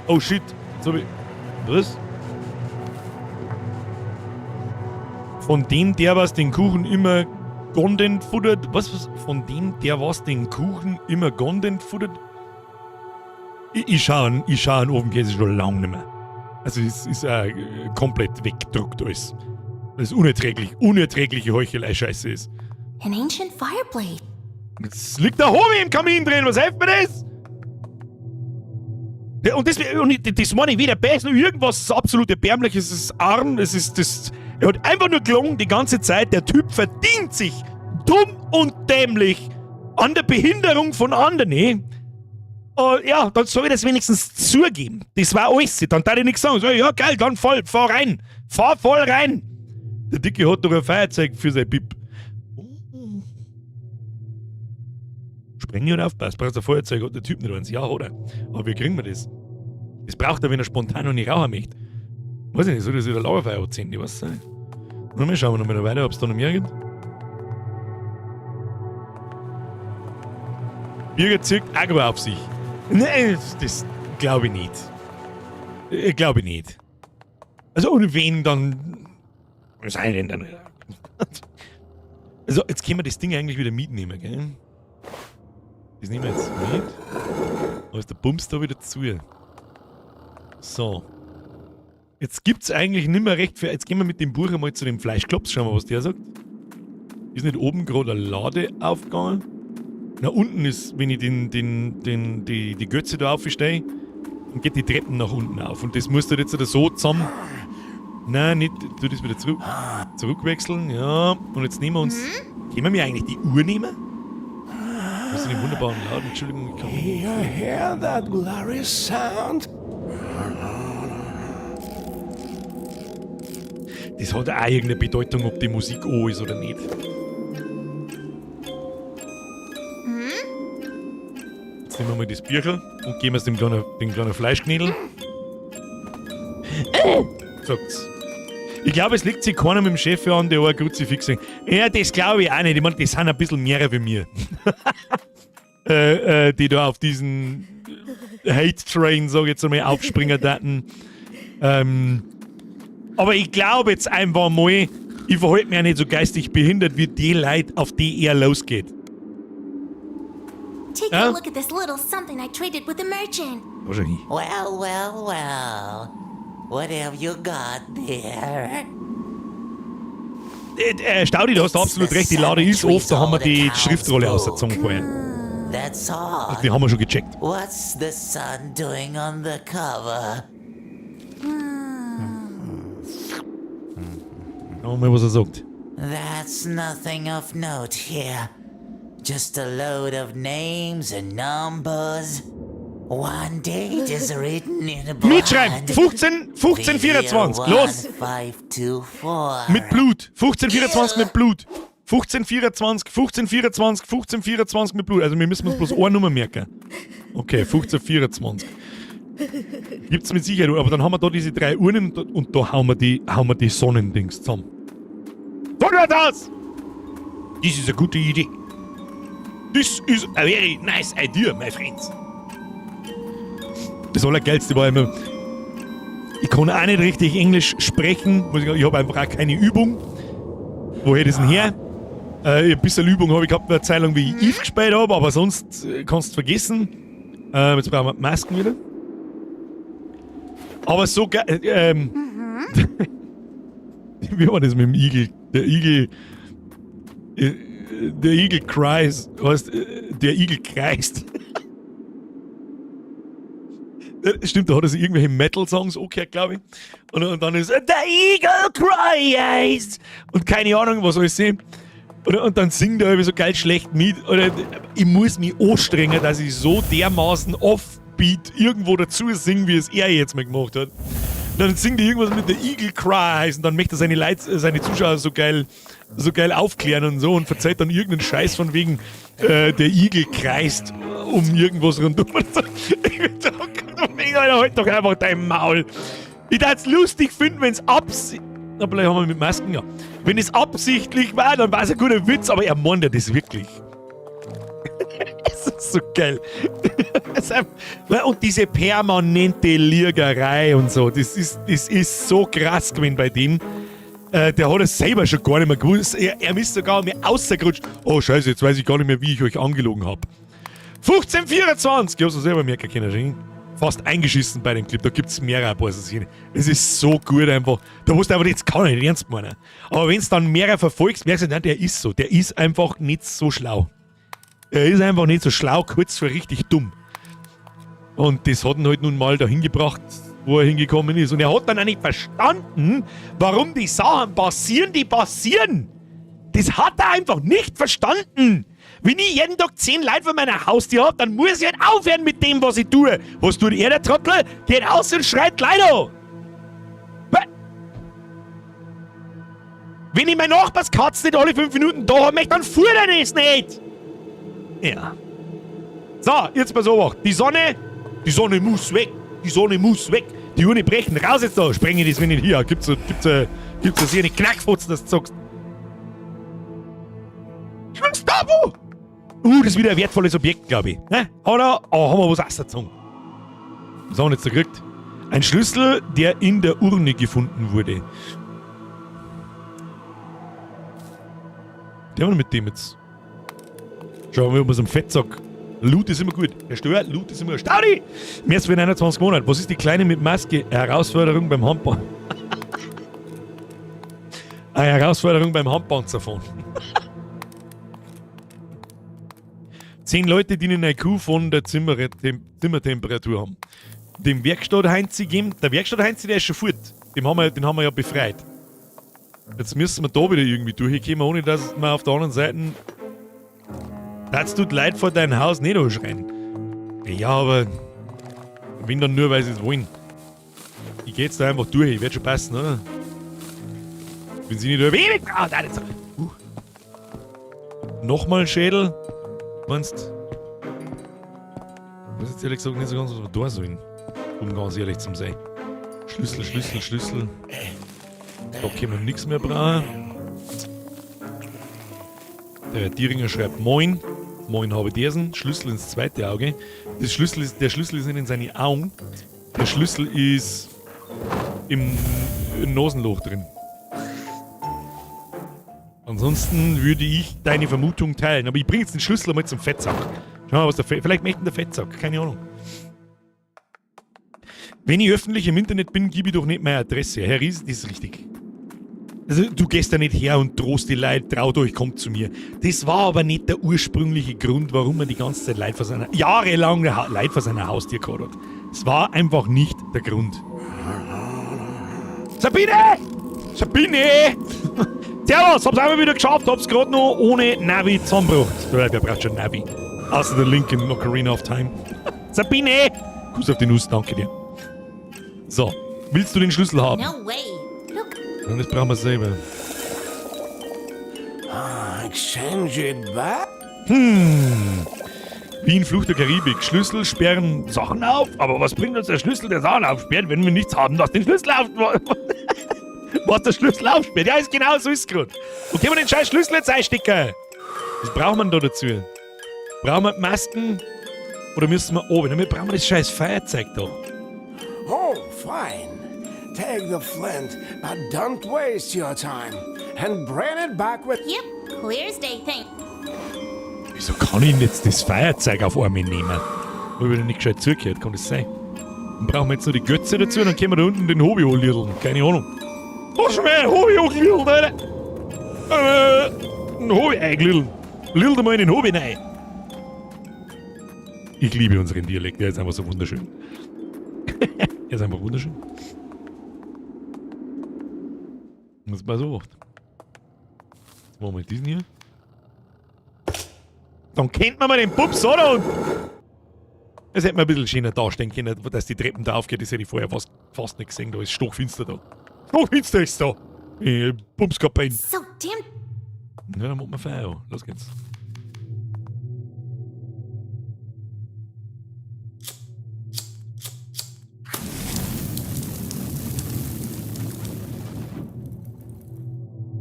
Oh shit. Jetzt hab ich. Was? Von dem, der was den Kuchen immer Gonden futtert. Was, was? Von dem, der was den Kuchen immer Gonden futtert? Ich schau einen Ofenkäse schon lange nicht mehr. Also es ist komplett weggedruckt alles. Das ist unerträglich, unerträgliche Heuchelei-Scheiße ist. An ancient fireplace. Jetzt liegt der Hobel im Kamin drin, was hilft mir das? Ja, und das meine ich weder besser noch irgendwas, es ist absolut erbärmlich, es ist arm, es ist das. Er hat einfach nur gelogen die ganze Zeit. Der Typ verdient sich dumm und dämlich an der Behinderung von anderen. Eh? Ja, dann soll ich das wenigstens zugeben. Das war alles. Dann darf ich nichts sagen. So, ja, geil, dann voll, fahr rein. Fahr voll rein. Der Dicke hat doch ein Feuerzeug für sein Bib. Oh. Spreng und aufpassen. Brauchst ein Feuerzeug, hat der Typ nicht eins. Ja, hat er. Aber wie kriegen wir das? Das braucht er, wenn er spontan noch nicht rauchen möchte. Weiß ich nicht, soll das wieder Lagerfeuer anzünden? Ich weiß es nicht. Na, wir schauen noch mal weiter, ob es da noch mehr gibt. Birger zieht Aggro auf sich. Nee, das glaube ich nicht. Glaube ich nicht. Also, und wen dann. Was sei denn dann? Also, jetzt können wir das Ding eigentlich wieder mitnehmen, gell? Das nehmen wir jetzt mit. Da ist der Bums da wieder zu. So. Jetzt gibt's eigentlich nicht mehr recht für. Jetzt gehen wir mit dem Buch einmal zu dem Fleischklops. Schauen wir, was der sagt. Ist nicht oben gerade eine Lade aufgegangen? Na, unten ist, wenn ich die Götze da aufstehe, dann geht die Treppen nach unten auf. Und das musst du jetzt so zusammen. Nein, nicht. Tu das wieder zurück. Zurückwechseln, ja. Und jetzt nehmen wir uns. Können wir mir eigentlich die Uhr nehmen? Was ist denn den wunderbaren Laden? Entschuldigung, ich kann mich nicht. You hear that glorious sound? Das hat auch irgendeine Bedeutung, ob die Musik an ist oder nicht. Jetzt nehmen wir mal das Bücherl und geben es dem kleinen Fleischknädel. Sagt's. Ich glaube, es liegt sich keiner mit dem Chef an, der auch ein Kruzifix hängt. Ja, das glaube ich auch nicht. Ich meine, das sind ein bisschen mehr wie mir, die da auf diesen Hate Train, sag ich jetzt einmal, aufspringen daten. Aber ich glaube jetzt einfach mal, ich verhalte mich auch nicht so geistig behindert wie die Leute, auf die er losgeht. Take Huh? a look at this little something I traded with the merchant. Wahrscheinlich. Well, well, well. What have you got there? Staudi, da hast du absolut recht, die Lade ist oft, da haben wir die Schriftrolle ausgezogen vorher. That's odd. Die haben wir schon gecheckt. What's the sun doing on the cover? Schauen wir mal, was er sagt. That's nothing of note here. Just a load of names and numbers. One date is written in blood. Mitschreiben! 15, 15, 24. Los! 524. Mit Blut! 15, 24 mit Blut! 15, 24, 15, 24, 15, 24 mit Blut. Also wir müssen uns bloß eine Nummer merken. Okay, 15, 24. Gibt's mit Sicherheit, aber dann haben wir da diese drei Urnen und da hauen wir die Sonnendings zusammen. So schaut's aus! This is a gute Idee. This is a very nice idea, my friends. Das Allergeilste war immer, ich kann auch nicht richtig Englisch sprechen. Muss ich sagen, ich habe einfach auch keine Übung. Woher das denn her? Ein bisschen Übung habe ich gehabt eine Zeit lang, wie ich Eve gespielt habe, aber sonst kannst du vergessen. Jetzt brauchen wir die Masken wieder. Aber so geil. Wie war das mit dem Igel? Der Igel. Der Igel cries. Weißt, der Igel kreist. Stimmt, da hat er sich irgendwelche Metal-Songs angehört, glaube ich. Und dann ist The Eagle cries! Und keine Ahnung, was alles sehen. Und dann singt er irgendwie so geil schlecht mit. Oder ich muss mich anstrengen, dass ich so dermaßen offbeat irgendwo dazu singe, wie es er jetzt mal gemacht hat. Und dann singt er irgendwas mit The Eagle Cries und dann möchte er seine Leute, seine Zuschauer so geil aufklären und so und verzeiht dann irgendeinen Scheiß von wegen der Igel kreist um irgendwas rundum. Und so. Ich bin so, Alter, halt doch einfach dein Maul. Ich würde es lustig finden, wenn es absichtlich. Aber vielleicht haben wir mit Masken, ja. Wenn es absichtlich war, dann war es ein guter Witz, aber er meint ja das wirklich. Es ist so geil. Es ist einfach- Und diese permanente Liergerei und so, das ist so krass gewesen bei dem. Der hat es selber schon gar nicht mehr gewusst. Er ist sogar mir ausgerutscht. Oh Scheiße, jetzt weiß ich gar nicht mehr, wie ich euch angelogen habe. 1524! Ich hab's selber merken können, schon. Fast eingeschissen bei dem Clip. Da gibt's mehrere ein paar Szenen. Es ist so gut einfach. Da musst du einfach, jetzt kann ich nicht ernst meinen. Aber wenn du dann mehrere verfolgst, merkst du, nein, der ist so. Der ist einfach nicht so schlau. Er ist einfach nicht so schlau, kurz vor richtig dumm. Und das hat ihn halt nun mal dahin gebracht, wo er hingekommen ist. Und er hat dann auch nicht verstanden, warum die Sachen passieren, die passieren. Das hat er einfach nicht verstanden. Wenn ich jeden Tag 10 Leute vor meiner Haustür habe, dann muss ich halt aufhören mit dem, was ich tue. Was tut er, der Trottel? Geht aus und schreit Leute an. Wenn ich meine Nachbarskatze nicht alle 5 Minuten da haben möchte, dann fuhr er das nicht. Ja. So, jetzt pass auf. Die Sonne muss weg. Die Sonne muss weg. Die Urne brechen. Raus jetzt da. Sprenge das, wenn nicht hier. Gibt's hier eine Knackfotzen, dass du sagst. Gustavo! Das ist wieder ein wertvolles Objekt, glaube ich. Ne? Hat er? Oh, haben wir was ausgezogen. Was haben wir jetzt da gekriegt? Ein Schlüssel, der in der Urne gefunden wurde. Der haben wir mit dem jetzt. Schauen wir mal, ob wir so einen Fettsack. Loot ist immer gut. Herr Stör, Loot ist immer gut. Staudi! Mehr als für 29 Monate. Was ist die Kleine mit Maske? Herausforderung beim Handball. Eine Herausforderung beim Handpanzerfahren. 10 Leute, die einen IQ von der Zimmertemperatur haben. Dem Werkstatt-Heinzi geben. Der Werkstatt-Heinzi, der ist schon fort. Den haben wir ja befreit. Jetzt müssen wir da wieder irgendwie durchkommen, ohne dass wir auf der anderen Seite. Das tut leid vor dein Haus nicht anschreien. Ja, aber wenn dann nur, weil sie es wollen. Ich geh jetzt da einfach durch, ich werd schon passen, oder? Wenn sie nicht über. Ah, da, jetzt. Nochmal ein Schädel. Meinst? Ich weiß jetzt ehrlich gesagt nicht so ganz, was wir da sollen. Um ganz ehrlich zu sein. Schlüssel, Schlüssel, Schlüssel. Da können wir nichts mehr brauchen. Der Dieringer schreibt Moin. Moin habe diesen. Schlüssel ins zweite Auge. Der Schlüssel ist nicht in seine Augen. Der Schlüssel ist im Nasenloch drin. Ansonsten würde ich deine Vermutung teilen. Aber ich bringe jetzt den Schlüssel einmal zum Fettsack. Schau mal, was der Fe Vielleicht möchte der Fettsack. Keine Ahnung. Wenn ich öffentlich im Internet bin, gebe ich doch nicht meine Adresse. Herr Ries, das ist richtig. Also, du gehst da nicht her und drohst die Leute, traut euch, kommt zu mir. Das war aber nicht der ursprüngliche Grund, warum man die ganze Zeit Leute vor seiner, jahrelang Leute vor seiner Haustür gehabt hat. Es war einfach nicht der Grund. Sabine! Sabine! Servus, hab's einmal wieder geschafft, hab's gerade noch ohne Navi zusammengebracht. Ja, wer braucht schon Navi? Außer der Link in Ocarina of Time. Sabine! Kuss auf die Nuss, danke dir. So, willst du den Schlüssel haben? No way. Look, Ja, das brauchen wir selber. Ah, exchange it back? Wie in Fluch der Karibik. Schlüssel sperren Sachen auf, aber was bringt uns der Schlüssel, der Sachen aufsperrt, wenn wir nichts haben, das den Schlüssel auf... Was der Schlüssel aufsperrt? Ja, ist genau so ist gerade. Wo können wir den scheiß Schlüssel jetzt einstecken? Was braucht man da dazu? Brauchen wir Masken? Oder müssen wir oben? Wir brauchen das scheiß Feuerzeug da. Oh, fine. Take the flint, but don't waste your time. And bring it back with. Yep, clear as day, thank. Wieso kann ich denn jetzt das Feuerzeug auf einmal nehmen? Wo ich wieder nicht gescheit zugehört, kann das sein? Dann brauchen wir jetzt noch die Götze dazu, dann können wir da unten den Hobby holen. Keine Ahnung. Was schon mehr Hobby hochgelidelt, Alter? Ein Hobby eingelidelt. Lidl mal in den Hobby rein. Ich liebe unseren Dialekt, der ist einfach so wunderschön. Er ist einfach wunderschön. Das mal so. Jetzt machen wir diesen hier. Dann kennt man mal den Pups, oder? Und es hätte man ein bisschen schöner darstellen können, dass die Treppen da aufgeht. Das hätte ich vorher fast nicht gesehen. Da ist stockfinster da. Stockfinster ist da. Bumskapellen. So damn. Ja, dann machen wir Feuer. Los geht's.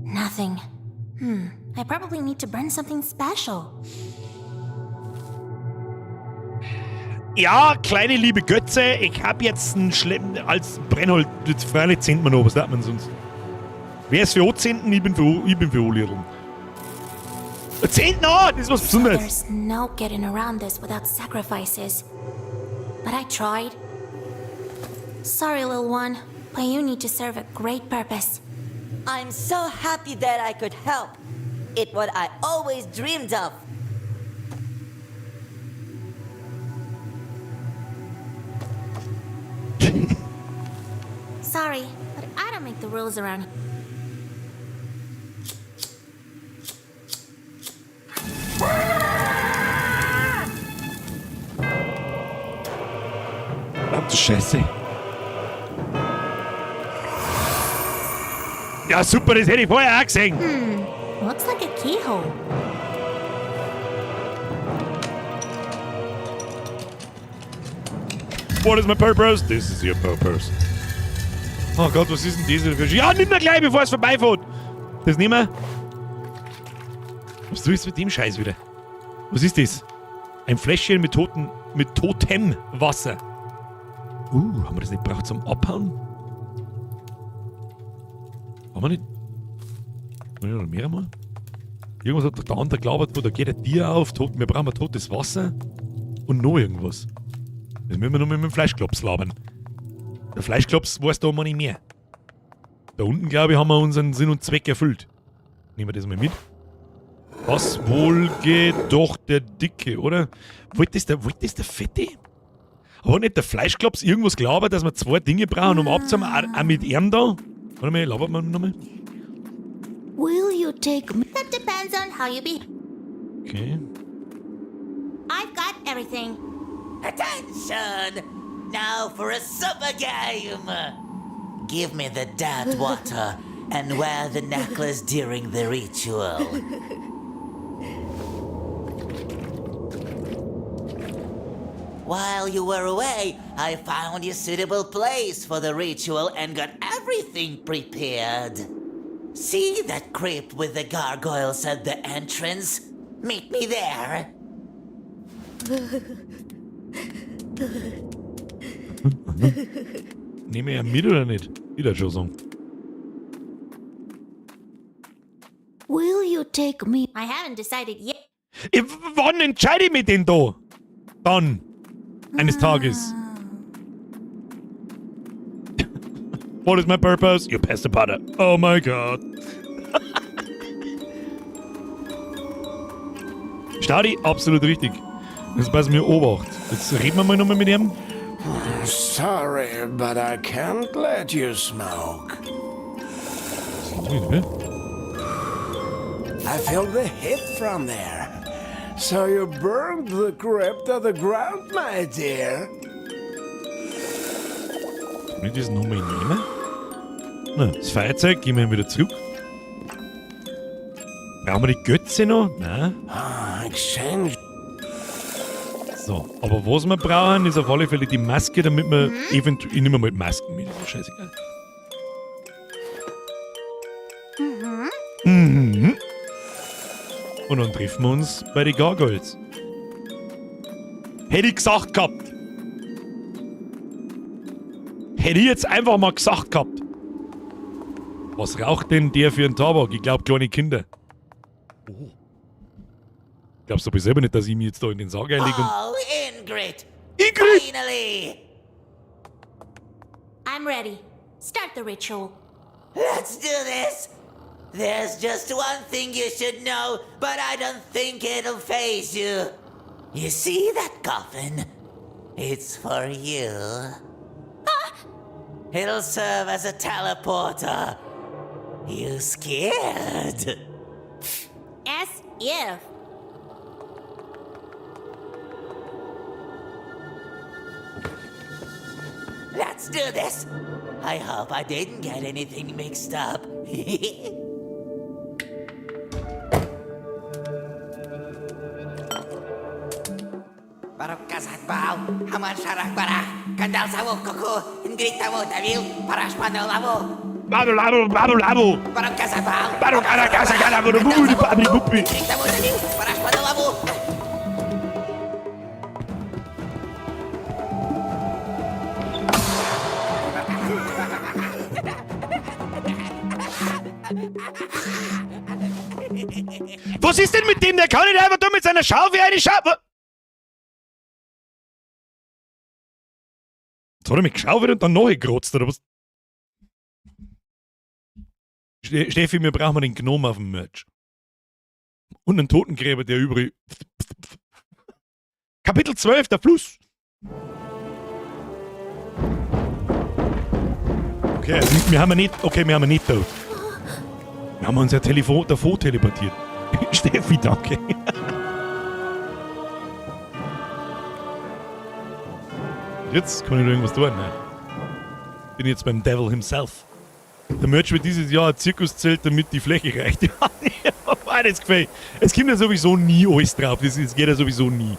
Nothing. I probably need to burn something special. Ja, kleine liebe Götze, ich hab jetzt einen Schlemm als Brennholz. Jetzt freilich zehnt man noch, was sagt man sonst? Wer ist für O-Zehnten? Ich bin für O-Liedl. Zehnten, oh, das ist was Besonderes. There's no getting around this without sacrifices. But I tried. Sorry, little one, but you need to serve a great purpose. I'm so happy that I could help. It what I always dreamed of. Sorry, but I don't make the rules around here. Ach du Scheiße. Ja, super, das hätte ich vorher auch gesehen. Looks like a keyhole. What is my purpose? This is your purpose. Oh Gott, was ist denn das für? Ja, nimm da gleich, bevor es vorbeifährt. Das nehmen wir. Was tust du mit dem Scheiß wieder? Was ist das? Ein Fläschchen mit totem Wasser. Haben wir das nicht braucht zum Abhauen? Haben wir nicht? Haben wir noch mehr mal? Irgendwas hat doch der andere gelabert, wo da geht ein Tier auf, tot, wir brauchen ein totes Wasser und noch irgendwas. Das müssen wir nur mit dem Fleischklops labern. Der Fleischklops weiß da mal nicht mehr. Da unten, glaube ich, haben wir unseren Sinn und Zweck erfüllt. Nehmen wir das mal mit. Was wohl geht doch der Dicke, oder? Wollte das der, wollte das der Fette? Hat nicht der Fleischklops irgendwas gelabert, dass wir zwei Dinge brauchen, um abzuhauen? Auch, auch mit ihm da? Warte mal, labert man nochmal? Will you take me? That depends on how you be. Okay. I've got everything. Attention! Now for a super game! Give me the dead water and wear the necklace during the ritual. While you were away, I found a suitable place for the ritual and got everything prepared. See that crypt with the gargoyles at the entrance? Meet me there. Nehme ich ihn mit oder nicht? Ich würde schon sagen. Will you take me? I haven't decided yet. Ich, wann entscheide ich mich denn da? Dann. Eines Tages. What is my purpose? You passed the butter. Oh my God. Staudi, absolut richtig. Jetzt pass mir Obacht. Jetzt reden wir mal nochmal mit ihm. Sorry, but I can't let you smoke. Ne? I feel the heat from there. So you burned the crypt to the ground, my dear. Kann ich das nochmal nehmen? Na, das Feuerzeug, gehen wir wieder zurück. Brauchen wir die Götze noch? Nein. Ah, exchange. So, aber was wir brauchen, ist auf alle Fälle die Maske, damit wir eventuell. Ich nehme mal die Masken mit, ist ja scheißegal. Mhm. Und dann treffen wir uns bei den Gargoyles. Hätte ich gesagt gehabt. Hätte ich jetzt einfach mal gesagt gehabt. Was raucht denn der für einen Tabak? Ich glaube, kleine Kinder. Oh. Glaubst du aber selber nicht, dass ich mich jetzt da in den Sarg einlege und. Oh, Ingrid! Ingrid! Finally! I'm ready. Start the ritual. Let's do this! There's just one thing you should know, but I don't think it'll faze you. You see that coffin? It's for you. It'll serve as a teleporter. You scared? As if. Let's do this! I hope I didn't get anything mixed up. Labo, labo, labo, labo. Baro, cara, casa, cara, buru, buru, babri, bupi. Was ist denn mit dem? Der kann nicht einfach da mit seiner Schaufel eine Schaufel. Jetzt hat er mich geschaufelt und dann nachgerotzt, oder was? Steffi, wir brauchen den Gnom auf dem Merch. Und einen Totengräber, der übrig. Kapitel 12, der Fluss. Okay, also wir haben ja nicht. Okay, wir haben ja nicht tot. Wir haben uns ja Telefon davor teleportiert. Steffi, danke. Jetzt kann ich noch irgendwas tun. Ne? Bin jetzt beim Devil himself. Der Merch wird dieses Jahr ein Zirkuszelt, damit die Fläche reicht. Ja, das gefällt. Es kommt ja sowieso nie alles drauf. Das geht ja sowieso nie.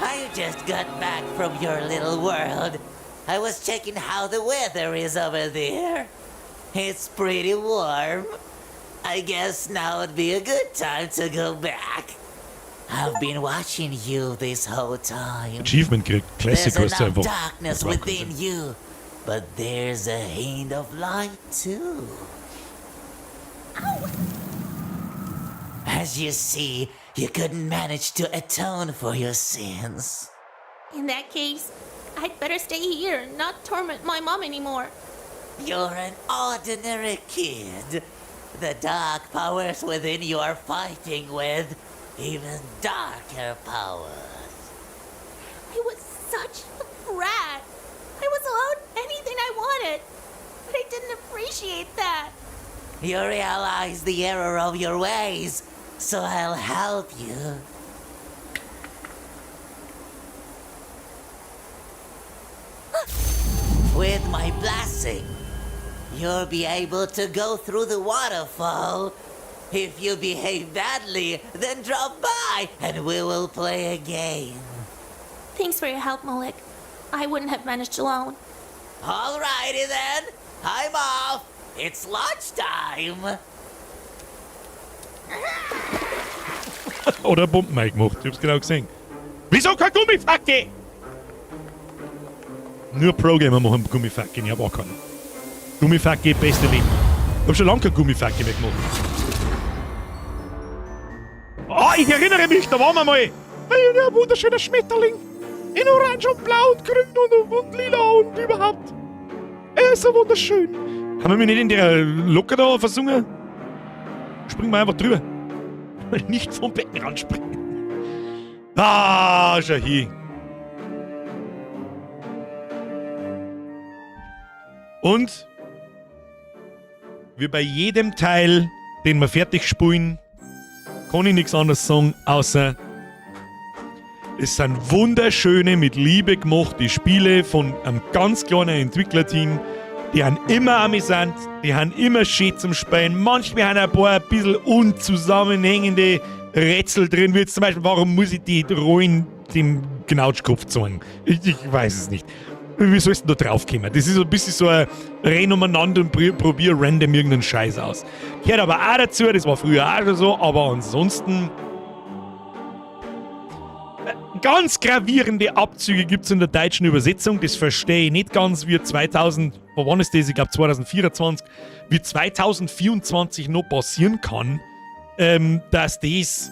I just got back from your little world. I was checking how the weather is over there. It's pretty warm. I guess now would be a good time to go back. I've been watching you this whole time. Achievement gekriegt. Classic There's heißt enough einfach. darkness Das braucht within you, but there's a hint of light too. As you see, you couldn't manage to atone for your sins. In that case, I'd better stay here and not torment my mom anymore. You're an ordinary kid. The dark powers within you are fighting with even darker powers. I was such a brat. I was allowed anything I wanted, but I didn't appreciate that. You realize the error of your ways, so I'll help you. With my blessing, you'll be able to go through the waterfall. If you behave badly, then drop by and we will play a game. Thanks for your help, Molek. I wouldn't have managed alone. Alrighty then, I'm off. It's lunchtime. Oder Pumpen gemacht. Ich hab's genau gesehen. Wieso kein Gummifacke? Nur Pro-Gamer machen Gummifacke, ich hab auch keinen. Gummifacke, beste Leben. Ich hab schon lange kein Gummifacke mehr gemacht. Ah, ich erinnere mich, da waren wir mal. Ein wunderschöner Schmetterling. In Orange und Blau und Grün und Lila und überhaupt. Er ist so wunderschön. Haben wir mich nicht in der Locke da versungen? Springen wir einfach drüber. Nicht vom Beckenrand springen. Ah, schau hier. Und wie bei jedem Teil, den wir fertig spielen, kann ich nichts anderes sagen, außer es sind wunderschöne, mit Liebe gemachte Spiele von einem ganz kleinen Entwicklerteam. Die haben immer amüsant, die haben immer schön zum Spielen. Manchmal haben ein paar ein bisschen unzusammenhängende Rätsel drin, wie jetzt zum Beispiel, warum muss ich die Rollen dem Knautschkopf zeigen? Ich weiß es nicht. Wie sollst du da drauf kommen? Das ist so ein bisschen so ein Renn umeinander und probier random irgendeinen Scheiß aus. Gehört aber auch dazu, das war früher auch schon so, aber ansonsten ganz gravierende Abzüge gibt's in der deutschen Übersetzung. Das verstehe ich nicht ganz, wie 2000, wann ist das? Ich glaub 2024, wie 2024 noch passieren kann, dass das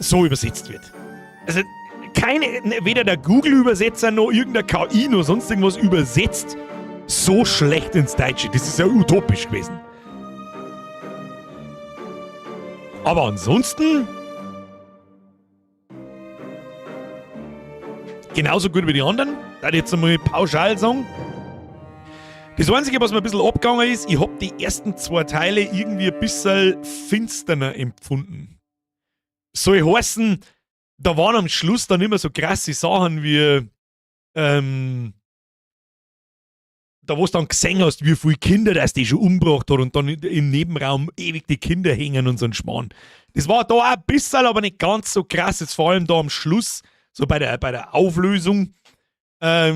so übersetzt wird. Also keine, weder der Google-Übersetzer noch irgendein KI noch sonst irgendwas übersetzt so schlecht ins Deutsche. Das ist ja utopisch gewesen. Aber ansonsten genauso gut wie die anderen, da ich jetzt einmal pauschal sagen. Das Einzige, was mir ein bisschen abgegangen ist, ich hab die ersten zwei Teile irgendwie ein bisschen finsterner empfunden. Soll heißen, da waren am Schluss dann immer so krasse Sachen wie, da wo du dann gesehen hast, wie viele Kinder das die schon umgebracht hat und dann im Nebenraum ewig die Kinder hängen und so ein Schmarrn. Das war da auch ein bisschen, aber nicht ganz so krass, jetzt vor allem da am Schluss, so bei der Auflösung. Das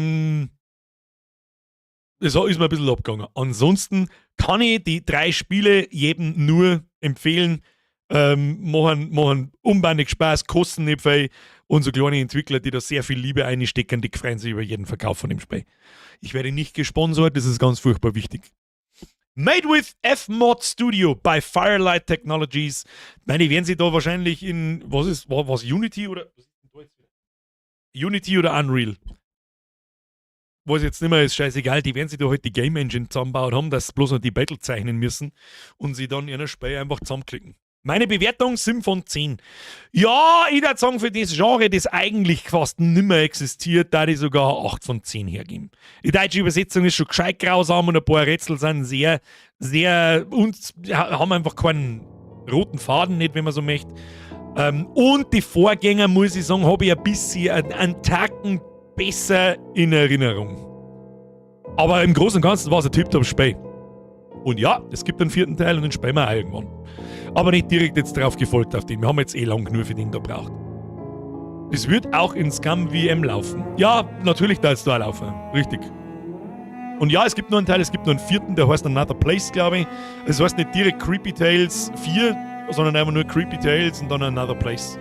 ist mir ein bisschen abgegangen. Ansonsten kann ich die drei Spiele jedem nur empfehlen. Machen unbändig Spaß, kosten nicht viel. Und so kleine Entwickler, die da sehr viel Liebe einstecken, die freuen sich über jeden Verkauf von dem Spiel. Ich werde nicht gesponsert, das ist ganz furchtbar wichtig. Made with Fmod Studio by Firelight Technologies. Ich meine, die werden sie da wahrscheinlich in, was ist, was, Unity oder, was ist denn da jetzt wieder? Unity oder Unreal? Weiß jetzt nicht mehr, ist scheißegal, die werden sich da halt die Game Engine zusammengebaut haben, dass sie bloß noch die Battle zeichnen müssen und sie dann ihren Spiel einfach zusammenklicken. Meine Bewertung 7 von 10. Ja, ich würd sagen, für das Genre, das eigentlich fast nimmer existiert, da ich sogar 8 von 10 hergeben. Die deutsche Übersetzung ist schon gescheit grausam und ein paar Rätsel sind sehr, sehr, und haben einfach keinen roten Faden, nicht, wenn man so möchte. Und die Vorgänger, muss ich sagen, hab ich ein bisschen einen Tacken besser in Erinnerung. Aber im Großen und Ganzen war's ein Tip-Top-Spiel. Und ja, es gibt einen vierten Teil und den spielen wir auch irgendwann. Aber nicht direkt jetzt drauf gefolgt auf den. Wir haben jetzt eh lang genug für den da braucht. Das wird auch in ScummVM laufen. Ja, natürlich da jetzt da laufen. Richtig. Und ja, es gibt nur einen Teil, es gibt nur einen vierten, der heißt Another Place, glaube ich. Es heißt nicht direkt Creepy Tales 4, sondern einfach nur Creepy Tales und dann Another Place.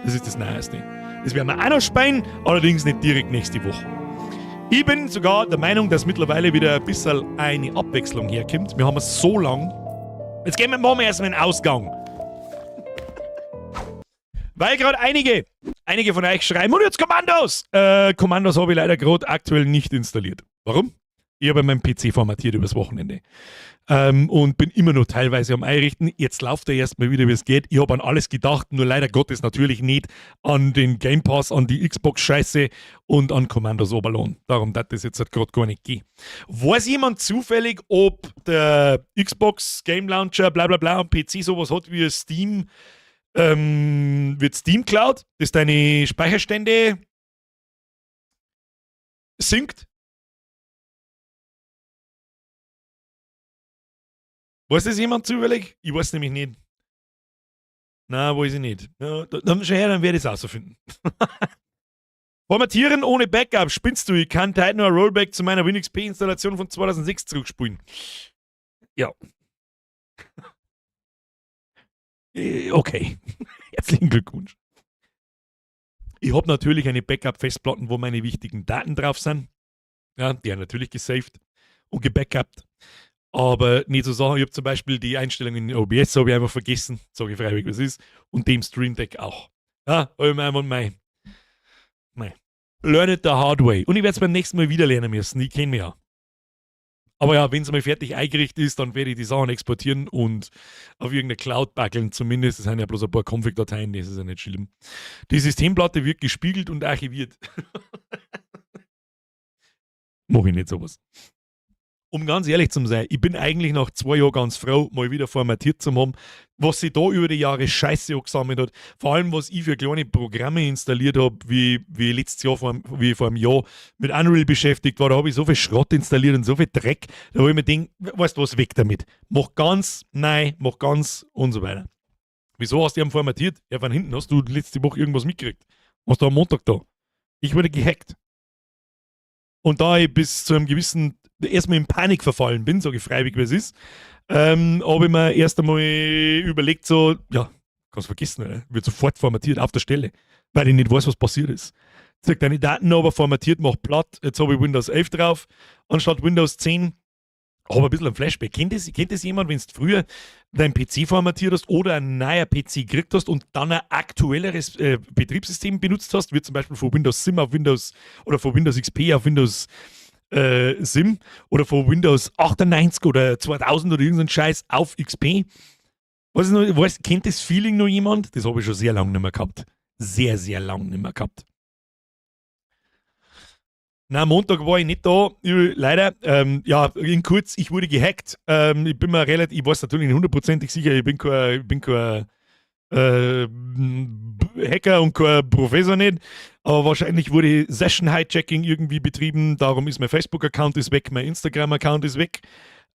Das ist das Neueste. Das werden wir auch noch spielen, allerdings nicht direkt nächste Woche. Ich bin sogar der Meinung, dass mittlerweile wieder ein bisschen eine Abwechslung herkommt. Wir haben es so lang. Jetzt gehen wir mal erstmal in den Ausgang. Weil gerade einige von euch schreiben, und jetzt Commandos! Commandos habe ich leider gerade aktuell nicht installiert. Warum? Ich habe meinen PC formatiert übers Wochenende. Und bin immer noch teilweise am Einrichten. Jetzt läuft er erstmal wieder, wie es geht. Ich habe an alles gedacht, nur leider Gottes natürlich nicht an den Game Pass, an die Xbox-Scheiße und an Commandos Abalone. Darum dat das jetzt halt gerade gar nicht geht. Weiß jemand zufällig, ob der Xbox Game Launcher bla bla bla am PC sowas hat wie Steam, wird Steam Cloud, das deine Speicherstände synct? Weiß das jemand zufällig? Ich weiß nämlich nicht. Na, weiß ich nicht. Ja, dann schau her, dann werde ich es auch so finden. Formatieren ohne Backup, spinnst du? Ich kann heute nur ein Rollback zu meiner Windows XP-Installation von 2006 zurückspulen. Ja. Okay. Herzlichen Glückwunsch. Ich habe natürlich eine Backup-Festplatten, wo meine wichtigen Daten drauf sind. Ja, die haben natürlich gesaved und gebackupt. Aber nicht so Sachen. Ich habe zum Beispiel die Einstellungen in OBS habe ich einfach vergessen, sage ich freiwillig, was ist. Und dem Stream Deck auch. Ja, habe ich mir einfach mei. Learn it the hard way. Und ich werde es beim nächsten Mal wieder lernen müssen. Ich kenne mich ja. Aber ja, wenn es mal fertig eingerichtet ist, dann werde ich die Sachen exportieren und auf irgendeine Cloud backeln. Zumindest, das sind ja bloß ein paar Config-Dateien, das ist ja nicht schlimm. Die Systemplatte wird gespiegelt und archiviert. Mach ich nicht sowas. Um ganz ehrlich zu sein, ich bin eigentlich nach 2 Jahren ganz froh, mal wieder formatiert zu haben, was sich da über die Jahre Scheiße angesammelt hat. Vor allem, was ich für kleine Programme installiert hab, wie letztes Jahr, vor, wie vor einem Jahr mit Unreal beschäftigt war, da hab ich so viel Schrott installiert und so viel Dreck, da hab ich mir gedacht, weißt du was, weg damit. Mach ganz, nein, mach ganz und so weiter. Wieso hast du ihn formatiert? Ja, von hinten hast du letzte Woche irgendwas mitgekriegt. Warst du am Montag da? Ich wurde gehackt. Und da ich bis zu einem gewissen, erstmal in Panik verfallen bin, sage ich freiwillig, wie es ist, habe ich mir erst einmal überlegt, so, ja, kannst vergessen, oder? Wird sofort formatiert auf der Stelle, weil ich nicht weiß, was passiert ist. Zeig deine Daten aber formatiert, mach platt, jetzt habe ich Windows 11 drauf, anstatt Windows 10. Habe ein bisschen ein Flashback. Kennt das jemand, wenn du früher deinen PC formatiert hast oder ein neuer PC gekriegt hast und dann ein aktuelleres Betriebssystem benutzt hast, wie zum Beispiel von Windows 7 auf Windows oder von Windows XP auf Windows 7 oder von Windows 98 oder 2000 oder irgendein Scheiß auf XP. Weiß ich noch, weiß, kennt das Feeling noch jemand? Das habe ich schon sehr lange nicht mehr gehabt. Sehr, sehr lange nicht mehr gehabt. Na, Montag war ich nicht da, ich, leider. Ja, in kurz, ich wurde gehackt. Ich bin mir relativ, ich weiß natürlich nicht hundertprozentig sicher, ich bin kein Hacker und kein Professor nicht, aber wahrscheinlich wurde Session-Hijacking irgendwie betrieben, darum ist mein Facebook-Account ist weg, mein Instagram-Account ist weg.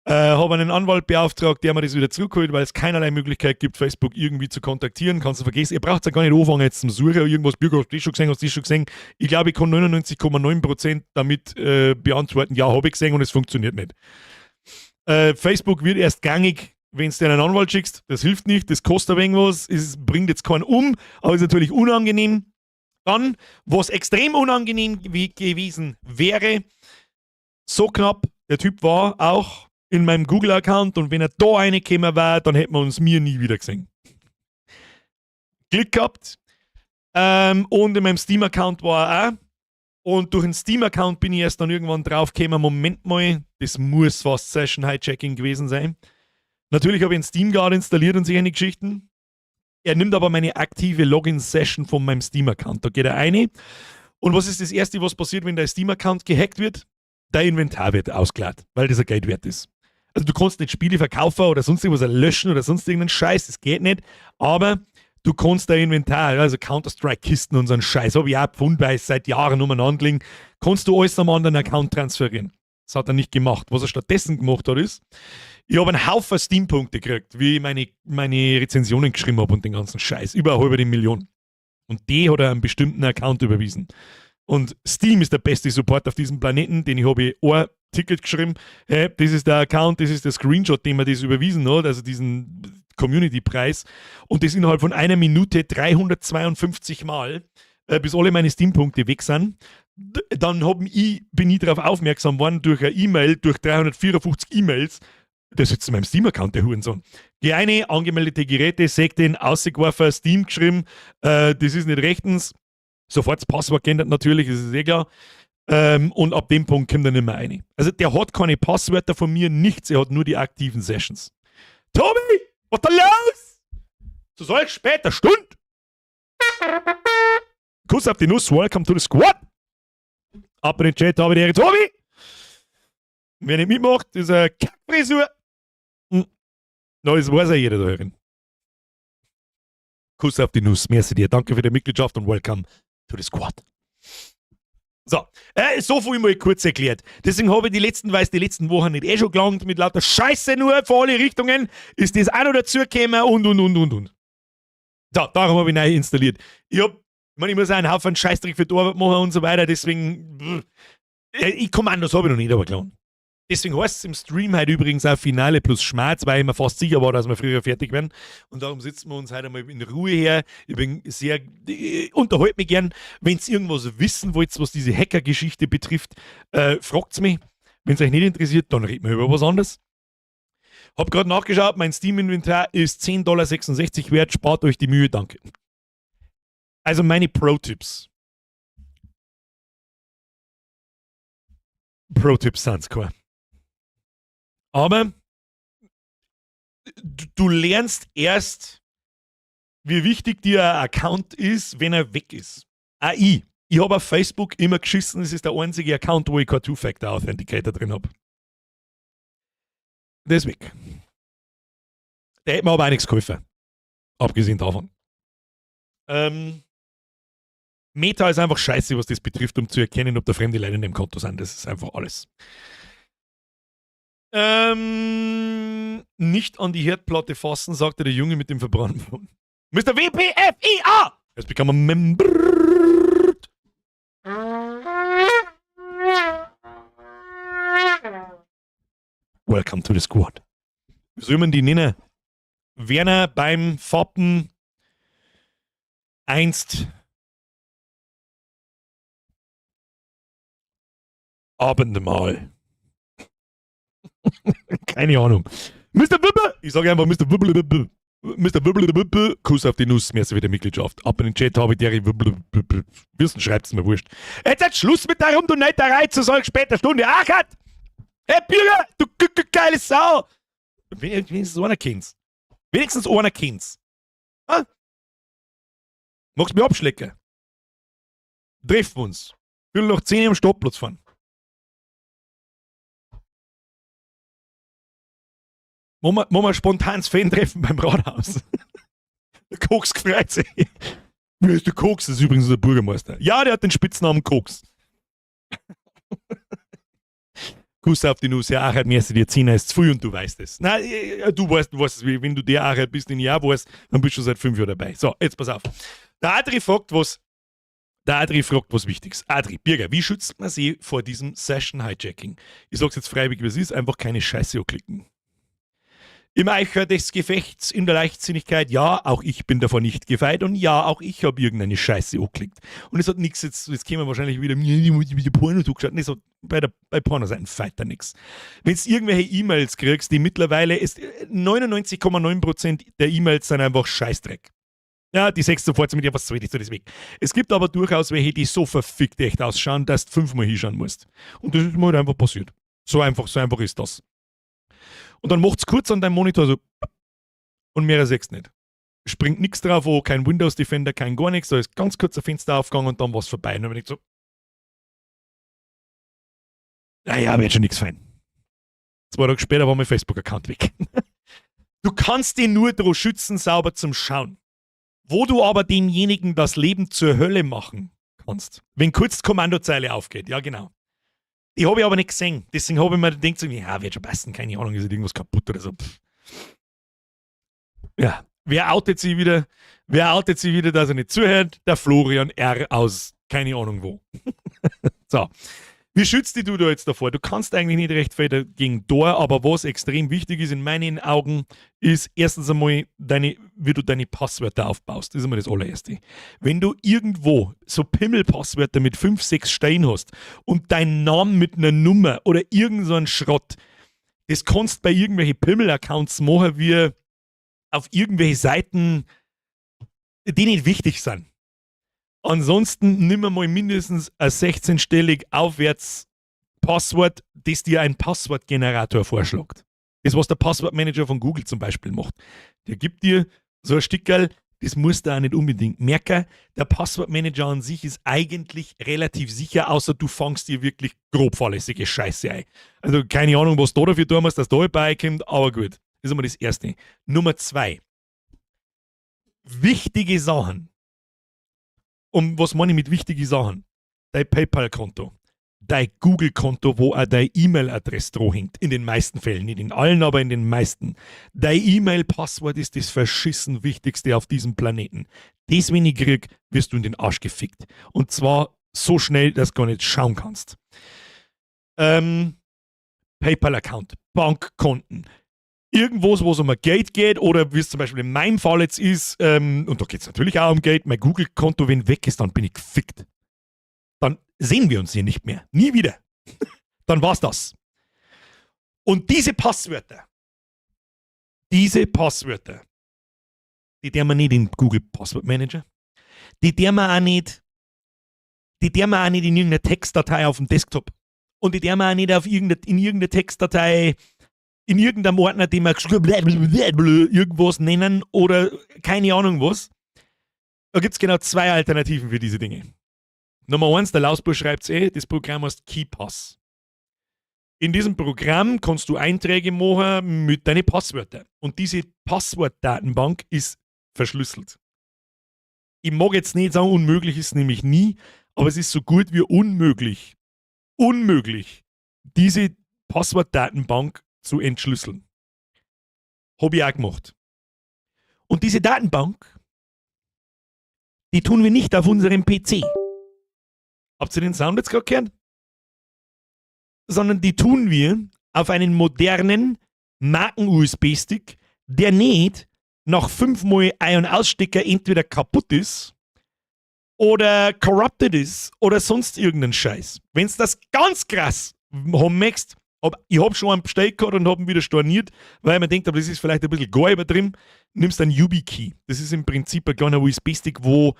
Habe einen Anwalt beauftragt, der mir das wieder zurückholt, weil es keinerlei Möglichkeit gibt, Facebook irgendwie zu kontaktieren. Kannst du vergessen. Ihr braucht ja gar nicht anfangen jetzt zum Suchen oder irgendwas. Bürger, hast du das schon gesehen? Hast du das schon gesehen? Ich glaube, ich kann 99,9% damit beantworten, ja, habe ich gesehen und es funktioniert nicht. Facebook wird erst gängig, wenn du einen Anwalt schickst. Das hilft nicht, das kostet ein wenig was, es bringt jetzt keinen um, aber ist natürlich unangenehm. Dann, was extrem unangenehm gewesen wäre, so knapp, der Typ war auch in meinem Google-Account und wenn er da reingekommen war, dann hätten wir uns mir nie wieder gesehen. Glück gehabt. Und in meinem Steam-Account war er auch. Und durch den Steam-Account bin ich erst dann irgendwann draufgekommen, Moment mal, das muss fast Session-Hijacking gewesen sein. Natürlich habe ich einen Steam Guard installiert und solche Geschichten. Er nimmt aber meine aktive Login-Session von meinem Steam-Account. Da geht er rein. Und was ist das Erste, was passiert, wenn dein Steam-Account gehackt wird? Dein Inventar wird ausgeladen, weil das ein Geld wert ist. Also du kannst nicht Spiele verkaufen oder sonst irgendwas löschen oder sonst irgendeinen Scheiß, das geht nicht. Aber du kannst dein Inventar, also Counter-Strike-Kisten und so einen Scheiß, hab ich auch pfundweise seit Jahren umeinander liegen, kannst du alles am anderen Account transferieren. Das hat er nicht gemacht. Was er stattdessen gemacht hat, ist, ich hab einen Haufen Steam-Punkte gekriegt, wie ich meine Rezensionen geschrieben hab und den ganzen Scheiß. Über eine halbe Million. Und die hat er einen bestimmten Account überwiesen. Und Steam ist der beste Support auf diesem Planeten, den ich habe ich ein Ticket geschrieben. Hey, das ist der Account, das ist der Screenshot, den man das überwiesen hat, also diesen Community-Preis. Und das innerhalb von einer Minute 352 Mal, bis alle meine Steam-Punkte weg sind. Dann bin ich darauf aufmerksam worden durch eine E-Mail, durch 354 E-Mails. Der sitzt in meinem Steam-Account, der Hurensohn. Die eine, angemeldete Geräte, sagt den, ausgeworfen, Steam geschrieben, das ist nicht rechtens. Sofort das Passwort geändert natürlich, das ist eh klar. Und ab dem Punkt kommt er nicht mehr rein. Also der hat keine Passwörter von mir, nichts, er hat nur die aktiven Sessions. Tobi, was da los? Zu solch später Stund? Kuss auf die Nuss, welcome to the squad. Ab in den Chat, habe die Ehre, Tobi. Wer nicht mitmacht, ist eine Kackfrisur. Na, das weiß ja jeder da drin. Kuss auf die Nuss, merci dir. Danke für die Mitgliedschaft und welcome to the squad. So, so viel mal kurz erklärt. Deswegen habe ich die letzten, weil die letzten Wochen nicht eh schon gelangt mit lauter Scheiße nur von alle Richtungen, ist das auch noch dazugekommen und, und. So, darum habe ich neu installiert. Ich meine, ich muss auch einen Haufen Scheißdreck für die Arbeit machen und so weiter, deswegen, ich Kommandos habe ich noch nicht, aber klar. Deswegen heißt es im Stream heute übrigens auch Finale plus Schmerz, weil ich mir fast sicher war, dass wir früher fertig werden. Und darum sitzen wir uns heute einmal in Ruhe her. Ich bin sehr, ich unterhalte mich gern. Wenn ihr irgendwas wissen wollt, was diese Hacker-Geschichte betrifft, fragt's mich. Wenn es euch nicht interessiert, dann reden wir über was anderes. Hab gerade nachgeschaut, mein Steam-Inventar ist 10,66 Dollar wert. Spart euch die Mühe, danke. Also meine Pro-Tipps. Pro-Tipps sind's keine. Aber du lernst erst, wie wichtig dir ein Account ist, wenn er weg ist. Auch ich. Ich habe auf Facebook immer geschissen, es ist der einzige Account, wo ich kein Two-Factor-Authenticator drin habe. Der ist weg. Der hätte mir aber auch nichts geholfen. Abgesehen davon. Meta ist einfach scheiße, was das betrifft, um zu erkennen, ob da fremde Leute in dem Konto sind. Das ist einfach alles. Nicht an die Herdplatte fassen, sagte der Junge mit dem verbrannten. Mr. WPFIA! Has become a member. Welcome to the squad. Wie soll man die nennen? Werner beim Fappen einst Abendmahl. Keine Ahnung. Mr. Wibbe! Ich sage einfach Mr. Wibbe. Mr. Wibbe, Kuss auf die Nuss, merci für die Mitgliedschaft. Ab in den Chat habe ich der Wibbe. Wissen, schreibt's mir wurscht. Jetzt hat Schluss mit der Rumdonaterei zu solch später Stunde. Achat! Hey Bürger, du geile Sau! Wenigstens einer kennt's. Wenigstens einer kennt's. Ah? Magst du mich abschlecken? Treffen uns. Ich will noch 10 am Stadtplatz fahren. Machen wir ein spontanes Fan-Treffen beim Rathaus. Der Koks gefreut sich. Wer ist der Koks? Das ist übrigens der Bürgermeister. Ja, der hat den Spitznamen Koks. Kuss auf die Nuss, ja, Achert, merci dir, 10 ist zu früh und du weißt es. Nein, du weißt es, wenn du der Achert bist, den ich auch weiß, dann bist du schon seit 5 Jahren dabei. So, jetzt pass auf. Der Adri fragt was, der Adri fragt was Wichtiges. Adri, Birger, wie schützt man sich vor diesem Session-Hijacking? Ich sag's jetzt freiwillig, wie es ist, einfach keine Scheiße klicken. Im Eicher des Gefechts, in der Leichtsinnigkeit, ja, auch ich bin davor nicht gefeit und ja, auch ich habe irgendeine Scheiße angeklickt. Und es hat nichts, jetzt kämen wir wahrscheinlich wieder, wieder Porno zugeschaut. Nee, so, bei Pornoseiten feit da nichts. Wenn du irgendwelche E-Mails kriegst, die mittlerweile ist, 99,9% der E-Mails sind einfach Scheißdreck. Ja, die sechst sofort mit, ja, was soll ich so deswegen. Es gibt aber durchaus welche, die so verfickt echt ausschauen, dass du 5-mal hinschauen musst. Und das ist mir halt einfach passiert. So einfach ist das. Und dann macht's kurz an deinem Monitor so und mehr sechs nicht. Springt nix drauf, oh, kein Windows Defender, kein gar nichts, da ist ganz kurz ein Fenster aufgegangen und dann war's vorbei. Und dann bin ich so, naja, wird schon nix fein. 2 Tage später war mein Facebook-Account weg. Du kannst ihn nur darauf schützen, sauber zum Schauen. Wo du aber demjenigen das Leben zur Hölle machen kannst. Wenn kurz die Kommandozeile aufgeht, ja genau. Die habe ich aber nicht gesehen. Deswegen habe ich mir gedacht, so, ja, wird schon passen, keine Ahnung, ist irgendwas kaputt oder so. Pff. Ja, wer outet sich wieder? Wer outet sich wieder, dass er nicht zuhört? Der Florian R. aus keine Ahnung wo. So. Wie schützt dich du da jetzt davor? Du kannst eigentlich nicht recht viel dagegen da, aber was extrem wichtig ist in meinen Augen, ist erstens einmal, wie du deine Passwörter aufbaust. Das ist immer das allererste. Wenn du irgendwo so Pimmelpasswörter mit 5, 6 Steinen hast und deinen Namen mit einer Nummer oder irgend so einen Schrott, das kannst du bei irgendwelchen Pimmel-Accounts machen, wie auf irgendwelche Seiten, die nicht wichtig sind. Ansonsten nimm mal mindestens ein 16-stellig aufwärts Passwort, das dir ein Passwortgenerator vorschlägt. Das, was der Passwortmanager von Google zum Beispiel macht. Der gibt dir so ein Stickerl, das musst du auch nicht unbedingt merken. Der Passwortmanager an sich ist eigentlich relativ sicher, außer du fangst dir wirklich grob fahrlässige Scheiße ein. Also keine Ahnung, was du dafür tun musst, dass da beikommt, aber gut. Das ist einmal das Erste. Nummer 2. Wichtige Sachen. Und was meine ich mit wichtigen Sachen? Dein PayPal-Konto, dein Google-Konto, wo auch deine E-Mail-Adresse dran hängt. In den meisten Fällen, nicht in allen, aber in den meisten. Dein E-Mail-Passwort ist das verschissen Wichtigste auf diesem Planeten. Das, wenn ich krieg, wirst du in den Arsch gefickt. Und zwar so schnell, dass du gar nicht schauen kannst. PayPal-Account, Bankkonten, irgendwas, wo es um Geld geht oder wie es zum Beispiel in meinem Fall jetzt ist, und da geht es natürlich auch um Geld, mein Google-Konto, wenn weg ist, dann bin ich gefickt. Dann sehen wir uns hier nicht mehr. Nie wieder. Dann war's das. Und diese Passwörter, die der man nicht in Google Passwort Manager, die der man auch nicht in irgendeiner Textdatei auf dem Desktop und die der man auch nicht in irgendeiner Textdatei in irgendeinem Ordner, den wir irgendwas nennen oder keine Ahnung was. Da gibt es genau zwei Alternativen für diese Dinge. Nummer 1, der Lausbur schreibt eh, das Programm heißt KeePass. In diesem Programm kannst du Einträge machen mit deinen Passwörtern. Und diese Passwortdatenbank ist verschlüsselt. Ich mag jetzt nicht sagen, unmöglich ist es nämlich nie, aber es ist so gut wie unmöglich, unmöglich, diese Passwortdatenbank zu entschlüsseln. Habe ich auch gemacht. Und diese Datenbank, die tun wir nicht auf unserem PC. Habt ihr den Sound jetzt gerade gehört? Sondern die tun wir auf einen modernen Marken-USB-Stick, der nicht nach 5-mal Ein- und Ausstecker entweder kaputt ist oder corrupted ist oder sonst irgendeinen Scheiß. Wenn du das ganz krass haben möchtest, ich habe schon einen bestellt gehabt und habe ihn wieder storniert, weil man denkt, aber das ist vielleicht ein bisschen gar übertrieben, nimmst einen YubiKey. Das ist im Prinzip ein kleiner USB-Stick, wo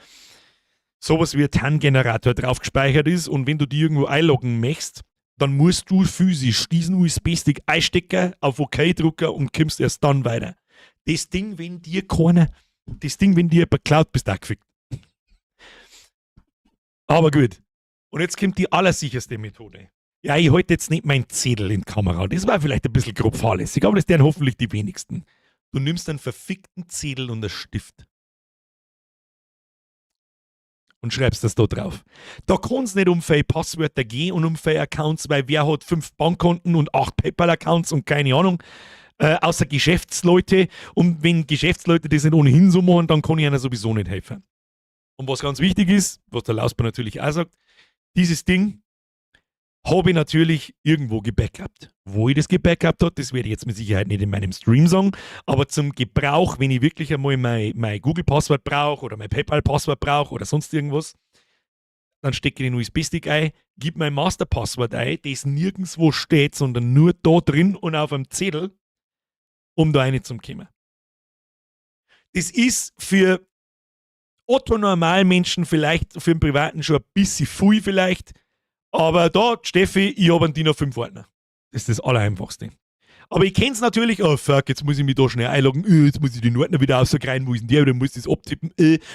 sowas wie ein TAN-Generator drauf gespeichert ist, und wenn du die irgendwo einloggen möchtest, dann musst du physisch diesen USB-Stick einstecken, auf OK drucken und kommst erst dann weiter. Das Ding, wenn dir jemand klaut, bist du auch gefickt. Aber gut. Und jetzt kommt die allersicherste Methode. Ja, ich halte jetzt nicht meinen Zettel in die Kamera. Das war vielleicht ein bisschen grob fahrlässig, aber das wären hoffentlich die wenigsten. Du nimmst einen verfickten Zettel und einen Stift und schreibst das da drauf. Da kann es nicht um viele Passwörter gehen und um viele Accounts, weil wer hat 5 Bankkonten und 8 PayPal-Accounts und keine Ahnung, außer Geschäftsleute. Und wenn Geschäftsleute das nicht ohnehin so machen, dann kann ich einer sowieso nicht helfen. Und was ganz wichtig ist, was der Lausper natürlich auch sagt, dieses Ding habe ich natürlich irgendwo gebackupt. Wo ich das gebackupt habe, das werde ich jetzt mit Sicherheit nicht in meinem Stream sagen, aber zum Gebrauch, wenn ich wirklich einmal mein Google-Passwort brauche oder mein PayPal-Passwort brauche oder sonst irgendwas, dann stecke ich den USB-Stick ein, gib mein Master-Passwort ein, das nirgendwo steht, sondern nur da drin und auf einem Zettel, um da rein zu kommen. Das ist für Otto Normalmenschen vielleicht, für den Privaten schon ein bisschen viel vielleicht, aber da, Steffi, ich habe einen DIN A5 Ordner. Das ist das Allereinfachste. Aber ich kenne es natürlich, oh fuck, jetzt muss ich mich da schnell einloggen, jetzt muss ich den Ordner wieder rausrein, wo ist denn der, oder muss ich das abtippen.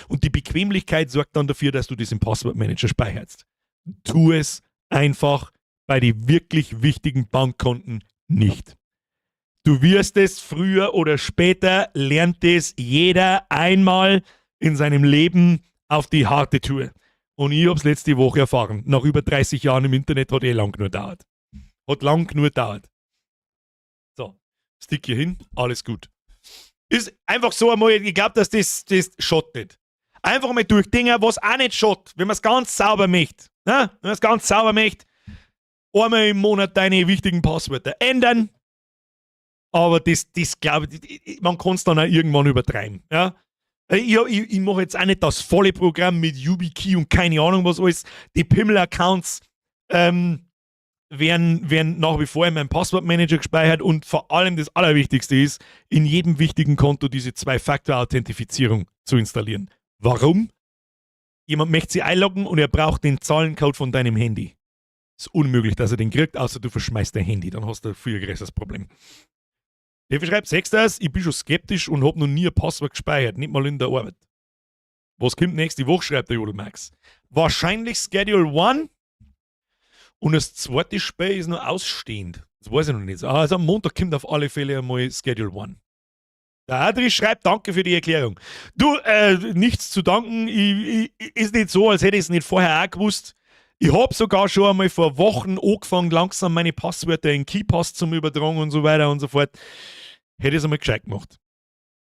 Und die Bequemlichkeit sorgt dann dafür, dass du das im Passwortmanager speicherst. Tu es einfach bei den wirklich wichtigen Bankkonten nicht. Du wirst es früher oder später, lernt es jeder einmal in seinem Leben auf die harte Tour. Und ich hab's letzte Woche erfahren. Nach über 30 Jahren im Internet, hat eh lang genug dauert. Hat lang genug gedauert. So, Stick hier hin, alles gut. Ist einfach so einmal, ich glaube, dass das schadet nicht. Einfach mal durchdenken, was auch nicht schadet, wenn man es ganz sauber möchte. Ne? Wenn man es ganz sauber möchte, einmal im Monat deine wichtigen Passwörter ändern. Aber das glaube ich, man kann es dann auch irgendwann übertreiben. Ja? Ich mache jetzt auch nicht das volle Programm mit YubiKey und keine Ahnung was alles. Die Pimmel-Accounts werden nach wie vor in meinem Passwortmanager gespeichert und vor allem das Allerwichtigste ist, in jedem wichtigen Konto diese Zwei-Faktor-Authentifizierung zu installieren. Warum? Jemand möchte sich einloggen und er braucht den Zahlencode von deinem Handy. Ist unmöglich, dass er den kriegt, außer du verschmeißt dein Handy. Dann hast du ein viel größeres Problem. Der schreibt, sechstes, ich bin schon skeptisch und hab noch nie ein Passwort gespeichert, nicht mal in der Arbeit. Was kommt nächste Woche, schreibt der Jodel Max. Wahrscheinlich Schedule 1 und das zweite Spiel ist noch ausstehend. Das weiß ich noch nicht. Also am Montag kommt auf alle Fälle einmal Schedule 1. Der Adri schreibt, danke für die Erklärung. Du, nichts zu danken. Ist nicht so, als hätte ich es nicht vorher auch gewusst. Ich hab sogar schon einmal vor Wochen angefangen, langsam meine Passwörter in KeePass zum Übertragen und so weiter und so fort. Hätte ich es einmal gescheit gemacht.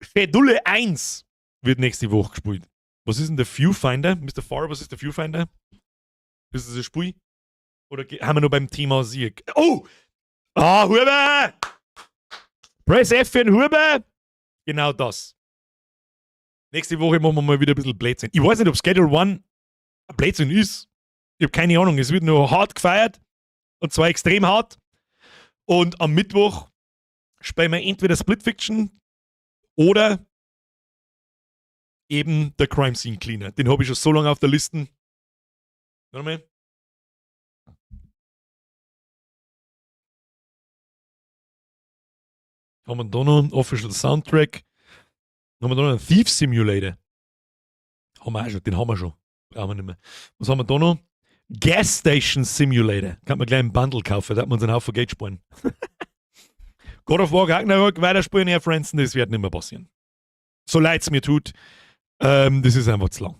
Schedule 1 wird nächste Woche gespielt. Was ist denn der Viewfinder? Mr. Far, was ist der Viewfinder? Ist das ein Spiel? Oder haben wir nur beim Thema Sieg? Oh! Ah, Huber! Press F für den Huber! Genau das. Nächste Woche machen wir mal wieder ein bisschen Blödsinn. Ich weiß nicht, ob Schedule 1 ein Blödsinn ist. Ich habe keine Ahnung. Es wird nur hart gefeiert. Und zwar extrem hart. Und am Mittwoch spielen wir entweder Split Fiction oder eben der Crime Scene Cleaner. Den habe ich schon so lange auf der Liste. Warte mal. Haben wir da noch einen Official Soundtrack? Haben wir da noch einen Thief Simulator? Haben wir auch schon, den haben wir schon. Brauchen wir nicht mehr. Was haben wir da noch? Gas Station Simulator. Kann man gleich einen Bundle kaufen, da hat man uns einen Haufen Geld sparen. God of War Ragnarok weiterspielen, Herr Franzen, das wird nicht mehr passieren. So leid's mir tut, das ist einfach zu lang.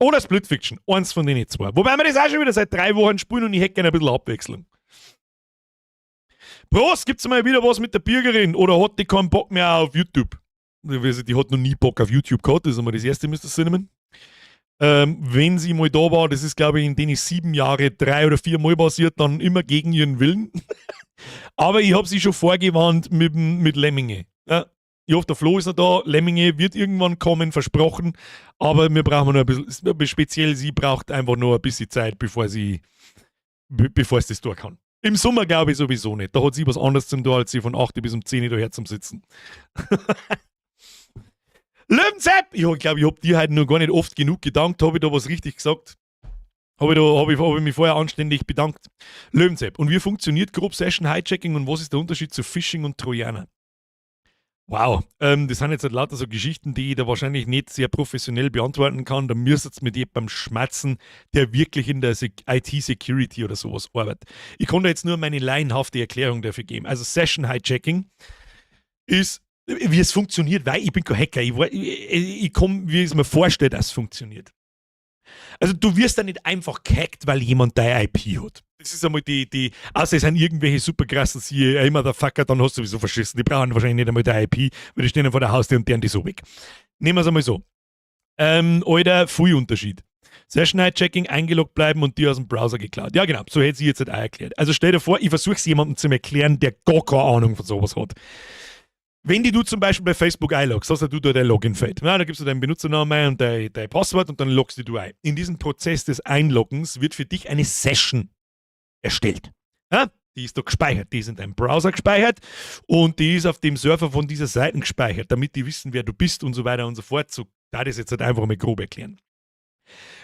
Oder Split Fiction, eins von den zwei. Wobei wir das auch schon wieder seit 3 Wochen spielen und ich hätte gerne ein bisschen Abwechslung. Prost, gibt's mal wieder was mit der Birgerin oder hat die keinen Bock mehr auf YouTube? Die hat noch nie Bock auf YouTube gehabt, das ist einmal das erste, Mister Cinnamon. Wenn sie mal da war, das ist glaube ich in den 7 Jahre 3 oder 4 Mal passiert, dann immer gegen ihren Willen. Aber ich hab sie schon vorgewarnt mit Lemminge. Ja, ich hoffe, der Flo ist noch da. Lemminge wird irgendwann kommen, versprochen. Aber wir brauchen noch ein bisschen, speziell sie braucht einfach nur ein bisschen Zeit, bevor sie das tun kann. Im Sommer glaube ich sowieso nicht. Da hat sie was anderes zum tun, als sie von 8 bis um 10 Uhr daher zum Sitzen. Löwensepp! Ich glaube, ich hab dir heute noch gar nicht oft genug gedankt. Hab ich da was richtig gesagt? Hab ich, da, hab ich, hab ich mich vorher anständig bedankt? Löwensepp. Und wie funktioniert grob Session Hijacking und was ist der Unterschied zu Phishing und Trojaner? Wow, das sind jetzt halt lauter so Geschichten, die ich da wahrscheinlich nicht sehr professionell beantworten kann. Da müsst ihr mit jemandem schmerzen, der wirklich in der IT-Security oder sowas arbeitet. Ich konnte jetzt nur meine laienhafte Erklärung dafür geben. Also Session Hijacking ist, wie es funktioniert, weil ich bin kein Hacker. Ich komm, wie ich es mir vorstelle, dass es funktioniert. Also du wirst da nicht einfach gehackt, weil jemand deine IP hat. Das ist einmal die, außer es sind irgendwelche super krassen CIA Motherfucker, dann hast du sowieso verschissen. Die brauchen wahrscheinlich nicht einmal deine IP, weil die stehen vor der Haustür und deren die so weg. Nehmen wir es einmal so. Alter, viel Unterschied. Session Hijacking, eingeloggt bleiben und die aus dem Browser geklaut. Ja, genau, so hätte sie jetzt halt auch erklärt. Also stell dir vor, ich versuche es jemandem zu erklären, der gar keine Ahnung von sowas hat. Wenn die du zum Beispiel bei Facebook einloggst, hast du da dein Login-Feld. Ja, da gibst du deinen Benutzernamen und dein Passwort und dann loggst du ein. In diesem Prozess des Einloggens wird für dich eine Session erstellt. Ja, die ist da gespeichert, die ist in deinem Browser gespeichert und die ist auf dem Server von dieser Seite gespeichert, damit die wissen, wer du bist und so weiter und so fort. So, da das jetzt halt einfach mal grob erklären.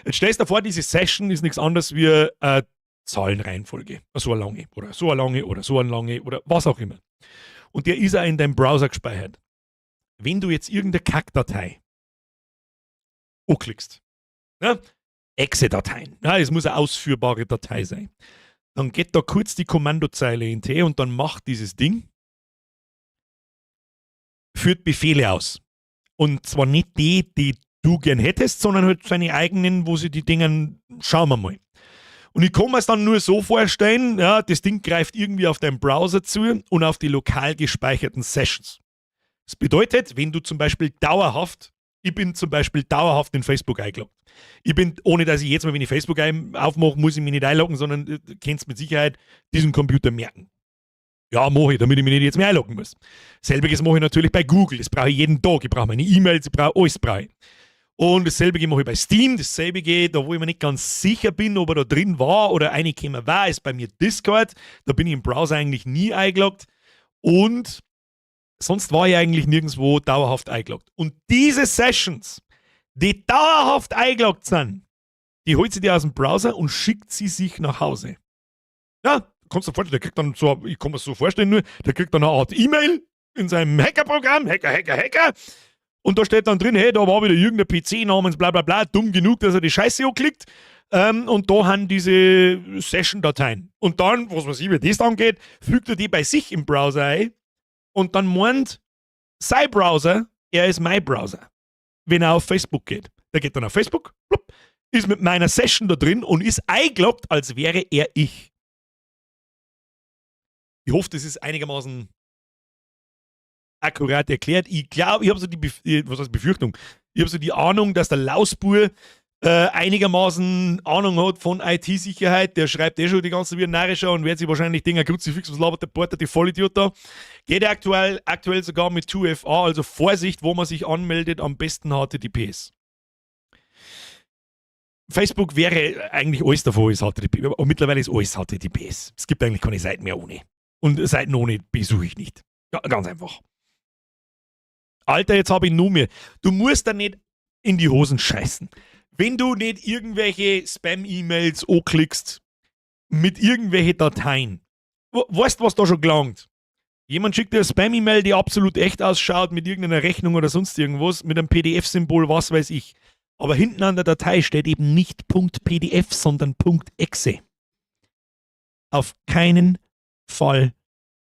Jetzt stellst du dir vor, diese Session ist nichts anderes wie eine Zahlenreihenfolge. So eine lange oder so eine lange oder so eine lange oder was auch immer. Und der ist auch in deinem Browser gespeichert. Wenn du jetzt irgendeine Kackdatei anklickst, ne? Exe-Dateien, ja, es muss eine ausführbare Datei sein, dann geht da kurz die Kommandozeile in T und dann macht dieses Ding, führt Befehle aus. Und zwar nicht die, die du gern hättest, sondern halt seine eigenen, wo sie die Dingen, schauen wir mal. Und ich kann mir es dann nur so vorstellen, ja, das Ding greift irgendwie auf deinen Browser zu und auf die lokal gespeicherten Sessions. Das bedeutet, wenn du zum Beispiel dauerhaft, ich bin zum Beispiel dauerhaft in Facebook eingeloggt. Ich bin, ohne dass ich jetzt mal, wenn ich Facebook aufmache, muss ich mich nicht einloggen, sondern du kennst mit Sicherheit diesen Computer merken. Ja, mach ich, damit ich mich nicht jetzt mehr einloggen muss. Selbiges mache ich natürlich bei Google, das brauche ich jeden Tag. Ich brauche meine E-Mails, ich brauche alles. Brauche ich. Und dasselbe mache ich bei Steam, dasselbe, da wo ich mir nicht ganz sicher bin, ob er da drin war oder reingekommen war, ist bei mir Discord. Da bin ich im Browser eigentlich nie eingeloggt. Und sonst war ich eigentlich nirgendwo dauerhaft eingeloggt. Und diese Sessions, Die dauerhaft eingeloggt sind, die holt sie dir aus dem Browser und schickt sie sich nach Hause. Ja, kannst du dir vorstellen, der kriegt dann so, ich kann mir so vorstellen nur, der kriegt dann eine Art E-Mail in seinem Hackerprogramm, Hacker, Hacker, Hacker. Und da steht dann drin, hey, da war wieder irgendein PC namens bla bla bla, dumm genug, dass er die Scheiße anklickt. Und da haben diese Session-Dateien. Und dann, was weiß ich, wie das dann geht, fügt er die bei sich im Browser ein. Und dann meint sein Browser, er ist mein Browser. Wenn er auf Facebook geht. Der geht dann auf Facebook, plupp, ist mit meiner Session da drin und ist eingeloggt, als wäre er ich. Ich hoffe, das ist einigermaßen akkurat erklärt. Ich glaube, ich habe so die Bef was heißt Befürchtung? Ich habe so die Ahnung, dass der Lausbur einigermaßen Ahnung hat von IT-Sicherheit. Der schreibt eh schon die ganze wie ein Narrischer und wird sich wahrscheinlich denken, Kruzifix, was labert der Porter, die Vollidiot da. Geht aktuell sogar mit 2FA, also Vorsicht, wo man sich anmeldet, am besten HTTPS. Facebook wäre eigentlich alles davon ist HTTP, aber mittlerweile ist alles HTTPS. Es gibt eigentlich keine Seiten mehr ohne. Und Seiten ohne besuche ich nicht. Ja, ganz einfach. Alter, jetzt habe ich nur mehr. Du musst da nicht in die Hosen scheißen. Wenn du nicht irgendwelche Spam-E-Mails anklickst mit irgendwelchen Dateien, weißt du, was da schon gelangt? Jemand schickt dir eine Spam-E-Mail, die absolut echt ausschaut, mit irgendeiner Rechnung oder sonst irgendwas, mit einem PDF-Symbol, was weiß ich. Aber hinten an der Datei steht eben nicht .pdf, sondern .exe. Auf keinen Fall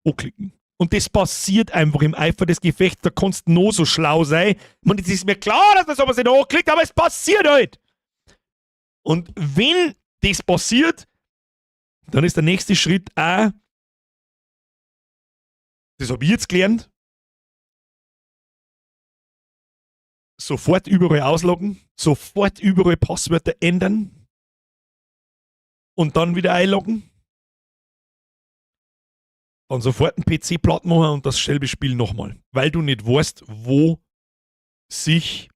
anklicken. Und das passiert einfach im Eifer des Gefechts, da kannst du noch so schlau sein. Und es ist mir klar, dass man sowas nicht anklickt, aber es passiert halt. Und wenn das passiert, dann ist der nächste Schritt auch, das habe ich jetzt gelernt, sofort überall ausloggen, sofort überall Passwörter ändern und dann wieder einloggen. Dann sofort einen PC platt machen und dasselbe Spiel nochmal. Weil du nicht weißt, wo sich.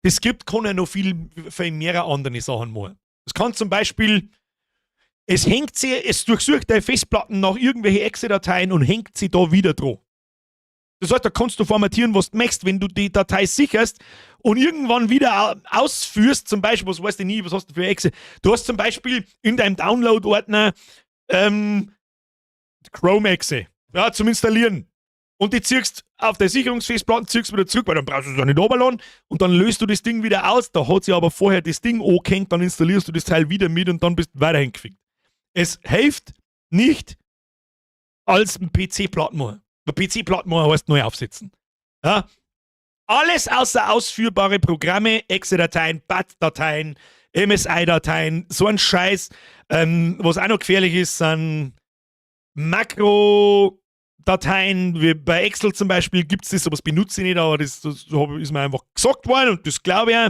Das Skript kann ja noch viel, viel mehr andere Sachen machen. Es kann zum Beispiel, es hängt sie, es durchsucht deine Festplatten nach irgendwelche Exe-Dateien und hängt sie da wieder dran. Das heißt, da kannst du formatieren, was du möchtest, wenn du die Datei sicherst und irgendwann wieder ausführst, zum Beispiel, was weißt du nie, was hast du für Exe? Du hast zum Beispiel in deinem Download-Ordner Chrome-Exe, ja, zum Installieren. Und die ziehst auf der Sicherungsfestplatte, ziehst wieder zurück, weil dann brauchst du es ja nicht runterladen. Und dann löst du das Ding wieder aus. Da hat sich aber vorher das Ding angehängt, dann installierst du das Teil wieder mit und dann bist du weiterhin gefickt. Es hilft nicht als ein PC-Platten machen. Ein PC-Platten machen heißt neu aufsetzen. Ja? Alles außer ausführbare Programme, Exe-Dateien, BAT-Dateien, MSI-Dateien, so ein Scheiß. Was auch noch gefährlich ist, sind Makro-Dateien, wie bei Excel zum Beispiel gibt es das, sowas benutze ich nicht, aber das ist mir einfach gesagt worden und das glaube ich auch.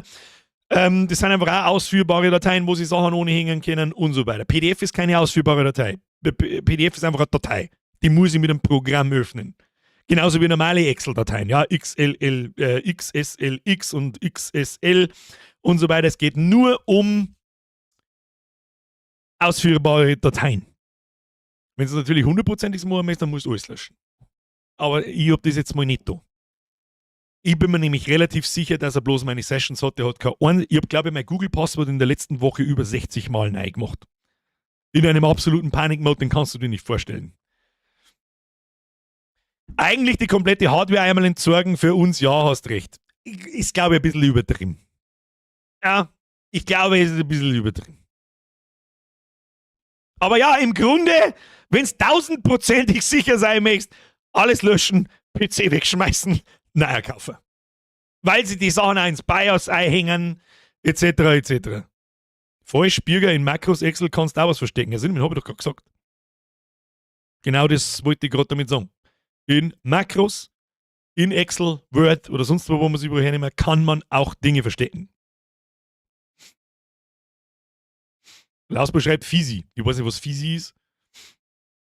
Das sind einfach auch ausführbare Dateien, wo sie Sachen ohne hängen können und so weiter. PDF ist keine ausführbare Datei. PDF ist einfach eine Datei. Die muss ich mit einem Programm öffnen. Genauso wie normale Excel-Dateien, ja, XLL, XSLX und XSL und so weiter. Es geht nur um ausführbare Dateien. Wenn du natürlich hundertprozentig machen möchtest, dann musst du alles löschen. Aber ich hab das jetzt mal nicht da. Ich bin mir nämlich relativ sicher, dass er bloß meine Sessions hat. Der hat kein ein, ich hab, glaube ich, mein Google-Passwort in der letzten Woche über 60 Mal neu gemacht. In einem absoluten Panik-Mode, den kannst du dir nicht vorstellen. Eigentlich die komplette Hardware einmal entsorgen für uns, ja, hast recht. Ist, glaube ich, ein bisschen übertrieben. Ja, ich glaube, es ist ein bisschen übertrieben. Aber ja, im Grunde, wenn's 1000-prozentig sicher sein möchtest, alles löschen, PC wegschmeißen, neuer kaufen. Weil sie die Sachen auch ins BIOS einhängen, et cetera, et cetera. Falsch, Bürger, in Makros Excel kannst du auch was verstecken. Ja, hab ich doch gerade gesagt. Genau das wollte ich gerade damit sagen. In Makros, in Excel, Word oder sonst wo, wo man es überall hernehmen, kann man auch Dinge verstecken. Lausbur schreibt Fisi. Ich weiß nicht, was Fisi ist.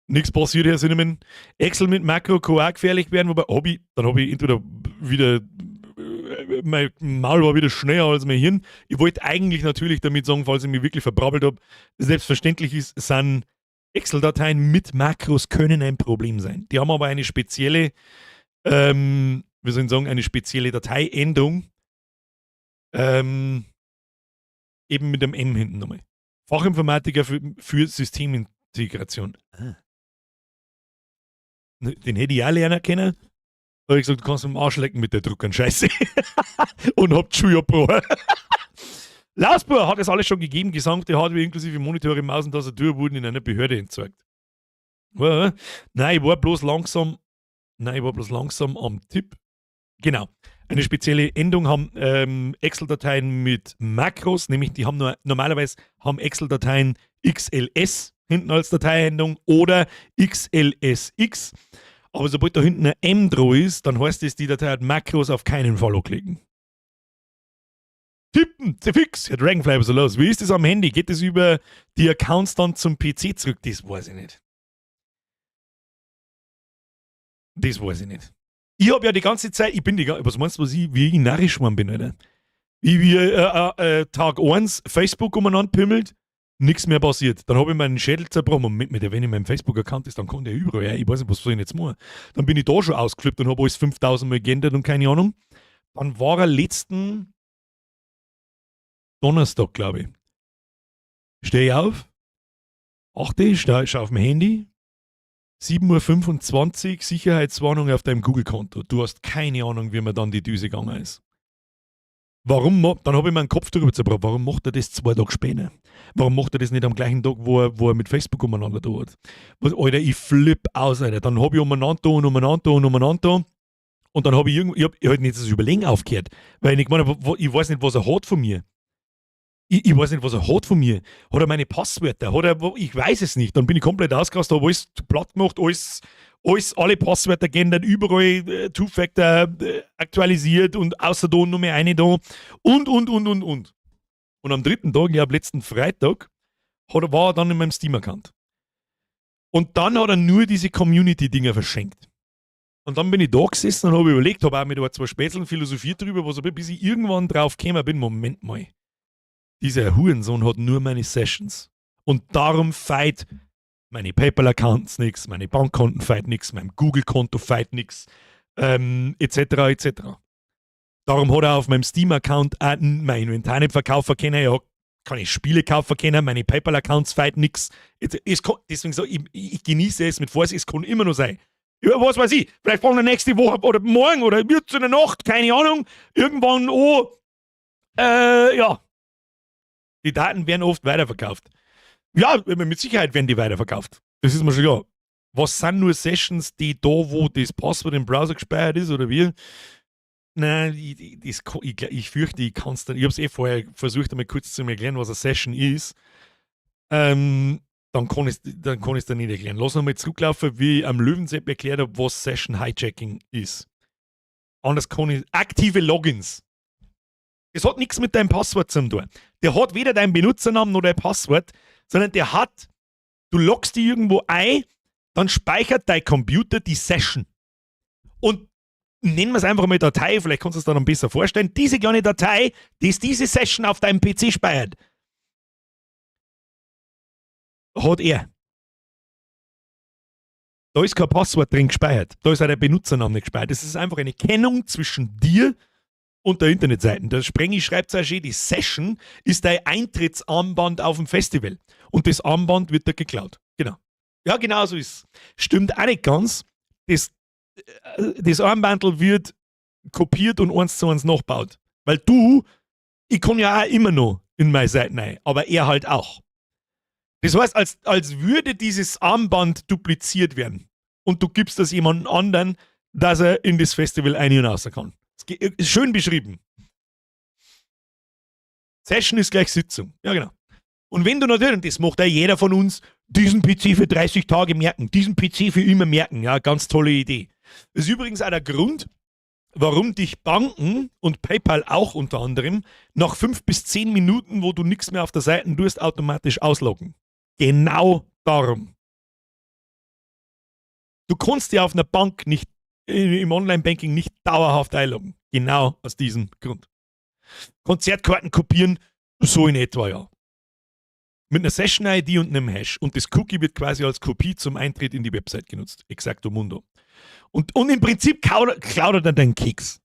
Nichts passiert, Herr Cinnamon. Excel mit Makro kann auch gefährlich werden, wobei hab ich, dann hab ich entweder wieder, mein Maul war wieder schneller als mein Hirn. Ich wollte eigentlich natürlich damit sagen, falls ich mich wirklich verbrabbelt hab, selbstverständlich ist, sind Excel-Dateien mit Makros können ein Problem sein. Die haben aber eine spezielle, wie soll ich sagen, eine spezielle Dateiendung. Eben mit dem M hinten nochmal. Fachinformatiker für Systemintegration. Ah. Ne, den hätte ich auch lernen können. Da hab ich gesagt, du kannst mit dem Arsch lecken mit der Druckern Scheiße. Und hab die Schule abgebrochen. Lausbur hat es alles schon gegeben. Gesamte Hardware inklusive Monitore, Maus und Tastatur wurden in einer Behörde entsorgt. Nein, ich war bloß langsam. Nein, ich war bloß langsam am Tipp. Genau. Eine spezielle Endung haben Excel-Dateien mit Makros, nämlich die haben nur, normalerweise haben Excel-Dateien XLS hinten als Dateiendung oder XLSX. Aber sobald da hinten ein M dran ist, dann heißt es, die Datei hat Makros, auf keinen Fall anklicken. Tippen, zefix, Herr Dragonfly, was ist los? Wie ist das am Handy? Geht das über die Accounts dann zum PC zurück? Das weiß ich nicht. Das weiß ich nicht. Ich hab ja die ganze Zeit, ich bin die, was meinst du, was ich, wie ich narrisch geworden bin, Alter? Wie wir Tag 1 Facebook umeinander pimmelt, nichts mehr passiert. Dann hab ich meinen Schädel zerbrochen. Moment mal, wenn ich meinem Facebook-Account ist, dann kann der überall. Ja, ich weiß nicht, was soll ich jetzt machen. Dann bin ich da schon ausgeflippt und hab alles 5000 Mal geändert und keine Ahnung. Dann war er letzten Donnerstag, glaub ich. Steh ich auf, achte, schau auf mein Handy, 7:25 Uhr, Sicherheitswarnung auf deinem Google-Konto. Du hast keine Ahnung, wie mir dann die Düse gegangen ist. Warum dann hab ich mir einen Kopf darüber zerbrochen. Warum macht er das 2 Tage später? Warum macht er das nicht am gleichen Tag, wo er mit Facebook umeinander da hat? Was, Alter, ich flipp aus, Alter. Dann hab ich umeinander da und umeinander da und umeinander da. Und dann hab ich irgend-, ich hab, ich hab nicht das Überlegen aufgehört. Weil ich gemeint hab, ich weiß nicht, was er hat von mir. Ich weiß nicht, was er hat von mir. Hat er meine Passwörter? Hat er, ich weiß es nicht. Dann bin ich komplett ausgerastet, hab alles platt gemacht, alle Passwörter geändert, überall Two-Factor aktualisiert und außer da nur mehr eine da. Und, und, und, und, und. Und am dritten Tag, ich glaub, letzten Freitag, war er dann in meinem Steam-Account. Und dann hat er nur diese Community-Dinger verschenkt. Und dann bin ich da gesessen und hab überlegt, hab auch mit ein, zwei Spätzeln philosophiert drüber, was hab ich, bis ich irgendwann drauf gekommen bin, Moment mal. Dieser Hurensohn hat nur meine Sessions. Und darum feit meine PayPal-Accounts nix, meine Bankkonten feit nix, mein Google-Konto feit nix, et cetera, et cetera. Darum hat er auf meinem Steam-Account auch mein Inventar nicht verkaufen können, er hat keine Spiele kaufen können, meine PayPal-Accounts feit nix. Jetzt, es kann, deswegen sag ich, ich genieße es mit Vorsicht, es kann immer noch sein. Ja, was weiß ich, vielleicht fangen wir nächste Woche oder morgen oder wird in der Nacht, keine Ahnung, irgendwann an, ja. Die Daten werden oft weiterverkauft. Ja, mit Sicherheit werden die weiterverkauft. Das ist mir schon klar. Was sind nur Sessions, die da, wo das Passwort im Browser gespeichert ist, oder wie? Nein, ich fürchte, ich kann's dann. Ich hab's eh vorher versucht, einmal kurz zu erklären, was eine Session ist. Dann kann ich's dann nicht erklären. Lass nochmal zurücklaufen, wie ich am Löwensepp erklärt hab, was Session Hijacking ist. Anders kann ich. Aktive Logins. Das hat nichts mit deinem Passwort zu tun. Der hat weder deinen Benutzernamen noch dein Passwort, sondern der hat, du loggst die irgendwo ein, dann speichert dein Computer die Session. Und nennen wir es einfach mal Datei, vielleicht kannst du es dann besser vorstellen. Diese kleine Datei, die ist diese Session auf deinem PC speichert, hat er. Da ist kein Passwort drin gespeichert. Da ist auch der Benutzername nicht gespeichert. Das ist einfach eine Kennung zwischen dir und der Internetseite. Der Sprengi schreibt auch schön, die Session ist dein Eintrittsarmband auf dem Festival. Und das Armband wird da geklaut. Genau. Ja, genau so ist es. Stimmt auch nicht ganz. Das Armbandel wird kopiert und eins zu eins nachgebaut. Weil du, ich kann ja auch immer noch in meine Seite rein, aber er halt auch. Das heißt, als würde dieses Armband dupliziert werden und du gibst das jemandem anderen, dass er in das Festival ein- und raus kann. Das ist schön beschrieben. Session ist gleich Sitzung. Ja, genau. Und wenn du natürlich, und das macht ja jeder von uns, diesen PC für 30 Tage merken, diesen PC für immer merken, ja, ganz tolle Idee. Das ist übrigens auch der Grund, warum dich Banken und PayPal auch unter anderem nach 5 bis 10 Minuten, wo du nichts mehr auf der Seite tust, automatisch ausloggen. Genau darum. Du kannst dir auf einer Bank nicht, im Online-Banking nicht dauerhaft einloggen. Genau aus diesem Grund. Konzertkarten kopieren, so in etwa, ja. Mit einer Session-ID und einem Hash. Und das Cookie wird quasi als Kopie zum Eintritt in die Website genutzt. Exacto mundo. Und im Prinzip klaut er dann deinen Keks.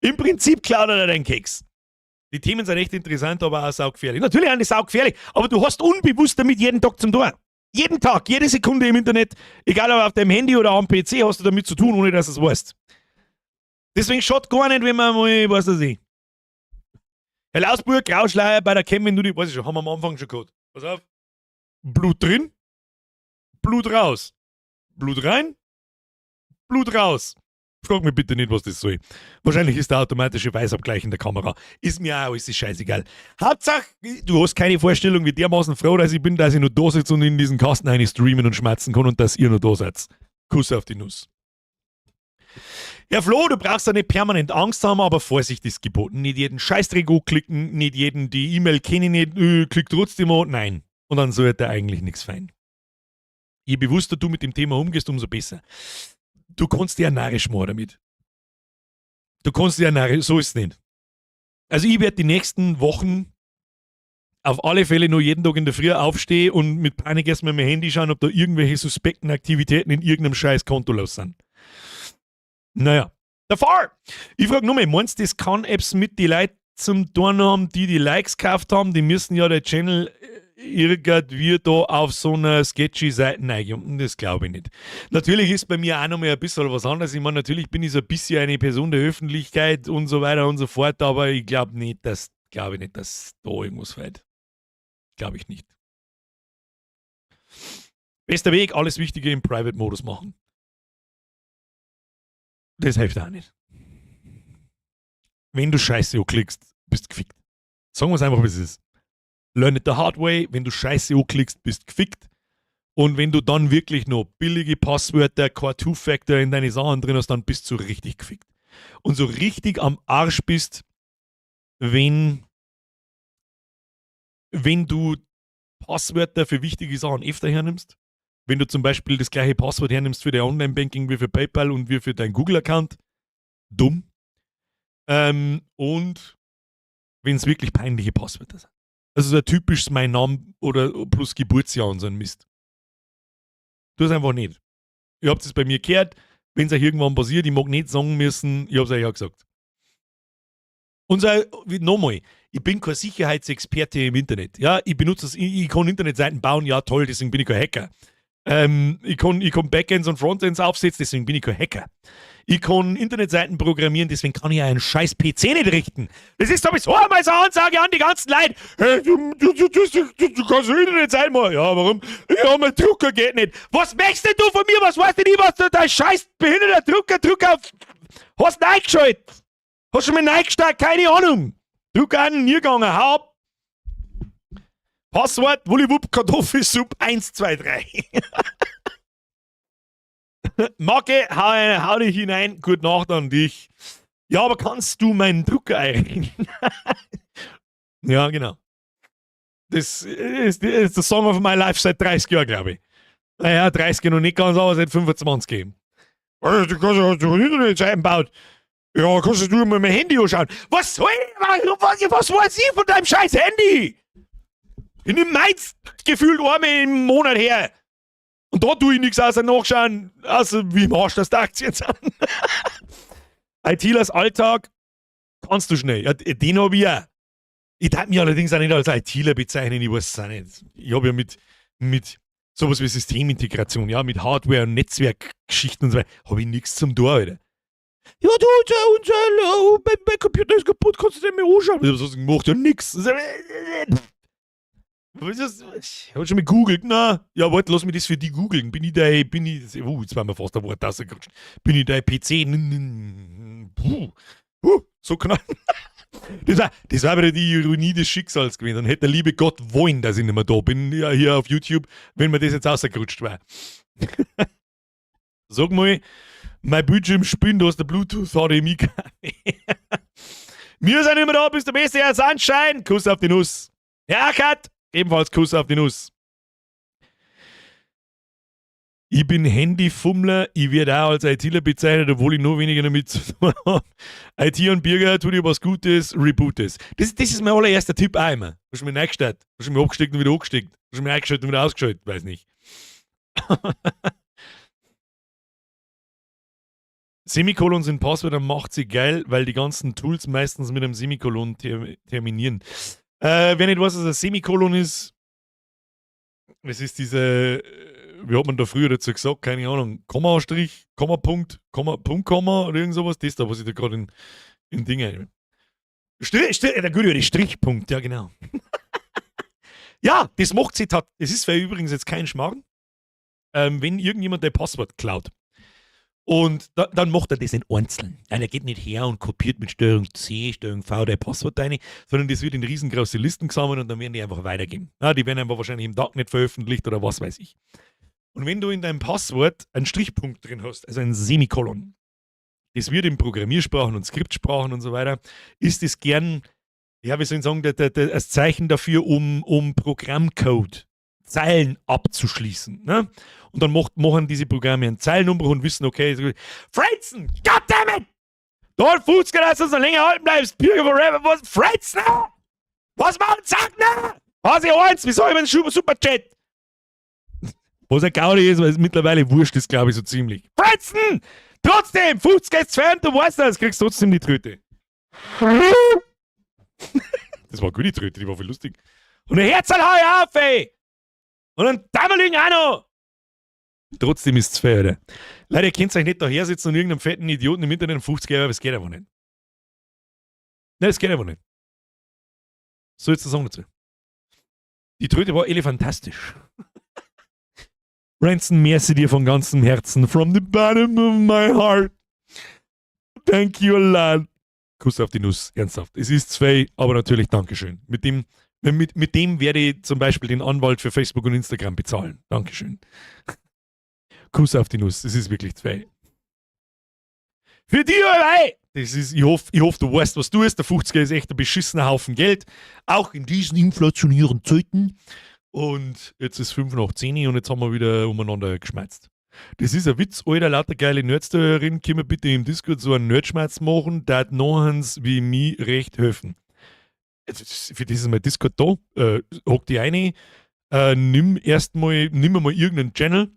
Im Prinzip klaut er dir deinen Keks. Die Themen sind echt interessant, aber auch saugefährlich. Natürlich sind die saugefährlich, aber du hast unbewusst damit jeden Tag zum Tor. Jeden Tag, jede Sekunde im Internet, egal ob auf deinem Handy oder am PC, hast du damit zu tun, ohne dass du es weißt. Deswegen schaut gar nicht, wenn man mal, was weiß ich. Herr Lausburg, Grauschleier bei der Cam, wenn du die, weiß ich schon, haben wir am Anfang schon gehabt. Pass auf. Blut drin, Blut raus. Blut rein, Blut raus. Frag mich bitte nicht, was das soll. Wahrscheinlich ist der automatische Weißabgleich in der Kamera. Ist mir auch alles scheißegal. Hauptsache, du hast keine Vorstellung, wie dermaßen froh, dass ich bin, dass ich nur da sitze und in diesen Kasten eine streamen und schmatzen kann und dass ihr nur da seid. Kuss auf die Nuss. Ja, Flo, du brauchst ja nicht permanent Angst haben, aber Vorsicht ist geboten. Nicht jeden Scheißdreck klicken, nicht jeden die E-Mail kenne ich nicht, klick trotzdem an. Nein. Und dann sollte eigentlich nichts fein. Je bewusster du mit dem Thema umgehst, umso besser. Du kannst dir ja narrisch machen damit. Du kannst dir ja narrisch, so ist es nicht. Also ich werde die nächsten Wochen auf alle Fälle nur jeden Tag in der Früh aufstehen und mit Panik erstmal mein Handy schauen, ob da irgendwelche suspekten Aktivitäten in irgendeinem scheiß Konto los sind. Naja. Der Fall! Ich frage nur mal, meinst du, das kann Apps mit die Leute zum tun haben, die die Likes gekauft haben? Die müssen ja der Channel irgendwie da auf so einer sketchy Seite reingehen. Das glaube ich nicht. Natürlich ist bei mir auch noch mal ein bisschen was anderes. Ich meine, natürlich bin ich so ein bisschen eine Person der Öffentlichkeit und so weiter und so fort, aber ich glaube nicht, dass, glaube ich nicht, dass da irgendwas fehlt. Glaube ich nicht. Bester Weg, alles Wichtige im Private-Modus machen. Das hilft auch nicht. Wenn du Scheiße anklickst, bist du gefickt. Sagen wir es einfach, wie es ist. Learn it the hard way. Wenn du Scheiße anklickst, bist du gefickt. Und wenn du dann wirklich noch billige Passwörter, kein Two-Factor in deine Sachen drin hast, dann bist du richtig gefickt. Und so richtig am Arsch bist, wenn du Passwörter für wichtige Sachen öfter hernimmst. Wenn du zum Beispiel das gleiche Passwort hernimmst für dein Online-Banking wie für PayPal und wie für deinen Google-Account. Dumm. Und wenn es wirklich peinliche Passwörter sind. Also so ein typisches mein Name oder plus Geburtsjahr und so ein Mist. Tu es einfach nicht. Ihr habt es bei mir gehört, wenn es euch irgendwann passiert, ich mag nicht sagen müssen, ich hab's euch ja gesagt. Und so, nochmal, ich bin kein Sicherheitsexperte im Internet. Ja, ich benutze das, ich kann Internetseiten bauen, ja toll, deswegen bin ich kein Hacker. Ich kann Backends und Frontends aufsetzen, deswegen bin ich kein Hacker. Ich kann Internetseiten programmieren, deswegen kann ich einen scheiß PC nicht richten. Das ist sowieso einmal so eine Ansage an die ganzen Leute. Hey, du kannst Internetseiten machen. Ja, warum? Ja, mein Drucker geht nicht. Was möchtest denn du von mir? Was weißt denn ich, was du, dein scheiß behinderter Drucker auf. Hast du eingeschaltet? Hast du schon mal reingestartet? Keine Ahnung. Drucker an, nie gegangen. Hau ab. Passwort, Wulliwupp, Kartoffelsupp 1, 2, 3. Marke, hau dich hinein. Gute Nacht an dich. Ja, aber kannst du meinen Drucker einrichten? Ja, genau. Das ist the Song of my life seit 30 Jahren, glaube ich. Naja, 30 noch nicht ganz, aber seit 25. Du kannst ja Internetseiten baut. Ja, kannst du mal mein Handy anschauen? Was soll ich? Was weiß ich von deinem scheiß Handy? Ich nehme meins gefühlt einmal im Monat her. Und da tue ich nichts außer nachschauen, außer wie im Arsch das die Aktien sind. ITlers Alltag kannst du schnell. Ja, den habe ich auch. Ich darf mich allerdings auch nicht als ITler bezeichnen, ich weiß es auch nicht. Ich habe ja mit sowas wie Systemintegration, ja, mit Hardware und Netzwerkgeschichten und so weiter, habe ich nichts zum tun, Alter. Ja, du, unser, mein Computer ist kaputt, kannst du den mir anschauen? Was hast du gemacht? Ja, nix. Was ist das? Ich hab schon mal gegoogelt, na. Ja, warte, lass mich das für die googeln. Bin ich dein, bin ich, jetzt war mir fast ein Wort rausgerutscht. Bin ich dein PC? Puh, so knapp. Das war wieder die Ironie des Schicksals gewesen. Dann hätte der liebe Gott wollen, dass ich nicht mehr da bin, ja, hier auf YouTube, wenn mir das jetzt rausgerutscht wäre. Sag mal, mein Bildschirm spinnt, du hast der Bluetooth HDMI. Wir sind immer da, bist der beste Herr Sunshine. Kuss auf die Nuss. Ja, Kat, ebenfalls Kuss auf die Nuss. Ich bin Handyfummler, ich werde auch als ITler bezeichnet, obwohl ich noch weniger damit zu tun habe. IT und Bürger, tu dir was Gutes, reboot es. Das ist mein allererster Tipp auch immer. Hast du mir reingestellt? Hast du mir abgesteckt und wieder angesteckt? Hast du mir eingeschaltet und wieder ausgeschaltet? Weiß nicht. Semikolons in Passwörter macht sie geil, weil die ganzen Tools meistens mit einem Semikolon terminieren. Wer nicht weiß, was ein Semikolon ist, es ist diese, wie hat man da früher dazu gesagt, keine Ahnung, Komma, Strich, Komma, Punkt, Komma, Punkt, Komma oder irgend sowas, das da, was ich da gerade in Dinge. Strich, Strich, der gute alte Strichpunkt, ja genau. Ja, das macht sie, das ist übrigens jetzt kein Schmarrn, wenn irgendjemand dein Passwort klaut. Und dann macht er das in einzeln. Ja, der geht nicht her und kopiert mit Steuerung C, Steuerung V dein Passwort rein, sondern das wird in riesengroße Listen gesammelt und dann werden die einfach weitergeben. Ja, die werden einfach wahrscheinlich im Darknet veröffentlicht oder was weiß ich. Und wenn du in deinem Passwort einen Strichpunkt drin hast, also ein Semikolon, das wird in Programmiersprachen und Skriptsprachen und so weiter, ist es gern, ja, wie soll ich sagen, das Zeichen dafür, um Programmcode, Zeilen abzuschließen. Ne? Und dann machen diese Programme einen Zeilenumbruch und wissen, okay, so, Friendsen, goddammit! Da 50, dass du noch länger halten bleibst, Bürger forever, was, Friendsen? Was machen Sag ne? Was ich eins, wieso ich einen Superchat? Was ein Gaudi ist, weil es mittlerweile wurscht ist, glaube ich, so ziemlich. Friendsen! Trotzdem, 50 ist zu du weißt das, kriegst trotzdem die Tröte. Das war eine gute Tröte, die war voll lustig. Und ein Herzl hau ich auf, ey! Und ein Dammerling auch noch! Trotzdem ist es fair, oder? Leute, ihr könnt euch nicht daher sitzen und irgendeinem fetten Idioten im Internet einen 50 geben, aber es geht einfach nicht. Nein, es geht einfach nicht. So jetzt der Song dazu. Die Tröte war elefantastisch. Ranson, merci dir von ganzem Herzen. From the bottom of my heart. Thank you a lot. Kuss auf die Nuss, ernsthaft. Es ist zwei, aber natürlich Dankeschön. Mit dem werde ich zum Beispiel den Anwalt für Facebook und Instagram bezahlen. Dankeschön. Kuss auf die Nuss. Es ist wirklich zwei. Für die allein! Das ist, ich hoffe, du weißt, was du ist. Der 50er ist echt ein beschissener Haufen Geld. Auch in diesen inflationären Zeiten. Und jetzt ist 5 nach 10 und jetzt haben wir wieder umeinander geschmatzt. Das ist ein Witz, Alter, lauter geile Nerds da drin, können wir bitte im Discord so einen Nerdschmatz machen, dat nachhens wie mi recht helfen. Für das ist mein Discord da, hock die eine, nimm mal irgendeinen Channel.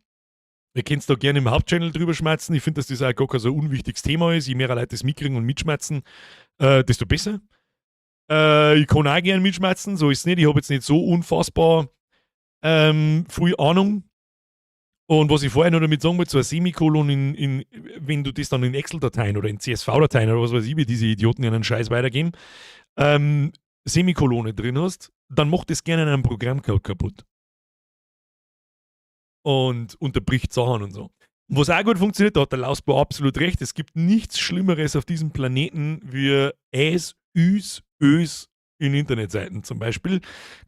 Ihr könnt da gerne im Hauptchannel drüber schmatzen. Ich finde, dass das auch gar kein so unwichtiges Thema ist. Je mehr Leute das mitkriegen und mitschmatzen, desto besser. Ich kann auch gerne mitschmatzen, so ist es nicht. Ich habe jetzt nicht so unfassbar viel Ahnung. Und was ich vorher noch damit sagen wollte, so ein Semikolon, wenn du das dann in Excel-Dateien oder in CSV-Dateien oder was weiß ich, wie diese Idioten einen Scheiß weitergeben, Semikolone drin hast, dann macht das gerne einen Programmcode kaputt. Und unterbricht Sachen und so. Und was auch gut funktioniert, da hat der Lausbau absolut recht, es gibt nichts Schlimmeres auf diesem Planeten wie Äs, Üs, Ös in Internetseiten zum Beispiel.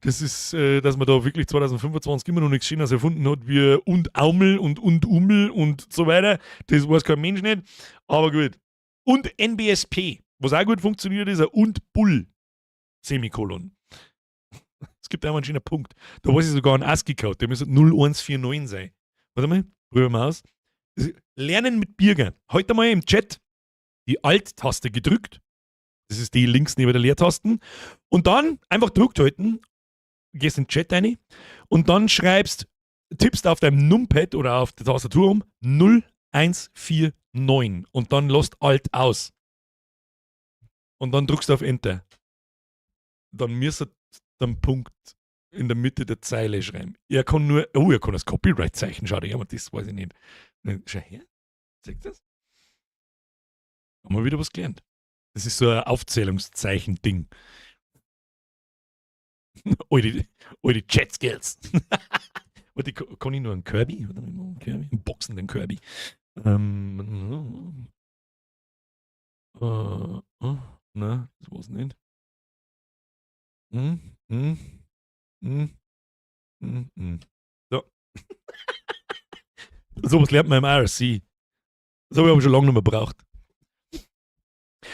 Das ist, dass man da wirklich 2025 immer noch nichts Schönes erfunden hat, wie und Aumel und Ummel und so weiter. Das weiß kein Mensch nicht. Aber gut. Und NBSP. Was auch gut funktioniert, ist ein und Bull. Semikolon. Es gibt einmal einen schönen Punkt. Da weiß ich sogar einen ASCII-Code, der müsste 0149 sein. Warte mal, probieren wir aus. Lernen mit Birger. Heute mal im Chat die Alt-Taste gedrückt. Das ist die links neben der Leertasten. Und dann einfach drückt halten, gehst in den Chat rein und dann schreibst, tippst auf deinem Numpad oder auf der Tastatur um 0149 und dann lässt Alt aus. Und dann drückst du auf Enter. Dann müsste den Punkt in der Mitte der Zeile schreiben. Er kann nur, oh, er kann das Copyright-Zeichen, schau dir, aber das weiß ich nicht. Schau her, zeigt das? Haben wir wieder was gelernt. Das ist so ein Aufzählungszeichen-Ding. Alte Chat-Skills. Warte, kann ich nur einen Kirby? Warte mal, einen Kirby? Einen boxenden Kirby. Na, das war's nicht. So. Sowas lernt man im IRC. Das habe ich aber schon lange nicht mehr gebraucht.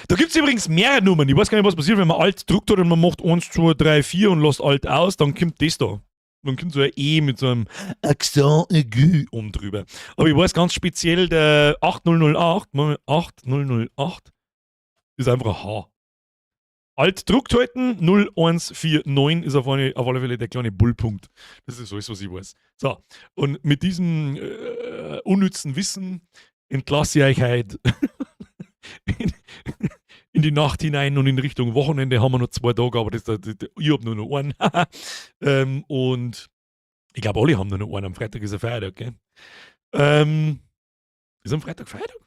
Da gibt es übrigens mehrere Nummern. Ich weiß gar nicht, was passiert, wenn man Alt drückt oder man macht 1, 2, 3, 4 und lässt Alt aus, dann kommt das da. Dann kommt so ein E mit so einem Accent aigu oben drüber. Aber ich weiß ganz speziell, der 8008, Moment, 8008 ist einfach ein H. Alt druckt halten, 0149 ist auf alle Fälle der kleine Bullpunkt. Das ist alles, was ich weiß. So, und mit diesem unnützen Wissen entlasse ich euch heute. In die Nacht hinein und in Richtung Wochenende haben wir noch 2 Tage, aber ich hab nur noch einen. Und ich glaube, alle haben nur noch einen. Am Freitag ist ein Feiertag, gell? Ist am Freitag Feiertag?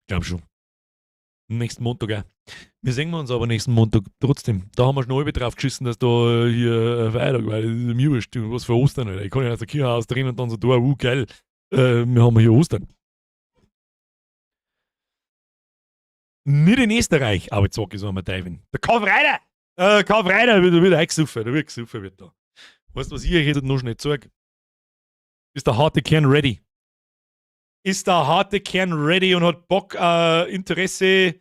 Ich glaube schon. Nächsten Montag auch. Wir sehen uns aber nächsten Montag trotzdem. Da haben wir schon halb drauf geschissen, dass da hier Feiertag war. Das ist mir wurscht. Was für Ostern, Alter. Ich kann ja aus der Kirche ausdrehen und dann so da, geil, wir haben hier Ostern. Nicht in Österreich, aber jetzt sag ich so einmal Teufel. Der Karfreitag! Karfreitag wird wieder eingesoffen, da wird gesoffen wird da. Weißt du, was ich euch jetzt noch schnell zeig? Ist der harte Kern ready? Ist der harte Kern ready und hat Bock, Interesse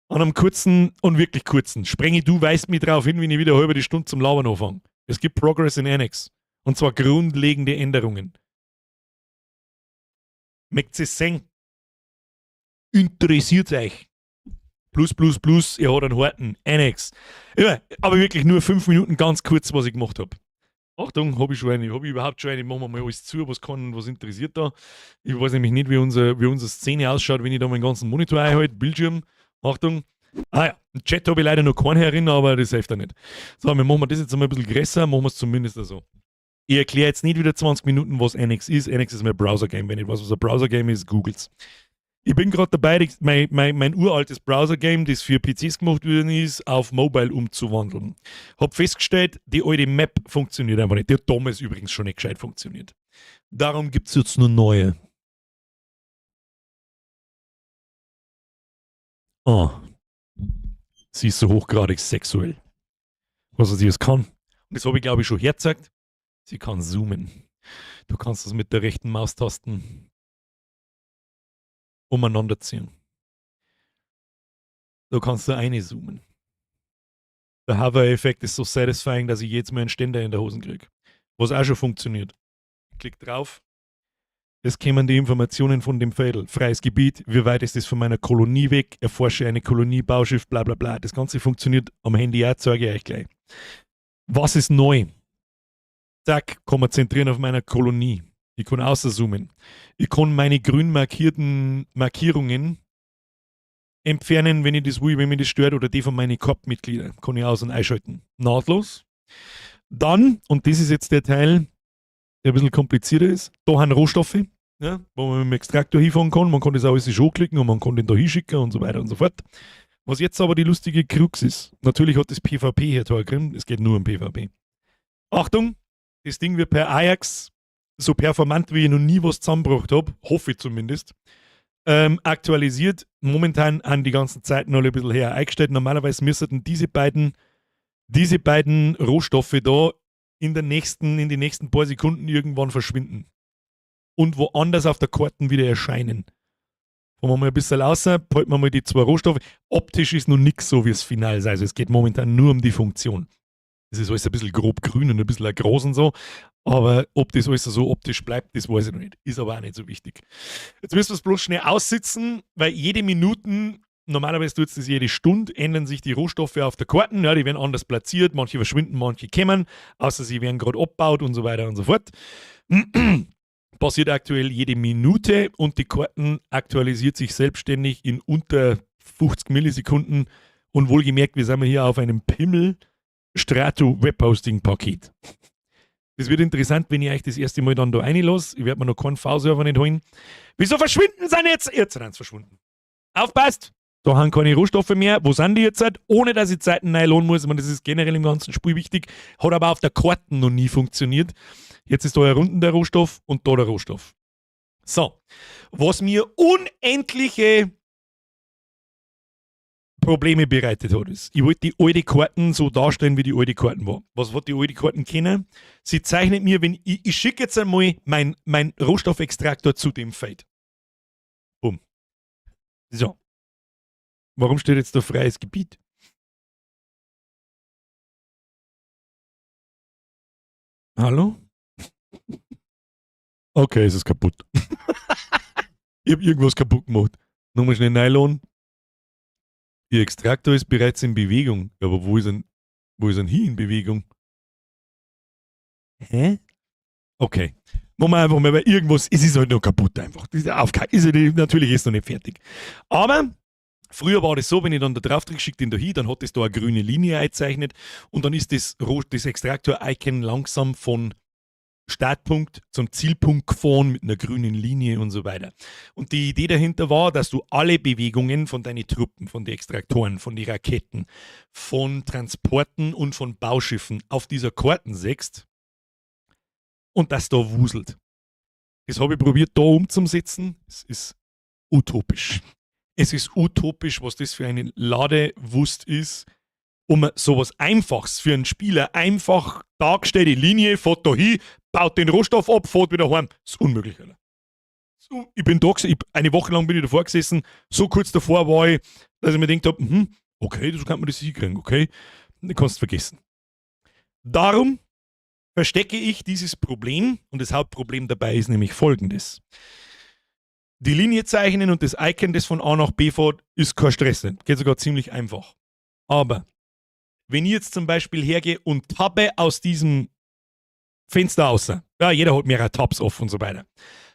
an einem kurzen und wirklich kurzen? Sprengi, du weist mich darauf hin, wenn ich wieder halbe die Stunde zum Labern anfange. Es gibt Progress in Annex. Und zwar grundlegende Änderungen. Mögt ihr es sehen? Interessiert euch? Plus, plus, plus, ihr hat einen harten Annex. Ja, aber wirklich nur 5 Minuten ganz kurz, was ich gemacht habe. Achtung, habe ich schon eine, habe ich überhaupt schon eine, machen wir mal alles zu, was kann, was interessiert da. Ich weiß nämlich nicht, wie unsere Szene ausschaut, wenn ich da meinen ganzen Monitor einhalte, Bildschirm. Achtung. Ah ja, im Chat habe ich leider noch keinen herin, aber das hilft ja nicht. So, wir machen das jetzt einmal ein bisschen größer, machen wir es zumindest so. Ich erkläre jetzt nicht wieder 20 Minuten, was Annex ist. Annex ist mein Browser-Game. Wenn ihr nicht weißt, was ein Browser-Game ist, googelt's. Ich bin gerade dabei, mein uraltes Browser-Game, das für PCs gemacht worden ist, auf Mobile umzuwandeln. Hab festgestellt, die alte Map funktioniert einfach nicht. Die hat damals übrigens schon nicht gescheit funktioniert. Darum gibt es jetzt eine neue. Oh. Sie ist so hochgradig sexuell. Was sie jetzt kann. Und das habe ich, glaube ich, schon hergezeigt. Sie kann zoomen. Du kannst das mit der rechten Maustasten umeinander ziehen. Du kannst da eine zoomen. Der Hover-Effekt ist so satisfying, dass ich jetzt mal einen Ständer in der Hosen kriege. Was auch schon funktioniert. Klick drauf. Es kämen die Informationen von dem Feld. Freies Gebiet, wie weit ist es von meiner Kolonie weg, erforsche eine Kolonie, Bauschiff, bla bla bla. Das Ganze funktioniert am Handy auch, zeige ich euch gleich. Was ist neu? Zack, kann man zentrieren auf meiner Kolonie. Ich kann außerzoomen. Ich kann meine grün markierten Markierungen entfernen, wenn ich das will, wenn mich das stört, oder die von meinen Corp-Mitgliedern. Kann ich aus- und einschalten. Nahtlos. Dann, und das ist jetzt der Teil, der ein bisschen komplizierter ist, da haben Rohstoffe, ja, wo man mit dem Extraktor hinfahren kann. Man kann das auch alles schon klicken und man kann den da hinschicken und so weiter und so fort. Was jetzt aber die lustige Krux ist, natürlich hat das PvP hier drin, es geht nur um PvP. Achtung, das Ding wird per Ajax so performant, wie ich noch nie was zusammengebracht habe, hoffe ich zumindest, aktualisiert. Momentan an die ganzen Zeiten alle ein bisschen her eingestellt. Normalerweise müssten diese beiden Rohstoffe da in die nächsten paar Sekunden irgendwann verschwinden. Und woanders auf der Karten wieder erscheinen. Fahren wir mal ein bisschen außer, behalten wir mal die zwei Rohstoffe. Optisch ist noch nichts so, wie es final ist. Also es geht momentan nur um die Funktion. Es ist alles ein bisschen grob grün und ein bisschen groß und so. Aber ob das alles so optisch bleibt, das weiß ich noch nicht. Ist aber auch nicht so wichtig. Jetzt müssen wir es bloß schnell aussitzen, weil jede Minute, normalerweise tut es das jede Stunde, ändern sich die Rohstoffe auf der Karten. Ja, die werden anders platziert, manche verschwinden, manche kommen, außer sie werden gerade abgebaut und so weiter und so fort. Passiert aktuell jede Minute und die Karten aktualisiert sich selbstständig in unter 50 Millisekunden. Und wohlgemerkt, wir sind hier auf einem Pimmel Strato Webhosting Paket. Das wird interessant, wenn ich euch das erste Mal dann da reinlasse. Ich werde mir noch keinen V-Server nicht holen. Wieso verschwinden sie jetzt? Jetzt sind sie verschwunden. Aufpasst! Da haben keine Rohstoffe mehr. Wo sind die jetzt? Ohne dass ich Zeiten neu laden muss. Ich meine, das ist generell im ganzen Spiel wichtig. Hat aber auf der Karten noch nie funktioniert. Jetzt ist da herunten der Rohstoff und da der Rohstoff. So. Was mir unendliche Probleme bereitet hat, ist, ich wollte die alte Karten so darstellen, wie die alte Karten war. Was wird die alte Karten kennen? Sie zeichnet mir, wenn ich schicke jetzt einmal mein Rohstoffextraktor zu dem Feld. Bumm. So. Warum steht jetzt da freies Gebiet? Hallo? Okay, es ist kaputt. Ich habe irgendwas kaputt gemacht. Nochmal schnell Nylon. Ihr Extraktor ist bereits in Bewegung. Aber wo ist denn hier in Bewegung? Hä? Okay. Machen wir einfach mal, weil irgendwas, es ist halt noch kaputt einfach. Das ist auf, ist ja nicht, natürlich ist es noch nicht fertig. Aber früher war das so, wenn ich dann da drauf drücke, schickt ihn da hin, dann hat das da eine grüne Linie eingezeichnet und dann ist das Extraktor-Icon langsam von Startpunkt zum Zielpunkt gefahren mit einer grünen Linie und so weiter. Und die Idee dahinter war, dass du alle Bewegungen von deinen Truppen, von den Extraktoren, von den Raketen, von Transporten und von Bauschiffen auf dieser Karten siehst und das da wuselt. Das habe ich probiert, da umzusetzen. Es ist utopisch. Es ist utopisch, was das für eine Ladewust ist, um sowas Einfaches für einen Spieler einfach dargestellte Linie, fährt da hin, baut den Rohstoff ab, fährt wieder heim. Das ist unmöglich, Alter. So, ich bin da gesessen, eine Woche lang bin ich davor gesessen, so kurz davor war ich, dass ich mir gedacht hab, okay, so kann man das hinkriegen, okay, das kannst du vergessen. Darum verstecke ich dieses Problem und das Hauptproblem dabei ist nämlich folgendes. Die Linie zeichnen und das Icon, das von A nach B fährt, ist kein Stress, nicht. Geht sogar ziemlich einfach. Aber wenn ich jetzt zum Beispiel hergehe und tabbe aus diesem Fenster raus, ja, jeder hat mehrere Tabs offen und so weiter,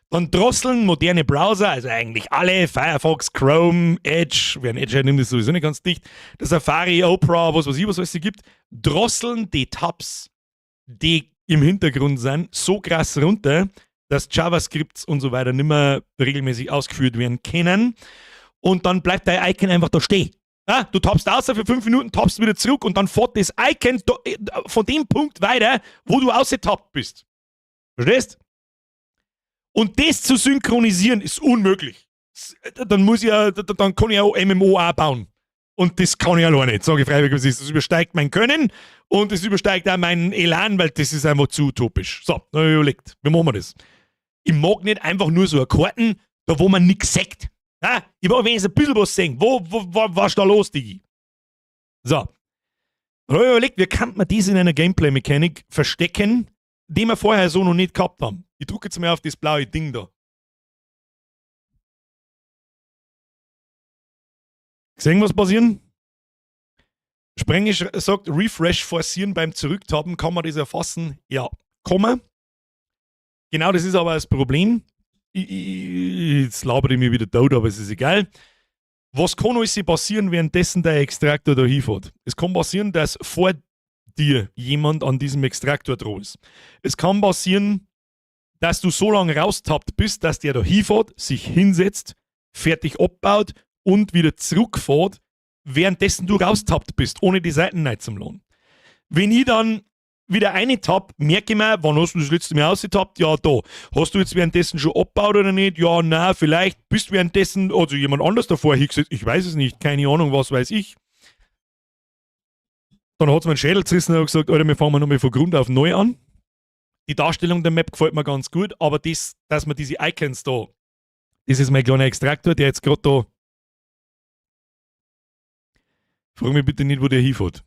dann drosseln moderne Browser, also eigentlich alle, Firefox, Chrome, Edge, wer ein Edge hat, nimmt das sowieso nicht ganz dicht, der Safari, Opera, was weiß ich, was es gibt, drosseln die Tabs, die im Hintergrund sind, so krass runter, dass JavaScripts und so weiter nicht mehr regelmäßig ausgeführt werden können. Und dann bleibt dein Icon einfach da stehen. Ja, du tappst aus für 5 Minuten, tappst wieder zurück und dann fährt das Icon von dem Punkt weiter, wo du ausgetappt bist. Verstehst? Und das zu synchronisieren ist unmöglich. Dann muss ich ja, dann kann ich auch MMO auch bauen. Und das kann ich alleine nicht, sage ich freiwillig, was ist. Das übersteigt mein Können und es übersteigt auch meinen Elan, weil das ist einfach zu utopisch. So, dann hab ich überlegt, wie machen wir das? Ich mag nicht einfach nur so eine Karten, da wo man nix sagt. Ja, ich mag wenigstens ein bisschen was sehen. Was ist da los, Digi? So. Dann hab ich überlegt, wie kann man das in einer Gameplay-Mechanik verstecken, die wir vorher so noch nicht gehabt haben. Ich drücke jetzt mal auf das blaue Ding da. Gesehen, was passieren? Sprengisch sagt, Refresh forcieren beim Zurücktappen, kann man das erfassen? Ja, kann man. Genau, das ist aber das Problem. Jetzt labere ich mich wieder tot, aber es ist egal. Was kann alles passieren, währenddessen der Extraktor da hinfährt? Es kann passieren, dass vor dir jemand an diesem Extraktor dran ist. Es kann passieren, dass du so lange raustappt bist, dass der da hinfährt, sich hinsetzt, fertig abbaut und wieder zurückfährt, währenddessen du raustappt bist, ohne die Seiten nicht zum Lohn. Wenn ich dann wieder eine tapp, merke ich mir, wann hast du das letzte Mal ausgetappt? Ja, da. Hast du jetzt währenddessen schon abgebaut oder nicht? Ja, nein, vielleicht bist du währenddessen, also jemand anders davor hingesetzt, ich weiß es nicht, keine Ahnung, was weiß ich. Dann hat's mir einen Schädel zerrissen und hat gesagt, Alter, wir fangen nochmal von Grund auf neu an. Die Darstellung der Map gefällt mir ganz gut, aber das, dass man diese Icons da, das ist mein kleiner Extraktor, der jetzt grad da. Frag mich bitte nicht, wo der hinfährt.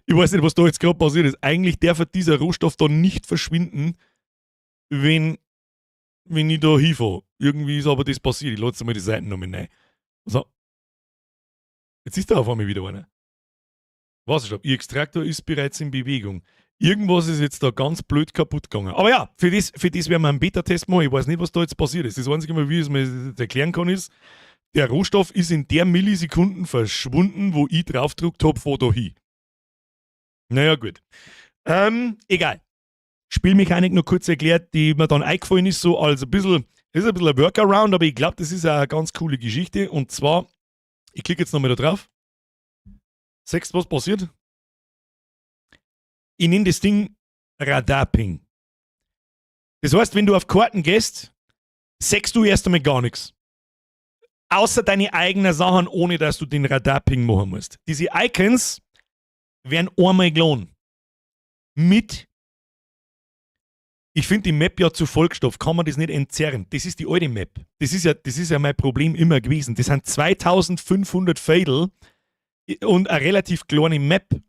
Ich weiß nicht, was da jetzt grad passiert ist. Eigentlich darf dieser Rohstoff da nicht verschwinden, wenn ich da hinfahre. Irgendwie ist aber das passiert. Ich lasse mal die Seiten nochmal rein. So. Jetzt ist da auf einmal wieder einer. Was ist das? Ihr Extraktor ist bereits in Bewegung. Irgendwas ist jetzt da ganz blöd kaputt gegangen. Aber ja, für das werden wir einen Beta-Test machen. Ich weiß nicht, was da jetzt passiert ist. Das Einzige, wie ich es mir jetzt erklären kann, ist, der Rohstoff ist in der Millisekunden verschwunden, wo ich draufgedrückt hab, fahr da hin. Naja, gut. Egal. Spielmechanik noch kurz erklärt, die mir dann eingefallen ist, so als ein bisschen, das ist ein bisschen ein Workaround, aber ich glaub, das ist auch eine ganz coole Geschichte. Und zwar, ich klicke jetzt nochmal da drauf. Siehst du, was passiert? Ich nenne das Ding Radar-Ping. Das heißt, wenn du auf Karten gehst, siehst du erst einmal gar nichts. Außer deine eigenen Sachen, ohne dass du den Radar-Ping machen musst. Diese Icons werden einmal gelohnt. Mit, ich find die Map ja zu vollgestopft, kann man das nicht entzerren. Das ist die alte Map. Das ist ja mein Problem immer gewesen. Das sind 2500 Fädel und eine relativ kleine Map.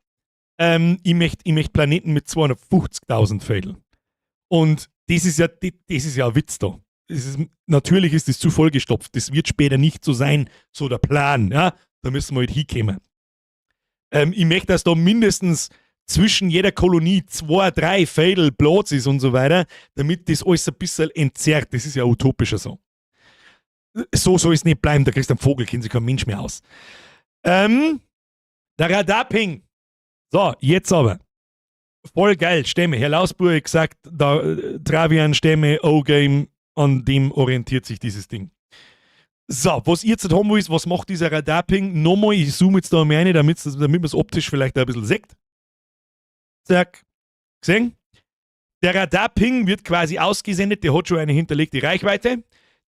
Ich möcht Planeten mit 250.000 Fädel. Und das ist ja ein Witz da. Natürlich ist das zu vollgestopft. Das wird später nicht so sein, so der Plan. Ja? Da müssen wir halt hinkommen. Ich möchte, dass da mindestens zwischen jeder Kolonie zwei, drei Veidel Platz ist und so weiter, damit das alles ein bisschen entzerrt. Das ist ja utopischer so. So soll es nicht bleiben, da kriegst du einen Vogel, kennt sich kein Mensch mehr aus. Der Radarping. So, jetzt aber. Voll geil, Stämme. Herr Lausburg sagt, da, Travian Stämme, O-Game, an dem orientiert sich dieses Ding. So, was ihr jetzt haben wollt, was macht dieser Radarping? Nochmal, ich zoome jetzt da mal rein, damit man es optisch vielleicht ein bisschen sieht. Zack. Gesehen? Der Radarping wird quasi ausgesendet, der hat schon eine hinterlegte Reichweite.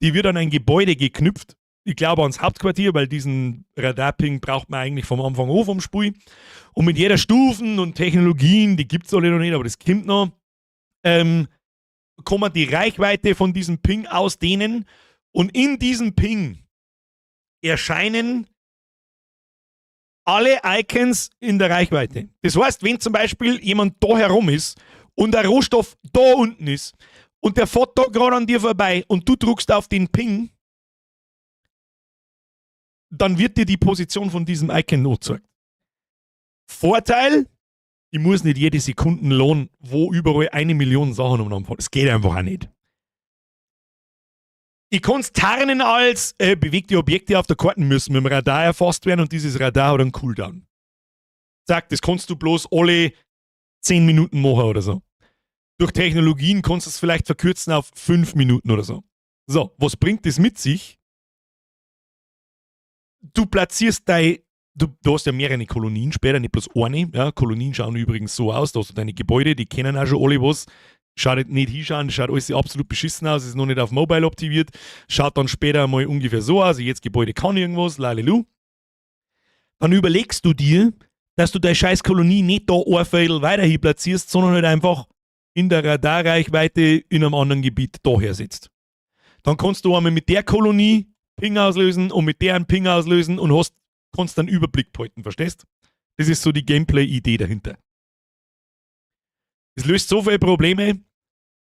Die wird an ein Gebäude geknüpft. Ich glaube ans Hauptquartier, weil diesen Radarping braucht man eigentlich vom Anfang an vom Spiel. Und mit jeder Stufen und Technologien, die gibt es alle noch nicht, aber das kommt noch, kann man die Reichweite von diesem Ping ausdehnen. Und in diesem Ping erscheinen alle Icons in der Reichweite. Das heißt, wenn zum Beispiel jemand da herum ist und der Rohstoff da unten ist und der fährt da gerade an dir vorbei und du drückst auf den Ping, dann wird dir die Position von diesem Icon angezeigt. Vorteil, ich muss nicht jede Sekunde laden, wo überall 1 Million Sachen umeinander fahren. Das geht einfach auch nicht. Ich kann es tarnen als bewegte Objekte auf der Karte müssen mit dem Radar erfasst werden und dieses Radar hat einen Cooldown. Zack, das kannst du bloß alle 10 Minuten machen oder so. Durch Technologien kannst du es vielleicht verkürzen auf 5 Minuten oder so. So, was bringt das mit sich? Du platzierst dein, du hast ja mehrere Kolonien später, nicht bloß eine. Ja, Kolonien schauen übrigens so aus, da hast du deine Gebäude, die kennen auch schon alle was. Schaut nicht hinschauen, schaut alles absolut beschissen aus, ist noch nicht auf Mobile optimiert. Schaut dann später mal ungefähr so aus, jetzt Gebäude kann irgendwas, lalelu. Dann überlegst du dir, dass du deine scheiß Kolonie nicht da ein Veidel weiter platzierst, sondern halt einfach in der Radarreichweite in einem anderen Gebiet daher setzt. Dann kannst du einmal mit der Kolonie Ping auslösen und mit der einen Ping auslösen und kannst dann Überblick behalten, verstehst? Das ist so die Gameplay-Idee dahinter. Es löst so viele Probleme,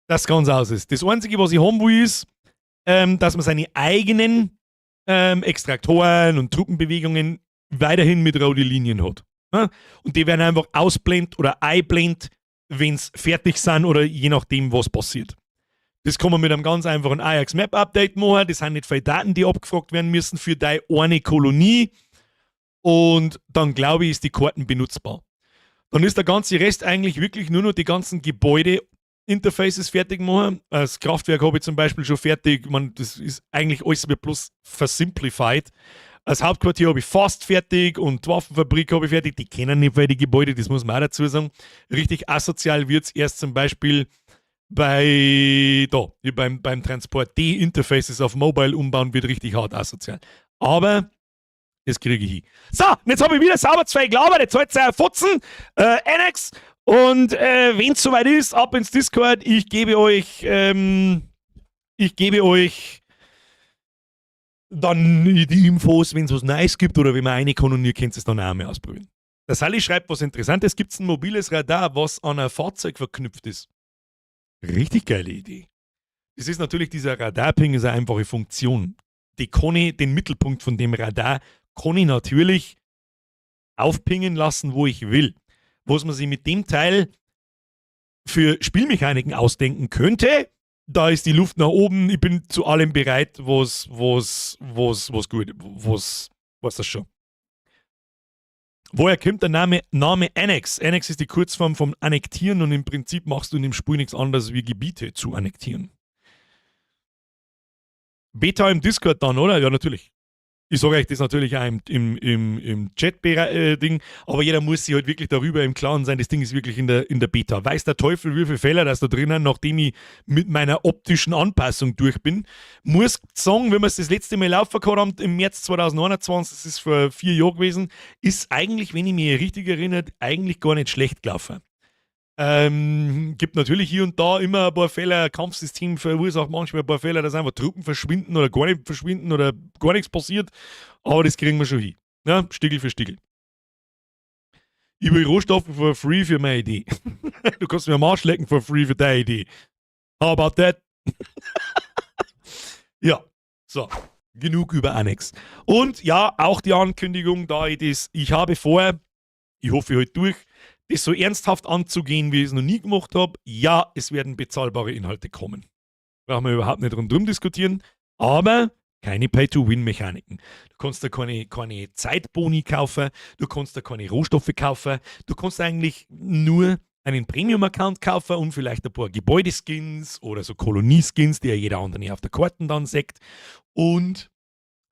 dass es ganz aus ist. Das Einzige, was ich haben will, ist, dass man seine eigenen Extraktoren und Truppenbewegungen weiterhin mit roten Linien hat. Ja? Und die werden einfach ausblendet oder einblendet, wenn es fertig sind oder je nachdem, was passiert. Das kann man mit einem ganz einfachen Ajax Map Update machen. Das sind nicht viele Daten, die abgefragt werden müssen für deine eine Kolonie. Und dann, glaube ich, ist die Karten benutzbar. Dann ist der ganze Rest eigentlich wirklich nur noch die ganzen Gebäude-Interfaces fertig machen. Das Kraftwerk habe ich zum Beispiel schon fertig. Man, das ist eigentlich alles bloß versimplified. Das Hauptquartier habe ich fast fertig und die Waffenfabrik habe ich fertig. Die kennen nicht weil die Gebäude, das muss man auch dazu sagen. Richtig asozial wird es erst zum Beispiel bei, da, hier beim Transport. Die Interfaces auf Mobile umbauen wird richtig hart asozial. Aber das kriege ich hin. So, und jetzt habe ich wieder sauber zwei gelabert. Jetzt halt's euer Fotzen. Annex. Und wenn es soweit ist, ab ins Discord. Ich gebe euch dann die Infos, wenn es was Neues gibt oder wenn man eine kann und ihr könnt es dann auch mal ausprobieren. Der Sally schreibt was Interessantes. Gibt es ein mobiles Radar, was an ein Fahrzeug verknüpft ist? Richtig geile Idee. Das ist natürlich, dieser Radarping ist eine einfache Funktion. Die kann ich, den Mittelpunkt von dem Radar kann ich natürlich aufpingen lassen, wo ich will. Was man sich mit dem Teil für Spielmechaniken ausdenken könnte, da ist die Luft nach oben. Ich bin zu allem bereit, was gut, was das schon. Woher kommt der Name Annex? Annex ist die Kurzform vom Annektieren und im Prinzip machst du in dem Spiel nichts anderes wie Gebiete zu annektieren. Beta im Discord dann, oder? Ja, natürlich. Ich sage euch das natürlich auch im Chat-Ding, aber jeder muss sich halt wirklich darüber im Klaren sein, das Ding ist wirklich in der Beta. Weiß der Teufel, wie viele Fehler das da drinnen, nachdem ich mit meiner optischen Anpassung durch bin. Muss sagen, wenn wir es das letzte Mal laufen gehabt haben, im März 2021, das ist vor 4 Jahren gewesen, ist eigentlich, wenn ich mich richtig erinnere, eigentlich gar nicht schlecht gelaufen. Gibt natürlich hier und da immer ein paar Fehler. Kampfsystem verursacht manchmal ein paar Fehler, dass einfach Truppen verschwinden oder gar nicht verschwinden oder gar nichts passiert. Aber das kriegen wir schon hin. Ja, Stickel für Stickel. Ich will Rohstoffe for free für meine Idee. Du kannst mir am Arsch lecken for free für deine Idee. How about that? Ja, so. Genug über Annex. Und ja, auch die Ankündigung, da ich das, ich habe vor, ich hoffe heute durch, Das so ernsthaft anzugehen, wie ich es noch nie gemacht habe. Ja, es werden bezahlbare Inhalte kommen. Brauchen wir überhaupt nicht rundherum diskutieren. Aber keine Pay-to-Win-Mechaniken. Du kannst da keine Zeitboni kaufen, du kannst da keine Rohstoffe kaufen, du kannst eigentlich nur einen Premium-Account kaufen und vielleicht ein paar Gebäudeskins oder so Kolonieskins, die ja jeder andere auf der Karten dann sieht. Und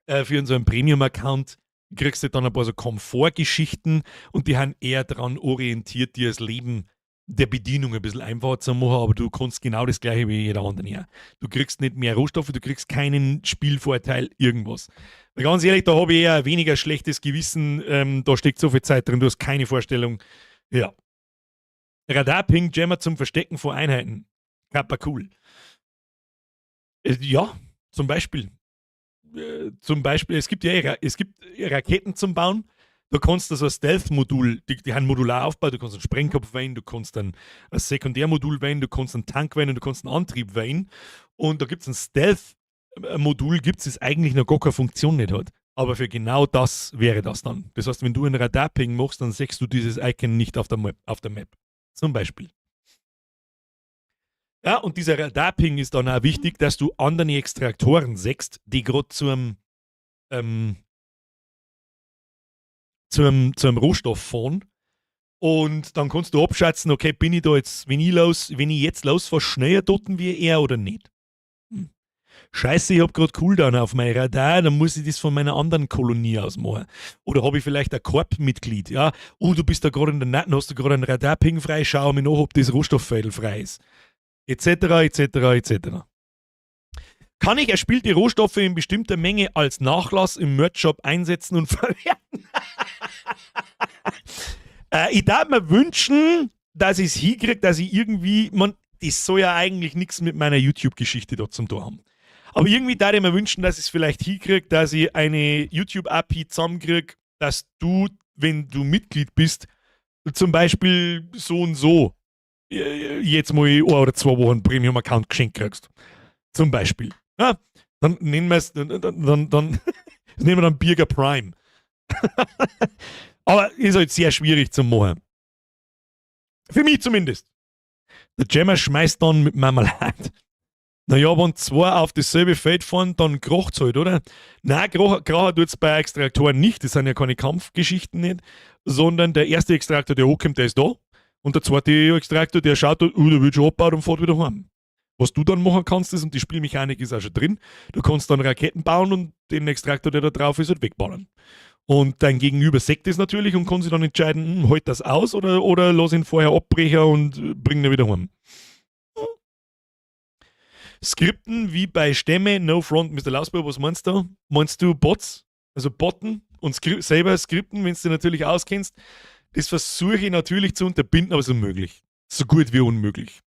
für so einen Premium-Account kriegst du dann ein paar so Komfortgeschichten und die haben eher daran orientiert, dir das Leben der Bedienung ein bisschen einfacher zu machen, aber du kannst genau das gleiche wie jeder andere. Ja. Du kriegst nicht mehr Rohstoffe, du kriegst keinen Spielvorteil, irgendwas. Weil ganz ehrlich, da habe ich eher weniger schlechtes Gewissen, da steckt so viel Zeit drin, du hast keine Vorstellung. Ja. Radar-Ping Jammer zum Verstecken von Einheiten. Kappa cool. Ja, zum Beispiel. Zum Beispiel, es gibt ja eh es gibt Raketen zum Bauen. Du kannst da so ein Stealth-Modul, die haben modular aufgebaut, du kannst einen Sprengkopf wählen, du kannst dann ein Sekundärmodul wählen, du kannst einen Tank wählen und du kannst einen Antrieb wählen. Und da gibt es ein Stealth-Modul, gibt es, das eigentlich noch gar keine Funktion nicht hat. Aber für genau das wäre das dann. Das heißt, wenn du einen Radar-Ping machst, dann siehst du dieses Icon nicht auf der Map. Zum Beispiel. Ja, und dieser Radar-Ping ist dann auch wichtig, dass du andere Extraktoren siehst, die gerade zum Rohstoff fahren. Und dann kannst du abschätzen, okay, bin ich da jetzt, wenn ich jetzt losfahre, schneller dort wie er oder nicht? Scheiße, ich hab gerade Cooldown auf mein Radar, dann muss ich das von meiner anderen Kolonie aus machen. Oder habe ich vielleicht ein Corp-Mitglied, ja? Oh, du bist da gerade in der Nähe, hast du gerade einen Radar-Ping frei, schau mir nach, ob das Rohstofffeld frei ist. Etc., etc., etc. Kann ich erspielte Rohstoffe in bestimmter Menge als Nachlass im Merch-Shop einsetzen und verwerten? Ich darf mir wünschen, dass ich es hinkriege, dass ich irgendwie, man, das soll ja eigentlich nichts mit meiner YouTube-Geschichte da zum tun haben. Aber irgendwie darf ich mir wünschen, dass ich es vielleicht hinkriege, dass ich eine YouTube-API zusammenkriege, dass du, wenn du Mitglied bist, zum Beispiel so und so jetzt mal 1 oder 2 Wochen Premium-Account geschenkt kriegst. Zum Beispiel. Ja, dann nennen wir es, dann das nehmen wir dann Birger Prime. Aber ist halt sehr schwierig zu machen. Für mich zumindest. Der Jammer schmeißt dann mit Marmalade. Naja, wenn zwei auf dasselbe Feld fahren, dann kracht's halt, oder? Nein, krachen tut's bei Extraktoren nicht, das sind ja keine Kampfgeschichten nicht, sondern der erste Extraktor, der hochkommt, der ist da. Und der zweite Extraktor, der schaut, oh, der wird schon abgebaut und fährt wieder heim. Was du dann machen kannst, ist, und die Spielmechanik ist auch schon drin, du kannst dann Raketen bauen und den Extraktor, der da drauf ist, halt wegballern. Und dein Gegenüber sieht das natürlich und kann sich dann entscheiden, halt das aus oder lass ihn vorher abbrechen und bring ihn wieder heim. Skripten wie bei Stämme, No Front, Mr. Lausbauer, was meinst du? Meinst du Bots? Also Botten und Skri selber skripten, wenn du dich natürlich auskennst? Das versuche ich natürlich zu unterbinden, aber es ist unmöglich. So gut wie unmöglich.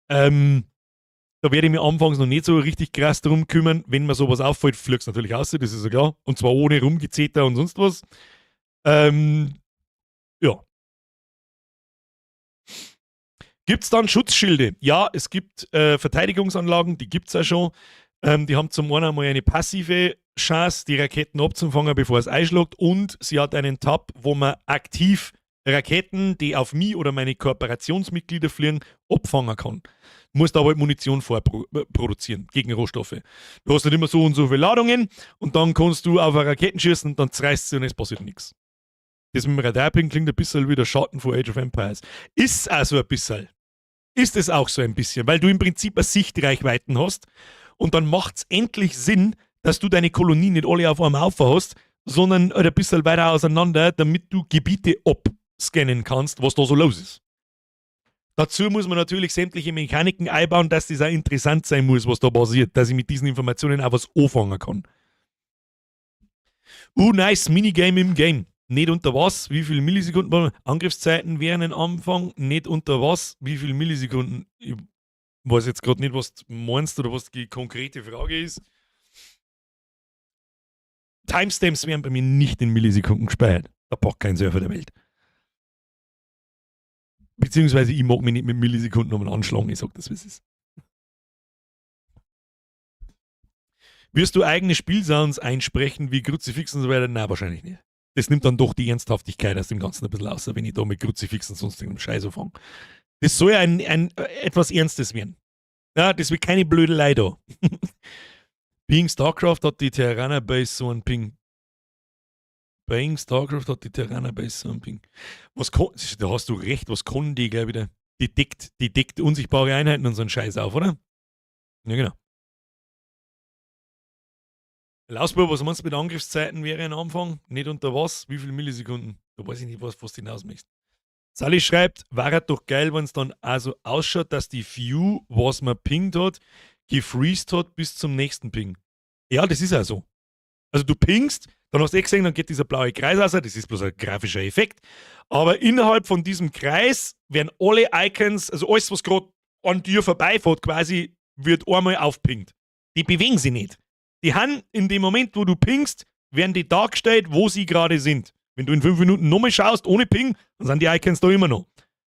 Da werde ich mich anfangs noch nicht so richtig krass drum kümmern. Wenn mir sowas auffällt, fliegt es natürlich aus, das ist ja klar. Und zwar ohne Rumgezeter und sonst was. Ja. Gibt es dann Schutzschilde? Ja, es gibt Verteidigungsanlagen, die gibt es auch schon. Die haben zum einen einmal eine passive Chance, die Raketen abzufangen, bevor es einschlägt. Und sie hat einen Tab, wo man aktiv Raketen, die auf mich oder meine Kooperationsmitglieder fliegen, abfangen kann. Du musst aber halt Munition vorproduzieren gegen Rohstoffe. Du hast nicht immer so und so viele Ladungen und dann kannst du auf eine Raketen schießen und dann zerreißt sie und es passiert nichts. Das mit dem Radarping klingt ein bisschen wie der Schatten von Age of Empires. Ist also ein bisschen. Ist es auch so ein bisschen, weil du im Prinzip eine Sichtreichweiten hast und dann macht es endlich Sinn, dass du deine Kolonie nicht alle auf einem Haufen hast, sondern halt ein bisschen weiter auseinander, damit du Gebiete abscannen kannst, was da so los ist. Dazu muss man natürlich sämtliche Mechaniken einbauen, dass das auch interessant sein muss, was da passiert, dass ich mit diesen Informationen auch was anfangen kann. Nice, Minigame im Game. Nicht unter was, wie viele Millisekunden, Angriffszeiten wären ein Anfang, nicht unter was, wie viele Millisekunden. Ich weiß jetzt gerade nicht, was du meinst oder was die konkrete Frage ist. Timestamps werden bei mir nicht in Millisekunden gespeichert. Da packt kein Server der Welt. Beziehungsweise ich mag mich nicht mit Millisekunden um anschlagen, ich sag das, wie es ist. Wirst du eigene Spielsounds einsprechen wie Kruzifix und so weiter? Nein, wahrscheinlich nicht. Das nimmt dann doch die Ernsthaftigkeit aus dem Ganzen ein bisschen aus, wenn ich da mit Kruzifix und sonst irgendeinem Scheiß anfange. Das soll ja ein etwas Ernstes werden. Ja, das wird keine Blödelei da. Being StarCraft hat die Terraner Base so einen Ping. Being StarCraft hat die Terraner Base so einen Ping. Was kann, da hast du recht, was kann die gleich wieder? Die deckt unsichtbare Einheiten und so einen Scheiß auf, oder? Ja, genau. Lausbub, was meinst du mit Angriffszeiten wäre ein Anfang? Nicht unter was? Wie viele Millisekunden? Da weiß ich nicht, was du hinaus möchtest. Sally schreibt, war doch geil, wenn es dann also ausschaut, dass die View, was man pingt hat, gefreezed hat bis zum nächsten Ping. Ja, das ist auch so. Also du pingst, dann hast du eh gesehen, dann geht dieser blaue Kreis raus, das ist bloß ein grafischer Effekt. Aber innerhalb von diesem Kreis werden alle Icons, also alles, was gerade an dir vorbeifährt, quasi, wird einmal aufpingt. Die bewegen sich nicht. Die haben in dem Moment, wo du pingst, werden die dargestellt, wo sie gerade sind. Wenn du in 5 Minuten nochmal schaust, ohne Ping, dann sind die Icons da immer noch.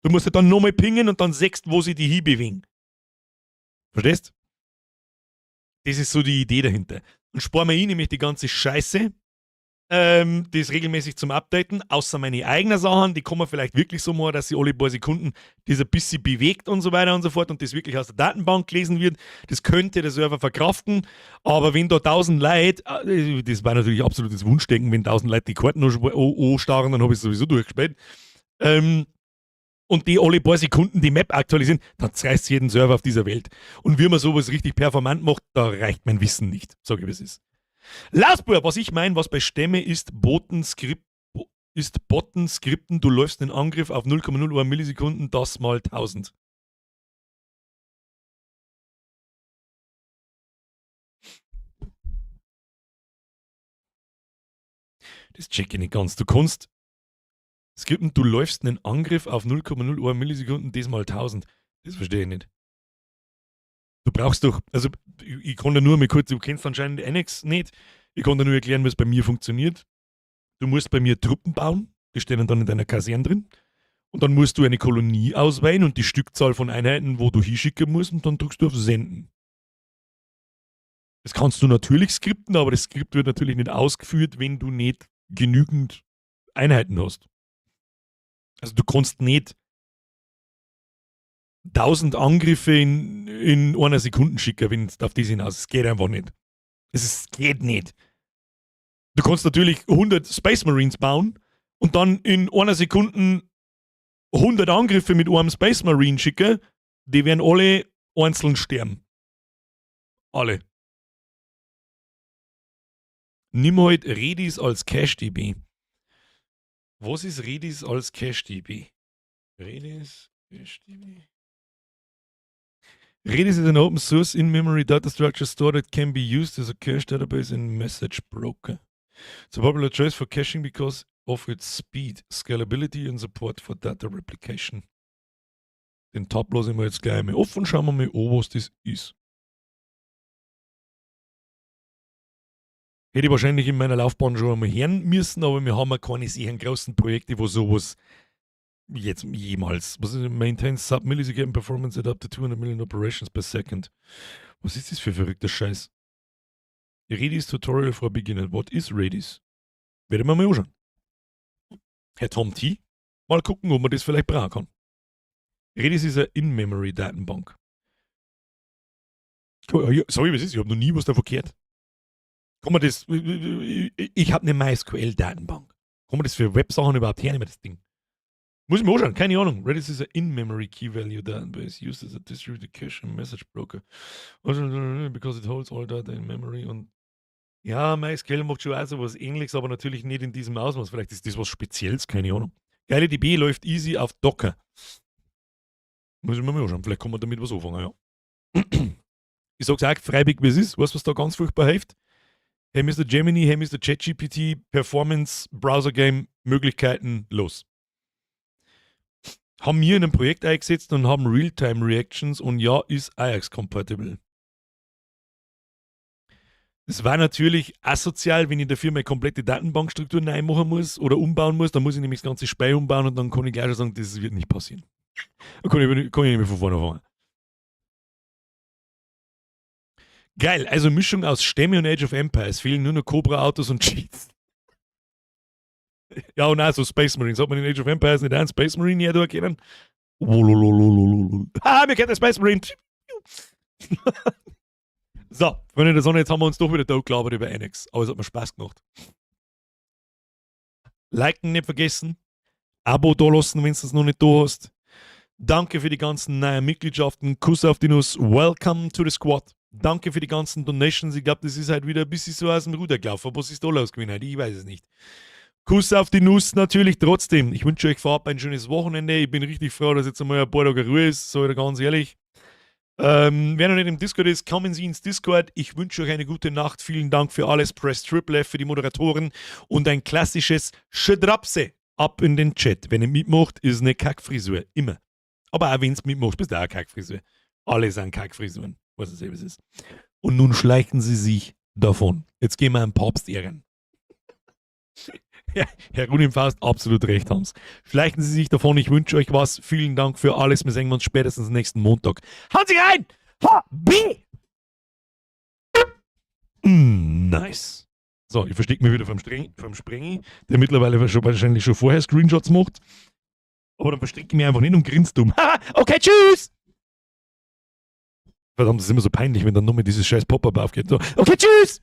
Du musst ja dann nochmal pingen und dann siehst, wo sie die hinbewegen. Verstehst? Das ist so die Idee dahinter. Und sparen wir eh nämlich die ganze Scheiße, das regelmäßig zum Updaten, außer meine eigenen Sachen, die kommen vielleicht wirklich so mal, dass sie alle paar Sekunden das ein bisschen bewegt und so weiter und so fort und das wirklich aus der Datenbank gelesen wird. Das könnte der Server verkraften, aber wenn da 1000 Leute, das war natürlich absolutes Wunschdenken, wenn 1000 Leute die Karten anstarren, dann habe ich es sowieso durchgespielt. Und die alle paar Sekunden die Map aktualisieren, dann zerreißt jeden Server auf dieser Welt. Und wie man sowas richtig performant macht, da reicht mein Wissen nicht, sage ich, wie es ist. Lausbub, was ich meine, was bei Stämme ist, Boten-Skript, ist Botten Skripten, du läufst den Angriff auf 0,01 Millisekunden, das mal 1000. Das check ich nicht ganz. Du kannst skripten, du läufst einen Angriff auf 0,01 Millisekunden, das mal 1000. Das verstehe ich nicht. Du brauchst doch, also ich kann da nur mal kurz, du kennst anscheinend NX nicht, ich kann dir nur erklären, wie es bei mir funktioniert. Du musst bei mir Truppen bauen, die stehen dann in deiner Kaserne drin. Und dann musst du eine Kolonie auswählen und die Stückzahl von Einheiten, wo du hinschicken musst, und dann drückst du auf Senden. Das kannst du natürlich skripten, aber das Skript wird natürlich nicht ausgeführt, wenn du nicht genügend Einheiten hast. Also du kannst nicht 1000 Angriffe in einer Sekunde schicken, wenn es auf das hinaus. Es geht einfach nicht. Es geht nicht. Du kannst natürlich 100 Space Marines bauen und dann in einer Sekunde 100 Angriffe mit einem Space Marine schicken, die werden alle einzeln sterben. Alle. Nimm halt Redis als CacheDB. Was ist Redis als CacheDB? Redis, CacheDB. Redis is an open source in-memory data structure store that can be used as a cache database and message broker. It's a popular choice for caching because of its speed, scalability and support for data replication. Den Tab lasse ich mir jetzt gleich mal offen und schauen wir mal an, was das ist. Hätte ich wahrscheinlich in meiner Laufbahn schon einmal hören müssen, aber wir haben ja keine sehr großen Projekte, wo sowas jetzt jemals. Was ist Maintains Sub-Millisecond Performance at up to 200 million operations per second? Was ist das für verrückter Scheiß? Redis Tutorial for Beginner. What is Redis? Werde ich mir mal anschauen. Herr Tom T. Mal gucken, ob man das vielleicht brauchen kann. Redis ist eine In-Memory-Datenbank. Sorry, was ist? Ich habe noch nie was davon gehört. Kann man das. Ich habe eine MySQL-Datenbank. Kann man das für Websachen überhaupt hernehmen, das Ding? Muss ich mir anschauen, keine Ahnung. Redis is a in-memory key value database used as a distributed cache and message broker. Because it holds all data in memory und ja, MySQL macht schon auch so was Ähnliches, aber natürlich nicht in diesem Ausmaß. Vielleicht ist das was Spezielles, keine Ahnung. Geile DB läuft easy auf Docker. Muss ich mir mal anschauen. Vielleicht kann man damit was anfangen, ja. Ich sag's auch freiwillig, wie es ist. Weißt du, was da ganz furchtbar hilft? Hey Mr. Gemini, hey Mr. ChatGPT, Performance, Browser Game, Möglichkeiten, los. Haben wir in einem Projekt eingesetzt und haben Realtime Reactions und ja, ist Ajax compatible. Es war natürlich asozial, wenn ich dafür meine komplette Datenbankstruktur neu machen muss oder umbauen muss. Dann muss ich nämlich das ganze Spiel umbauen und dann kann ich gleich schon sagen, das wird nicht passieren. Dann kann ich nicht mehr von vorne anfangen. Geil, also Mischung aus Stämme und Age of Empires. Fehlen nur noch Cobra-Autos und Cheats. Ja, und auch so Space Marines. Hat man in Age of Empires nicht einen Space Marine hier da kennen? Wolololololol. Ah, mir kennt der Space Marine. So, Freunde der Sonne, jetzt haben wir uns doch wieder totgelabert über Annex. Aber es hat mir Spaß gemacht. Liken nicht vergessen. Abo da lassen, wenn du es noch nicht da hast. Danke für die ganzen neuen Mitgliedschaften. Kuss auf die Nuss. Welcome to the squad. Danke für die ganzen Donations. Ich glaube, das ist halt wieder ein bisschen so aus dem Ruder gelaufen. Was ist da los gewesen heute? Ich weiß es nicht. Kuss auf die Nuss natürlich trotzdem. Ich wünsche euch vorab ein schönes Wochenende. Ich bin richtig froh, dass jetzt einmal ein paar Tage Ruhe ist. So ganz ehrlich. Wer noch nicht im Discord ist, kommen Sie ins Discord. Ich wünsche euch eine gute Nacht. Vielen Dank für alles. Press Triple F für die Moderatoren und ein klassisches Schedrapse ab in den Chat. Wenn ihr mitmacht, ist eine Kackfrisur. Immer. Aber auch wenn es mitmacht, bist du auch eine Kackfrisur. Alle sind Kackfrisuren. Was es eben ist. Und nun schleichen sie sich davon. Jetzt gehen wir einen Papst ehren. Ja, Herr Runim Faust, absolut recht haben's. Schleichen Sie sich davon. Ich wünsche euch was. Vielen Dank für alles. Wir sehen uns spätestens nächsten Montag. Hauen Sie rein! H, B! Nice. So, ich verstecke mich wieder vom Sprengi, der mittlerweile schon, wahrscheinlich schon vorher Screenshots macht. Aber dann verstecke ich mich einfach nicht und grinst dumm. Okay, tschüss! Verdammt, das ist immer so peinlich, wenn dann nur mit dieses scheiß Pop-up aufgeht. So, okay, tschüss!